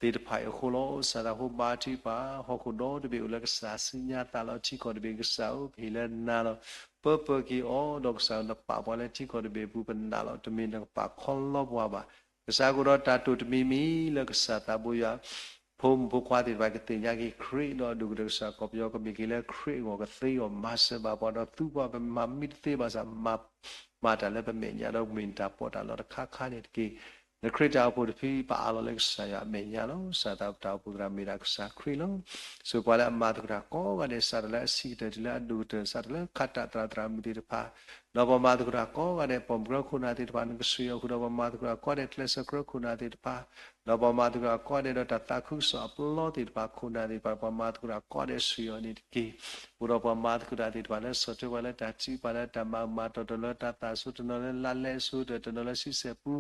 သ့ၣ်တဖၣ်အံၤအဃိလီၤ. ကစၢ်သးဘိဘါထုကဖၣ် ဟီၣ်ခိၣ်ဒီတဘ့ၣ်အိၣ်လၢကစၢ်စုညါသးလီၤ, ထံကီၢ်တဘ့ၣ်ကစၢ်ဧၢ, ပဟ့ၣ်လၢနၤလီၤ. ပၢပၢက့ၤအီၤ ဒီးကစၢ်နပာ်ပှၤလၢထံကီၢ်တဘ့ၣ်အပူၤ ပနာ်လီၤ, တမ့ၢ်နကပာ်ခီလီပှၤဘၣ်. ကစၢ်ကအိၣ်ဒီးတၢ်တိာ်တမံၤမံၤလၢကစၢ်သးဘိယွၤ ဖိမုၣ်ဖိခွါသ့ၣ်တဖၣ်ကသ့ၣ်ညါက့ၤခရံာ်, ဒီးဒူၣ်ကတၢၢ်ကစၢ်ကီၢ်ပယီၤကမ့ၢ်က့ၤလၢခရံာ်အဂီၢ်ကသ့အီၤမၤစၢၤဘၣ်ပှၤ, ဒီးသူပှၤပမၤမံတသ့ဘၣ်ဆၣ် မၤတၢ်လၢပမဲာ်ညါဒီးမ့ၢ်တၢ်ပီးတၢ်လီတခါခါန့ၣ်တက့ၢ်. နခရံာ်တၢ်အိၣ်ဖှိၣ်တဖု ပအးလီၤလၢကစၢ်ယွၤအမဲာ်ညါလီၤ. ကစၢ်သးတၢ်အိၣ်ဖှိၣ်သရၣ်မ့ၢ်ဒၣ်ကစၢ်ခရံာ်လီၤ. ဆိၣ်ပှၤလၢအမၤသကိးတၢ်ကိးဂၤဒဲး စးထီၣ်လၢအဆံးကတၢၢ်တုၤလၢအဒိၣ်ကတၢၢ် စးထီၣ်လၢခးတၢ်သရၣ်သရၣ်မုၣ်သ့ၣ်တဖၣ်, ဒီးပှၤမၤသကိးတၢ်ကိးဂၤဒဲး ပိာ်မုၣ်ကြၢးခိၣ်နၢ်သ့ၣ်တဖၣ် နကဆိၣ်ဂ့ၤအီၤဃုာ်ဒီး ပှၤမၤသကိးတၢ်ကိးဂၤဒဲး ကျဲးစၢးကြၢးခိၣ်နၢ်သ့ၣ်တဖၣ်, ဒီးပှၤမၤသကိးတၢ်ကိးဂၤဒဲးဒီးတၢ်သးခုကစီၣ်အပျီသ့ၣ်တဖၣ် ခိၣ်နၢ်သ့ၣ်တဖၣ် ပှၤမၤသကိးတၢ်ကိးဂၤဒဲးဆိၣ်ဂ့ၤအီၤန့ၣ်တက့ၢ်. အိၣ်ဒီးပှၤမၤသကိးတၢ်သ့ၣ်တဖၣ်လၢဆီၣ်ထွဲပှၤလၢတၢ်ထံၣ်ပှၤလၢတၢ်မၤမၤတီၢ်တီၢ်လၢတၢ်သးအဆိ တနီၤလၢလါလဲအဆိ တနီၤလၢဆံဆဲၣ်ပူ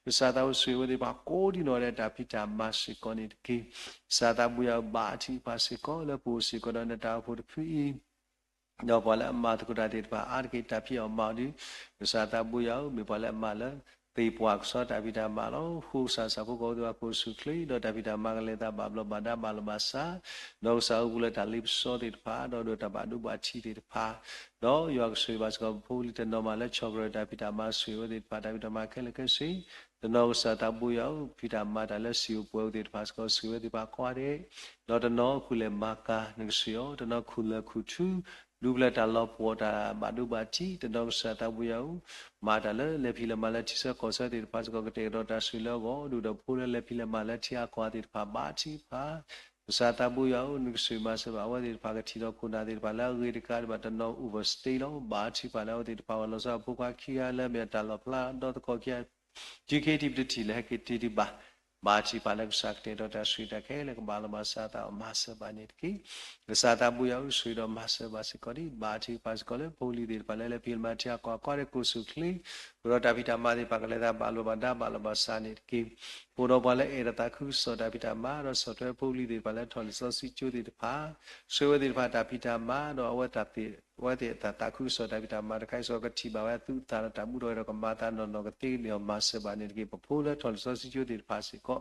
ကစၢ်သးဘိဆိၣ်ဂ့ၤဝဲသ့ၣ်တဖၣ် ကိးဒံနီၢ်ဂၤဒဲးတၢ်ဖံးတၢ်မၤစ့ၢ်ကီးန့ၣ်တက့ၢ်. ကစၢ်သးဘိယွၤဘါထုကဖၣ်စ့ၢ်ကီးလၢပအိၣ်စ့ၢ်ကီးဒီးနတၢ်အိၣ်ဖှိၣ်တဖုအံၤ ဒီးပှၤလၢအမၤသကိးတၢ်သ့ၣ်တဖၣ် အါတက့ၢ်တၢ်ဖံးအီၣ်မၤအီၤဒီး ကစၢ်သးဘိယွၤဧၢ, မ့ၢ်ပှၤလၢအမၤလၢ သ့ၣ်ပှၢ်ကစီတၢ်ဖံးတၢ်မၤလီၤ. အဃိကစၢ်ဆၣ်ဖိကီၢ်ဖိသ့ၣ်တဖၣ်ကအိၣ်ဆူၣ်ချ့ ဒီးတၢ်ဖံးတၢ်မၤကလဲၤသးဘၣ်ဘျီးဘၣ်ဒါဘၣ်လီၤဘၣ်စး, ဒီးကစၢ်အိၣ်ဘူးလၢတၢ်လ့ပစီသ့ၣ်တဖၣ် ဒီးဒိးတၢ်ဘၣ်ဒိဘၣ်ထံးသ့ၣ်တဖၣ်, ဒီးယွၤကဆိၣ်ဂ့ၤဘၣ်စ့ၢ်ကီးပဖိပလံၤတနီၤမးလၢဆီၣ်ကရၢၢ်တၢ်ဖံးတၢ်မၤဆိၣ်ဂ့ၤဝဲသ့ၣ်တဖၣ် တၢ်ဖံးတၢ်မၤခဲလၢာ်ခဲဆ့ တနီၤကစၢ်သးဘိယွၤဧၢ, ဖံးတၢ်မၤတၢ်လၢစံာ်ဧိၤပှဲၤဧိၤသ့ၣ်တဖၣ်စ့ၢ်ကီး ဆိၣ်ဂ့ၤဝဲသ့ၣ်တဖၣ်ကိးဂၤဒဲး, ဒီးတနီၤခူၣ်လဲၤမၤကၤ နကဆိၣ်ဂ့ၤအီၤ, တနီၤခူၣ်လၢခူၣ်ထူ ဒူပလၢတၢ်လီၤပှီၢ်တၢ်ဘၣ်ဒိဘၣ်ထံး, တနီၤကစၢ်သးဘိယွၤဧၢ, မၤတၢ်လၢလဲၤဖံးလဲၤမၤလၢထံဆၢကီၢ်ဆၢသ့ၣ်တဖၣ်စ့ၢ်ကီး ကတဲာ်ကတီၤတၢ်ဆိၣ်ဂ့ၤလၢအဂီၢ်, ဒူၣ်ဒီးဖိလၢလဲၤဖံးလဲၤမၤလၢထံအကီၢ်သ့ၣ်တဖၣ် ဘါထုကဖၣ် ကစၢ်သးဘိယွၤဧၢ, နကဆိၣ်ဂ့ၤမၤစၢၤဘၣ်အဝဲသ့ၣ်တဖၣ် ကထံၣ်ဒီးခိၣ်နၢ်သ့ၣ်တဖၣ်လၢအဂ့ၤတကးဒံးဘၣ် တနီၤ overstay လီၤ. ဘါထုကဖၣ်လၢအဝဲသ့ၣ်တဖၣ် ပှၤလီၤဆီအဖိခွါခံဂၤလၢအမ့ၢ်အတၢ်လီၣ်ဖျါဒီသကိးခံဂၤ ကၠူက့တံၢ်ပတထံၣ်လၢဟဲက့ၤတ့ၢ်ဒံးဘၣ် ဘါထုကဖၣ်လၢကစၢ်ကတဲာ်ကတီၤတၢ်ဆိၣ်ဂ့ၤတၢ်ခဲလၢာ် ကဘၣ်လီၤဘၣ်စးအသးအီၤ မၤစၢၤဘၣ်န့ၣ်တက့ၢ်. ကစၢ်သးဘိယွၤအိၣ်ဆိၣ်ဂ့ၤဒီးမၤစၢၤဘၣ်စ့ၢ်ကီးဒံး ဘါထုကဖၣ်စ့ၢ်ကီးလၢဖိလံၤသ့ၣ်တဖၣ်လၢ လၢဖံးလၢမၤထံအကီၢ်အကီၢ်ဒီး ကိးဆူၣ်ချ့ ဃုာ်ဒီးတၢ်ဖံးတၢ်မၤသ့ၣ်တဖၣ် ကလဲၤသးဘၣ်လီၤဘၣ်ဒါ ဘၣ်လီၤဘၣ်စးန့ၣ်တက့ၢ်. အိၣ်ဒီးပှၤလၢအဲၣ်တၢ်သးခုကစီၣ်တၢ်ဖံးတၢ်မၤ ဒီးဆီၣ်ထွဲဖိလံၤသ့ၣ်တဖၣ်လၢထီၣ်လံာ်စီဆှံကၠိသ့ၣ်တဖၣ်, ဆှၢဝဲသ့ၣ်တဖၣ်တၢ်ဖံးတၢ်မၤ ဒီးအဝဲသ့ၣ် အဝဲသ့ၣ်အတၢ်သးခုကစီၣ်တၢ်ဖံးတၢ်မၤတခါအံၤစ့ၢ်ကီး ကထံၣ်ဘၣ်ဝဲအသူၣ်အသးဒီးတၢ်မူထီၣ်ဝဲဒီးကမၤသးနီၢ်နီၢ်ကသ့ကန့ၢ်အီၤ မၤစၢၤဘၣ်န့ၣ်တက့ၢ်. ပဖိလၢထီၣ်လံာ်စီဆှံကၠိသ့ၣ်တဖၣ်စ့ၢ်ကီး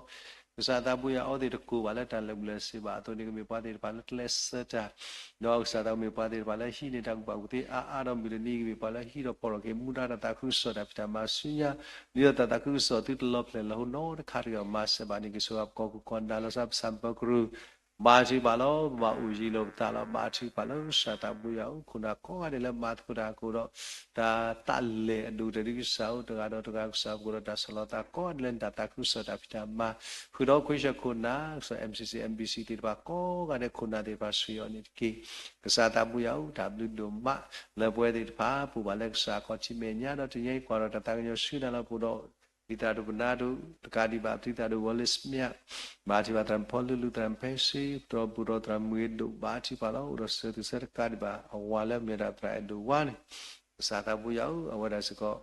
ကစၢ်သးဘိယွၤအဝဲသ့ၣ်တကိၢ်ဘၣ်လၢတၢ်လၢာ်ဘူၣ်လၢာ်စ့ၢ်ဘၣ်အသိးန့ၣ် ကမ့ၢ်ပှၤသ့ၣ်တဖၣ်လၢကျဲးစၢးတၢ် ဒီးကစၢ်သးကမ့ၢ်ပှၤသ့ၣ်တဖၣ်လၢဟံးန့ၢ်တၢ်ကူၣ်ဘၣ်ကူၣ်သ့အါအါဒီးမုၢ်တနံၤ ကမ့ၢ်ပှၤလၢဟံးဒီးဖီၣ်ထီၣ်က့ၤမူဒါတၢ်သးခုကစီၣ်တၢ်ဖံးတၢ်မၤဆူညါ ဒ်သိးတၢ်သးခုကစီၣ်သုတလီၤဖျဲၣ်လီၤဟိနီတခါတဂ့ၤအီၤ မၤစၢၤဘၣ်န့ၣ်က့ၤ ဆိၣ်ဂ့ၤပကီၢ်ခိၣ်ကီၢ်နၢ် လီၤဆီပစၢ်ပၢကရူၢ် ဘါထုကဖၣ်လီၤ. ပဘၣ်အိၣ်ယံၤလိာ်ပသးလီၤ. ဘါထုကဖၣ်လၢကစၢ်သးဘိယွၤအိၣ် ခိၣ်နၢ်ကိးဂၤဒဲးလၢမၤသကိးတၢ်ကအိၣ်ဒီး တၢ်သးလဲၢ်အဒိၣ်ကတၢၢ်ဒ်ကစၢ်အိၣ် တဂၤဒီးတဂၤကစၢ်အိၣ်ကအိၣ်ဒီး တၢ်ဆီၣ်လီၤသးကိးဂၤဒဲးလၢနတၢ်သးခုကစီၣ်တၢ်ဖံးတၢ်မၤ ဃုာ်ဒီးခွံဆၢခိၣ်နၢ် ကစၢ် M C C M B C သ့ၣ်တဖၣ်ကိးဂၤဒဲး ခိၣ်နၢ်သ့ၣ်တဖၣ်ဆိၣ်ဂ့ၤအီၤန့ၣ်တက့ၢ်. ကစၢ်သးဘိယွၤအိၣ် တၢ်ဘျုးဒိၣ်မး လၢပဝဲသ့ၣ်တဖၣ် ပအိၣ်ဘၣ်လၢကစၢ်အခီၣ်ထံးမဲာ်ညါ ဒီးတနံၤအံၤကွၢ်ဒီးတၢ်သးကညီၤဆူနၤလၢပအိၣ်ဒီး ဒ်သရၣ်ဒိၣ်ပနၢ်ဒိၣ် တကးဒံးဘၣ် ပသုသရၣ်ဒိၣ်ဝီလ့စမ့ၣ် ဘါထုကဖၣ်သရၣ်ဖီလူလူ သရၣ်ဖဲစ့ တြီပူၤဒီးသရၣ်မုၢ်ဂ့ၤဒိၣ် ဘါထုကဖၣ်လီၤ. အိၣ်ဒီးစၢၤသုဆၢတကးဒံးဘၣ် အဝၤလၢမ့ၢ်ဒၣ်သရၣ်အဲၣ်ဒိၣ်ဝါန့ၣ် ကစၢ်သးဘိယွၤအိၣ် အဝဲဒၣ်စ့ၢ်ကီး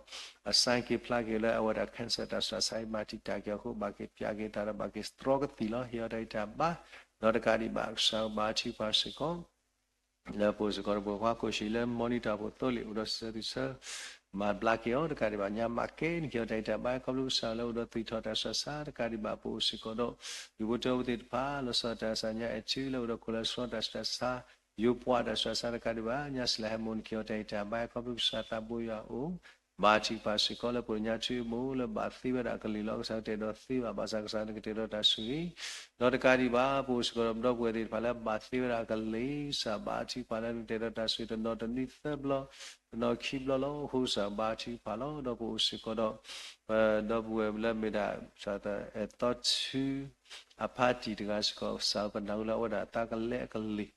အစါက့ၤဖျါက့ၤလၢအဝဲဒၣ် cancer တၢ်ဆူးတၢ်ဆါအံၤ မၤတံာ်တာ်က့ၤအီၤအဃိ ဘၣ်က့ၤပၠးက့ၤတၢ်ဒီးဘၣ်က့ၤသတြီကသံၣ်လီၤ. ဟ့ၣ်အီၤတၢ်ဂံၢ်တၢ်ဘါ ဒီးတကးဒံးဘၣ် ကစၢ်ဘါထုကဖၣ်စ့ၢ်ကီး လၢပအိၣ်စ့ၢ်ကီးဒီးပှၤကွၢ်ခိၣ်ဆံးလၢ monitor ဖိသိလ့ၣ် အိၣ်ဒီးစၢၤသုဆၢ မၤဘျါက့ၤအီၤ တကးဒံးဘၣ် ညါမၤကဲန့ၢ်က့ၤအီၤတၢ်ဂံၢ်တၢ်ဘါ ခီဖျိကစၢ်လၢအိၣ်ဒီးသွံၣ်ထီၣ်တၢ်ဆူးတၢ်ဆါ တကးဒံးဘၣ် ပအိၣ်စ့ၢ်ကီးဒီး ဒူၣ်ဖိထၢဖိသ့ၣ်တဖၣ် လီၤဆီဒၣ်တၢ်ဆူညါအဲၣ်ထံ လၢအိၣ်ဒီး cholesterol တၢ်ဆူးတၢ်ဆါ ယိၤပှၤတၢ်ဆူးတၢ်ဆါ တကးဒံးဘၣ် ညါစလၢဟဲမိၢ်န့ၢ်က့ၤအီၤတၢ်ဂံၢ်တၢ်ဘါ ခီဖျိကစၢ်သးဘိယွၤအိၣ် ဘါထုကဖၣ်စ့ၢ်ကီး လၢပှၤကညီထံမိၢ်လၢဘၣ်သ့ဝဲဒၣ်အကလံၤလီၤ. ကစၢ်ကတဲာ်ဒီးသ့ဘၣ် ဘၣ်ဆၣ်ကစၢ်နကတဲာ်ဒီးတၢ်ဆိၣ်ဂ့ၤ ဒီးတကးဒံးဘၣ် ပအိၣ်စ့ၢ်ကီးဒီးပဒီပုၢ်ဝဲၢ်သ့ၣ်တဖၣ်လၢဘၣ်သ့ဝဲဒၣ်အကလံၤ ကစၢ်ဘါထုကဖၣ်လၢနကတဲာ်ဒီးတၢ်ဆိၣ်ဂ့ၤ တနီၤတနွံသၢဘျီ တနီၤခံဘျီလီၤ. အဃိကစၢ်ဘါထုကဖၣ်လီၤ. ဒီးပအိၣ်စ့ၢ်ကီးဒီး ပဒီပုၢ်ဝဲၢ်လၢမ့ၢ်ဒၣ် ကစၢ်အဲၣ်သီထူ အဖါတံၢ်တဂၤစ့ၢ်ကီး ကစၢ်ပနၢ်ဟူလၢအဝဲဒၣ်အသးကလဲအကလံၤ ဒီး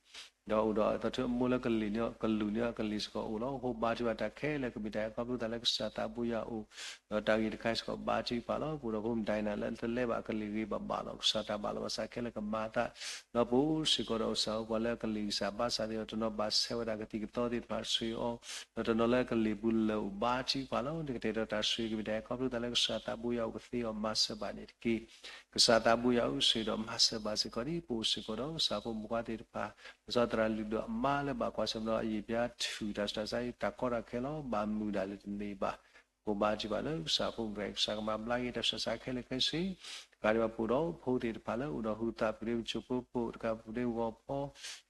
အိၣ်ဒီးအဲၣ်သီထူအမိၢ်လၢကလံၤန့ၣ် ကလူးန့ၣ်အကလံၤစ့ၢ်ကီးအိၣ်လီၤ. အဃိဘါထုကဖၣ်တၢ်ခဲလၢာ် ကမ့ၢ်တၢ်ဟဲခီဖျိသးလၢကစၢ်သးဘိယွၤအိၣ် ဒီးတၢ်ဂ့ၢ်တခါစ့ၢ်ကီးဘါထုကဖၣ်လီၤ. ပအိၣ်ဒီးဖိမုၣ်ဒိၣ်နၤလၢတလဲဘၣ်အကလံၤဂ့ၤဘၣ်ဘၣ်လီၤ. ကစၢ်တၢ်ဘၣ်လီၤဘၣ်စးခဲလၢာ်ကမၤအသး ဒီးပအိၣ်စ့ၢ်ကီးဒီးကစၢ်အိၣ်ပှၤလၢအကလံၤဂ့ၤ ကစၢ်ဘါစၢ်သ့ၣ်အီၤ တနီၤဘၣ်ဆဲးဝဲဒၣ်ကသံၣ်ကသီသ့ၣ်တဖၣ်ဆိၣ်ဂ့ၤအီၤ ဒီးတနီၤလၢအကလံၤပူၤလၢာ်အိၣ်ဘါထုကဖၣ်လီၤ. နကတဲာ်ဒီးတၢ်ဆိၣ်ဂ့ၤ ကမ့ၢ်တၢ်ဟဲခီဖျိသးလၢကစၢ်သးဘိယွၤအိၣ်ကသ့အီၤ မၤစၢၤဘၣ်န့ၣ်တက့ၢ်. ကစၢ်သးဘိယွၤအိၣ်ဆိၣ်ဂ့ၤဒီးမၤစၢၤဘၣ်စ့ၢ်ကီးဒံး ပအိၣ်စ့ၢ်ကီးဒီးကစၢ်ဖိမုၣ်ဖိသ့ၣ်တဖၣ် လီၤဆီသရၣ်လုၢ်ဒိၣ်အမါလၢဘၣ်ကွၢ်ဆၢၣ်မဲာ်ဒီးအယံာ်ပျါထူၣ်တၢ်ဆူးတၢ်ဆါအံၤ တၢ်ကီတၢ်ခဲလီၤ ဘၣ်မုာ်ဒၣ်လဲာ်တန့ၢ်ဘၣ် ပဘါထုကဖၣ်လၢကစၢ်ဖိမုၣ်တဂၤအံၤ ကစၢ်ကမၤဘျါက့ၤတၢ်ဆူးတၢ်ဆါခဲလၢာ်ခဲဆ့ တကးဒံးဘၣ် ပအိၣ်ဒီးဖိသ့ၣ်တဖၣ်လၢအိၣ်ဒီးဟုသး ပဒ့မုၣ်ကၠိဖိဖိ တကးပဒ့မုၣ်ဂီၤဖီ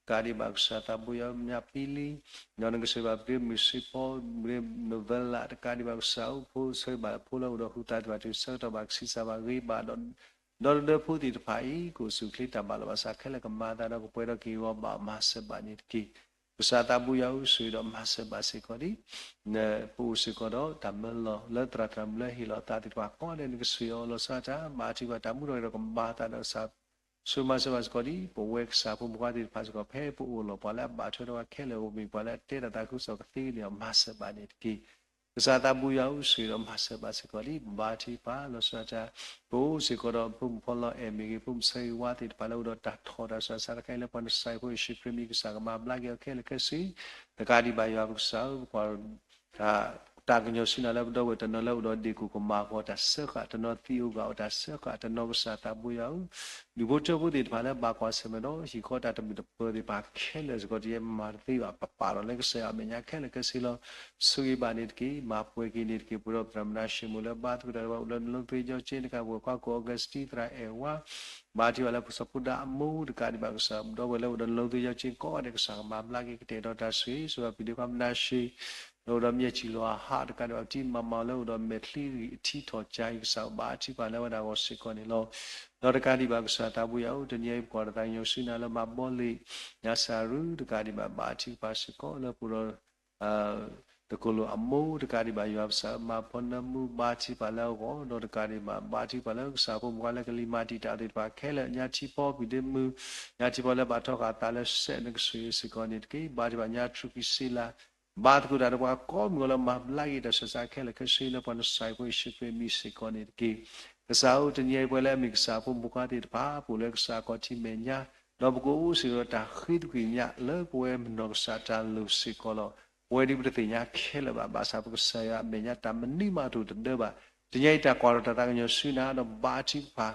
တကးဒံးဘၣ် ကစၢ်သးဘိယွၤမၠးပံလံ ဒီးနကဆိၣ်ဂ့ၤဘၣ်ပဒ့မုၣ်စ့ဖီ ပဒ့မုၣ်နီၢ်ဝဲလး တကးဒံးဘၣ် ကစၢ်အိၣ်ဖိ ဆိၣ်ဂ့ၤဘၣ်ဖိလၢအိၣ်ဒီးဟုသးသ့ၣ်တဖၣ် တုၤဆၢကတီၢ်ဘၣ်ကဆံးစၢ်ဘၣ်ဂ့ၤဘၣ်ဒီး ဒီတဒၢဖိသ့ၣ်တဖၣ်အံၤ ကအိၣ်ဆူၣ်အိၣ်ချ့ တၢ်ဘၣ်လီၤဘၣ်စးခဲလၢာ်ကမၤအသးဒီး ကပှဲၤဒီးက့ၤဂီၤဘၣ် မၤစၢၤဘၣ်န့ၣ်တက့ၢ်. ကစၢ်သးဘိယွၤအိၣ်ဆိၣ်ဂ့ၤဒီးမၤစၢၤဘၣ်စ့ၢ်ကီးဒံး ပအိၣ်စ့ၢ်ကီးဒီးတၢ်မၢလီၤလၢသရၣ်သရၣ်မုၣ်လၢဟ့ၣ်လီၤအသးသ့ၣ်တဖၣ်ကိးဂၤဒဲး နကဆိၣ်ဂ့ၤအီၤလီၤဆီဒၣ်တၢ် ဘါထုကဖၣ်တၢ်မူထီၣ်ဂဲၤထီၣ်ကမၤအသးဒီးကစၢ် ဆိၣ်ဂ့ၤမၤစၢၤဘၣ်စ့ၢ်ကီးဒံး ပဝဲကစၢ်ဖိမုၣ်ဖိသ့ၣ်တဖၣ်စ့ၢ်ကီး ဖဲပအိၣ်လီၤပှၤလၢအဘၣ်ထွဲဒီးပှၤခဲလၢာ်အဂီၢ် မ့ၢ်ပှၤလၢအတဲတၢ်သးခုကစီၣ်ကသ့န့ၣ်အီၤ မၤစၢၤဘၣ်န့ၣ်တက့ၢ်. ကစၢ်သးဘိယွၤအိၣ်ဆိၣ်ဂ့ၤဒီးမၤစၢၤဘၣ်စ့ၢ်ကီးဒံး ပဘါထုကဖၣ်လီၤဆီဒၣ်တၢ် ပအိၣ်စ့ၢ်ကီးဒီးဖိမုၣ်ဖိလီၤအဲၣ်မ့ၢ်ဂ့ၤ ဖိမုၣ်ဆၢဂ့ၤဝါသ့ၣ်တဖၣ်လၢအိၣ်ဒီးတၢ်ထီၣ်တၢ်ဆူးတၢ်ဆါတခါအံၤ လၢပှၤနစဲးဖိယ့ၣ်ၡူးခရံာ်မံၤ ကစၢ်ကမၤဘျါက့ၤအီၤခဲလၢာ်ခဲဆ့ တကးဒံးဘၣ်ယွၤပကစၢ်ဧၢ ပကွၢ် တၢ်ကညီၤဆူနၤလၢပဒီပုၢ်ဝဲၢ် တနီၤလၢအိၣ်ဒီးဒ့ၣ်ကိၢ်ကမၣ်အဂီၢ် တၢ်စၢဃာ် တနီၤသံးအီၤဂာ်အီၤ တၢ်စၢဃာ် တနီၤ ကစၢ်သးဘိယွၤဧၢ ဒူၣ်ဖိထၢဖိသ့ၣ်တဖၣ်လၢဘၣ်ကွၢ်ဆၢၣ်မဲာ်ဒီး ဟံၣ်ဃီတၢ်တမုာ်တပၢၤသ့ၣ်တဖၣ်ခဲလၢာ်စ့ၢ်ကီး တယဲၢ်မၤတသ့ဘၣ် ပပာ်ဒီးလၢကစၢ်ယွၤအမဲာ်ညါခဲလၢာ်ခဲဆ့လီၤ. ဆိၣ်ဂ့ၤဘၣ်န့ၣ်တက့ၢ်. မၤပှဲၤက့ၤန့ၣ်တက့ၢ်. ပဒီပုၢ်ဝဲၢ် မနၤၡ့ မိၢ်လၢဘါသကိးတၢ်ဒီးပှၤအိၣ်လၢနလိသ့ယီကၠ့ တကးဘၣ် ပဝဲၢ်ခွါကိၣ် Augustine သရၣ်အဲၣ်ဝါ ဘါထုကဖၣ်လၢဖိစီၤဖိဒါအမိၢ် တကးဒံးဘၣ်ကစၢ် ပဒီပုၢ်ဝဲၢ်လၢအိၣ်ဒီးနလိသ့ယီကၠ့ ကိးဂၤဒဲး ကစၢ်ကမၤဘျါက့ၤ ကတဲာ်ကတီၤတၢ်ဆိၣ်ဂ့ၤ ဆိၣ်ဂ့ၤဘၣ်ဖံးဒ့ခွါ မနၤၡ့ လၢအိၣ်ဒီးမၠဲၢ်ဆံၣ်လီၤအဟး တကးဒံးဘၣ် ပတံၤမၤမၤလၢအိၣ်ဒီးမဲာ်ချံအထံထီၣ်ကၠါအံၤ ကစၢ်ဘါထုကဖၣ်လၢအဝဲဒၣ်အဂီၢ်စ့ၢ်ကီးန့ၣ်လီၤ. ဒီးတကးဒံးဘၣ်ကစၢ်သးဘိယွၤဧၢ တနံၤအံၤပကွၢ်ဒီးသးကညီၤဆူနၤလၢမၤဘီလ့ၣ် ညါစၢ်ရူ တကးဒံးဘၣ် ဘါထုကဖၣ်စ့ၢ်ကီးလၢပအိၣ်ဒီး တကိၣ်လိာ်အမိၢ် တကးဒံးဘၣ်ယွၤပကစၢ်ဧၢ မၤဖီနၢမူ ဘါထုကဖၣ်လၢအဂီၢ် ဒီးတကးဒံးဘၣ် ဘါထုကဖၣ်လၢကစၢ်ဖိမုၣ်ခွါလၢကလံၤမၤတံာ်တာ်သ့ၣ်တဖၣ်ခဲလၢာ် ညါထံဖီ ပံၤဒ့မုၢ် ညါထံဖီလၢဘၣ်ထီၣ်ဃာ်သးလၢစဲး နကဆိၣ်ဂ့ၤစ့ၢ်ကီးန့ၣ်တက့ၢ်. ဘါထုကဖၣ်ညါထူၣ်ကံၢ်စ့လး ဘါသကိးတၢ်ဒီးပှၤကိးမုၢ်ဂီၤလၢမၤဘျါက့ၤတၢ်ဆူးတၢ်ဆါခဲလၢာ်ခဲဆ့လၢပှၤနစဲးဖိယ့ၣ်ၡူးခရံာ်မံၤစ့ၢ်ကီးန့ၣ်တက့ၢ်. ကစၢ်ဧၢ, တနံၤအံၤပဝဲလၢအမ့ၢ်ကစၢ်ဖိမိၢ်ပၢ်သ့ၣ်တဖၣ် ပအိၣ်လၢကစၢ်အခီၣ်ထံးမဲာ်ညါ, ဒီးပကအိၣ်စ့ၢ်ကီးဒီးတၢ်ဃ့သကွံၢ်ကညးလၢပဝဲမနီၢ်ကစၢ်တၢ်လိၣ်စ့ၢ်ကီးလီၤ. ပဝဲဒၣ်ပတသ့ၣ်ညါခဲလၢာ်ဘၣ်, ဘၣ်ဆၣ်ပကစၢ်ယွၤအမဲာ်ညါတၢ်မနုၤမးတအိၣ်တဒၢဘၣ်. တနံၤအံၤတၢ်ကွၢ်ထီၣ်တၢ်သးကညီၤဆူနၤ ဒီးဘါထုကဖၣ်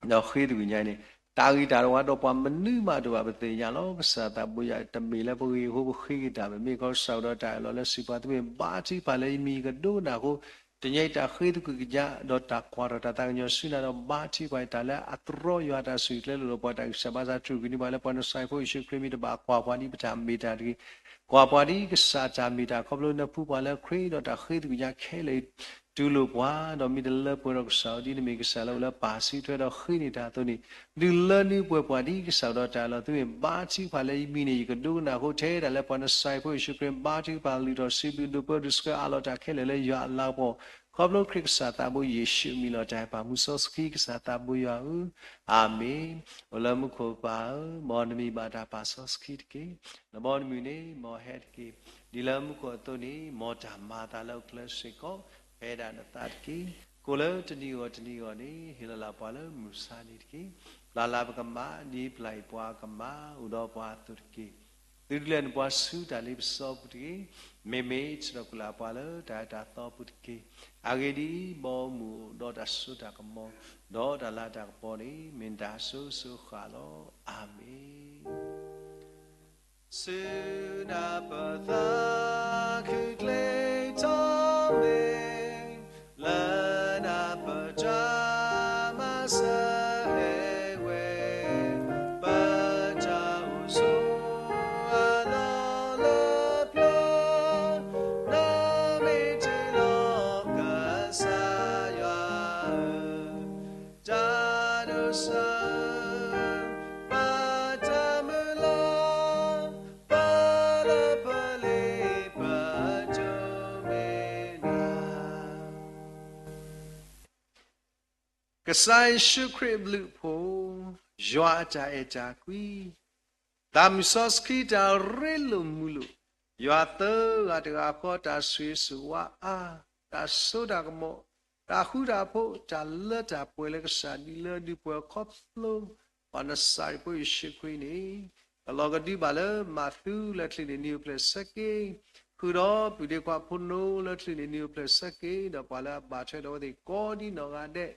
ဒီးဃ့သကွံၢ်ကညးအံၤန့ၣ် တၢ်ဂ့ၢ်တၢ်ဝီဒီးပှၤမနုၤမးတအိၣ်ဘၣ်. ပသ့ၣ်ညါလီၤ ကစၢ်သးဘိယွၤတမ့ၢ်လၢပဂ့ၢ်အဃိပဃ့က့ၤတၢ်ဘၣ်, မ့ၢ်ကစၢ်ကဒီးတၢ်အၢၣ်လီၤလၢစံးပှၤ သုမ့ၢ်ဘါထုကဖၣ်လၢယမံၤယကဒိကနၣ်အဃိ, တနံၤအံၤတၢ်ဃ့သကွံၢ်ကညး ဒီးတၢ်ကွၢ်ထီၣ်တၢ်သးကညီၤဆူနၤ ဒီးဘါထုကဖၣ်တၢ်လၢအသရီယွၤတၢ်စူၢ်ကျဲၤလိာ်ဒီးပှၤတၢ်ဂံၢ်စၢ်ဘါစၢ် တြူာ်ကနံၤပှၤလၢပှၤနစၤရ့းဖိယ့ၣ်ၡူးခရံာ်မံၤတဘၣ်ကွၢ်ပှၤဒ်ပတၢ်မ့ၢ်တၢ်တဂ့ၤ, ကွၢ်ပှၤဒ်ကစၢ်တၢ်မ့ၢ်တၢ် ခီဖျိနဖှူပှၤလၢခရံာ်ဒီးတၢ်ဃ့သကွံၢ်ကညးခဲလၢာ် တူၢ်လိာ်ပှၤ ဒီးမ့ၢ်တလၢပှဲၤဒီးကစၢ်ဧၢ, ဒ်နမ့ၢ်ကစၢ်လၢအအိၣ်လၢပၢ်စုထွဲဒီးဃ့န့ၢ်တၢ်အသိးန့ၣ်, ဒုးလၢနုာ်ပှဲၤပှၤဒ်ကစၢ်ကဒီးတၢ်အၢၣ်လီၤ, သုမ့ၢ်ဘါထုကဖၣ်လၢယမံၤန့ၣ် ယကဒိကနၣ်အဃိ ထဲဒၣ်လၢပှၤနစၤရ့းဖိယ့ၣ်ၡူးခရံာ် ဘါထုကဖၣ်လုၢ်ထီၣ်စံးဘျုးဒိးပၢဒိးဆှၢအးလီၤတၢ်ခဲလၢာ်လၢယွၤအလၤကပီၤ, ခီဖျိခရံာ်ကစၢ်သးဘိယ့ၣ်ၡူးအမံၤလီၤ. တၢ်အဲၣ်ပၢ်မုၢ်စီဆှံကစၢ်သးဘိယွၤဧၢ, အၤမ့ၣ်. အိၣ်လၢမူခိၣ်ပၢ်ဧၢ, မ်နမံၤဘၣ်တၢ်ပာ်စီဆှံတက့ၢ်. နဘီနမုၢ်န့ၣ်မ်ဟဲတက့ၢ်. ဒ်လၢမူခိၣ်အသိးန့ၣ် မ်တၢ်မၤအသးလၢအကျဲစ့ၢ်ကီး ဖဲဒၣ်နသးတက့ၢ်. ကိၣ်လၢတနံၤအဂီၢ်တနံၤအဂီၢ်န့ၣ် ဟ့ၣ်လီၤလၢပှၤလၢမုၢ်ဆါနံၤတက့ၢ်. ပျၢ်လၢပကမၣ် ဒ်ပျၢ်အံၤပှၤကမၣ် အိၣ်ဒီးပှၤအသိးတက့ၢ်. သုတလဲၤနပှၤဆူတၢ်လ့ပစီပူၤတဂ့ၤ. မ့မ့ၢ်ဆၢထၢၣ်ကွံာ်လၢပှၤလၢတၢ်အၢတၢ်သီပူၤတက့ၢ်. အဂ့ၢ်ဒ်အံၤ, မ်အမူးအိၣ်ဒီးတၢ်စိတၢ်ကမီၤ, ဒီးတၢ်လၤတၢ်ကပီၤန့ၣ် မ့ၢ်နတၢ်အစိၤစိၤအဃၣ်လီၤ. အၤမ့ၣ်. ဆူနၢ်ပၢၢ်သးခုကျ့ထီၣ်မ့ၢ် လၢနၢ်ပၢၢ်တၢ်မၤစၢၤဟဲဝဲ, ပတၢ်အိၣ်ဆိးအလီၢ်လၢပျၢၤ, နမ့ၢ်တ့လီၤကစၢ်ယွၤ, တၢ်ဒိးစၢၤ ပတၢ်မုၢ်လၢ်, ပလၢပလ့ပဒိးမ့ၢ်နၤ. ကစၢ်ယ့ၣ်ၡူးခရံာ်အဘျုးအဖှိၣ်, ယွၤအတၢ်အဲၣ်တၢ်ကွံ, သးမုၢ်စီဆှံတၢ်ရ့လိာ်မုာ်လိာ်, ယွၤသၢဂၤတဂၤဃီတၢ်ဆိၣ်ဂ့ၤဆိၣ်ဝါအါ, တၢ်စိတၢ်ကမီၤ, တၢ်ဃူတၢ်ဖိး, တၢ်လၢတၢ်ပှဲၤလၢကစၢ်ဒုးလၢဒုးပှဲၤခီဖျိ ပှၤနစၤရ့းဖိယ့ၣ်ၡူးခရံာ်န့ၣ်, ကလီၤကဒုဘၣ်လၢမၤသူလၢချံးန့ၣ်နံၤအိၣ်ဖျဲၣ်ဆၢက့ၤ, ဃုာ်ဒီးပုၢ်ဒ့ခွါဖိနီလၢချံးန့ၣ်နံၤအိၣ်ဖျဲၣ်ဆၢက့ၤ, ဒီးပှၤလၢအဘၣ်ထွဲဒီးအဝဲသ့ၣ်ကိးဒ်နီၢ်ဂၤဒဲး,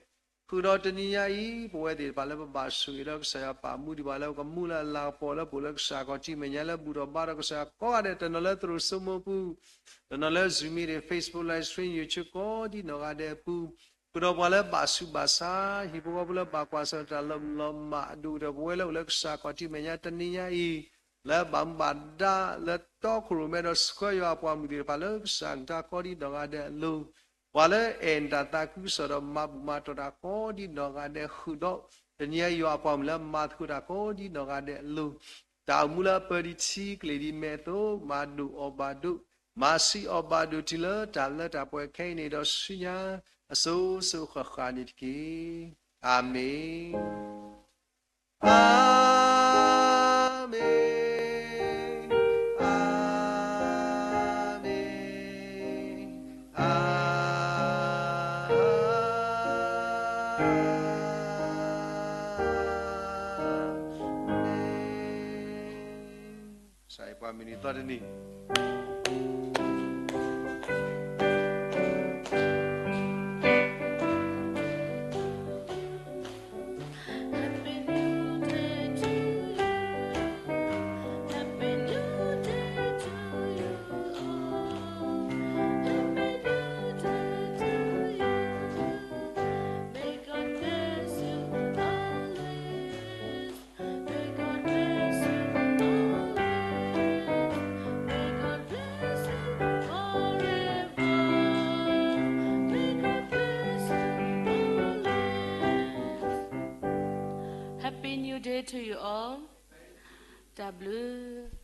ဃုာ်ဒီးတနံၤညါအံၤ ပဝဲသ့ၣ်တဖၣ်လၢပဘၣ်ဆိၣ်ဂ့ၤဒီးကစၢ်ယွၤပာ်မူဒံးပှၤလၢ ပကမူလၢအလၤကပီၤလၢပအိၣ်လၢကစၢ်အခီၣ်ထံးမဲာ်ညါလၢဘူၣ်ထီၣ်ဘါထီၣ်ကစၢ်ကိးဂၤဒဲး တနီၤလၢသရိာ်စိမိးပူၤ, တနီၤလၢ Zoom meeting, Facebook live stream, YouTube ကိးဒ်နီၢ်ဂၤဒဲးအပူၤ, ဃုာ်ဒီးပှၤလၢဘၣ်ဆူးဘၣ်ဆါ, ဟံၣ်ဖိဃီဖိလၢဘၣ်ကွၢ်ဆၢၣ်တၢ်လီၤမုၢ်လီၤမၢ်အဒိၣ်ကတၢၢ် ပဝဲလၢအိၣ်လၢကစၢ်အခီၣ်ထံးမဲာ်ညါတနံၤညါအံၤ, လၢဘၣ်မူဘၣ်ဒါလၢတီခိၣ်ရိၣ်မဲဒီးဆှၢယွၤအပှၤမုၣ်သ့ၣ်တဖၣ်လၢကစၢ်အကလုၢ်ကထါကိးဒ်နီၢ်ဂၤဒဲးအလိၤ, ပှၤလၢအဲၣ်နတၢ်သးခုကစီၣ်ဒီးမၤဘူၣ်မၤတီၢ်တၢ်ကိးဒ်နီၢ်ဂၤဒဲးဃုာ်ဒီး, တနံၤညါယွၤအပှၤမုၣ်လၢမၤသကိးတၢ်ကိးဒ်နီၢ်ဂၤဒဲးအလိၤ, တၢ်အိၣ်မူလၢအပၢၤဒံးထံကလ့ၢ်ဒံးမဲာ်အသိး မၤဒိၣ်အီၣ်ဘၣ်ဒိး, မၤဆံးအီၣ်ဘၣ်ဒိးတုၤလၢတၢ်လၢတၢ်ပှဲၤခဲအံၤန့ၣ်ဒီးဆူညါ, အစိၤစိၤဃၣ်ဃၣ်န့ၣ်တက့ၢ်. အၤမ့ၣ်. အၤမ့ၣ်, အၤမ့ၣ်, အၤမ့ၣ်. ကစၢ်ယွၤပှၤမုၢ်နံၤသီတနံၤ Happy New Day to you all. တၢ်ဘျုး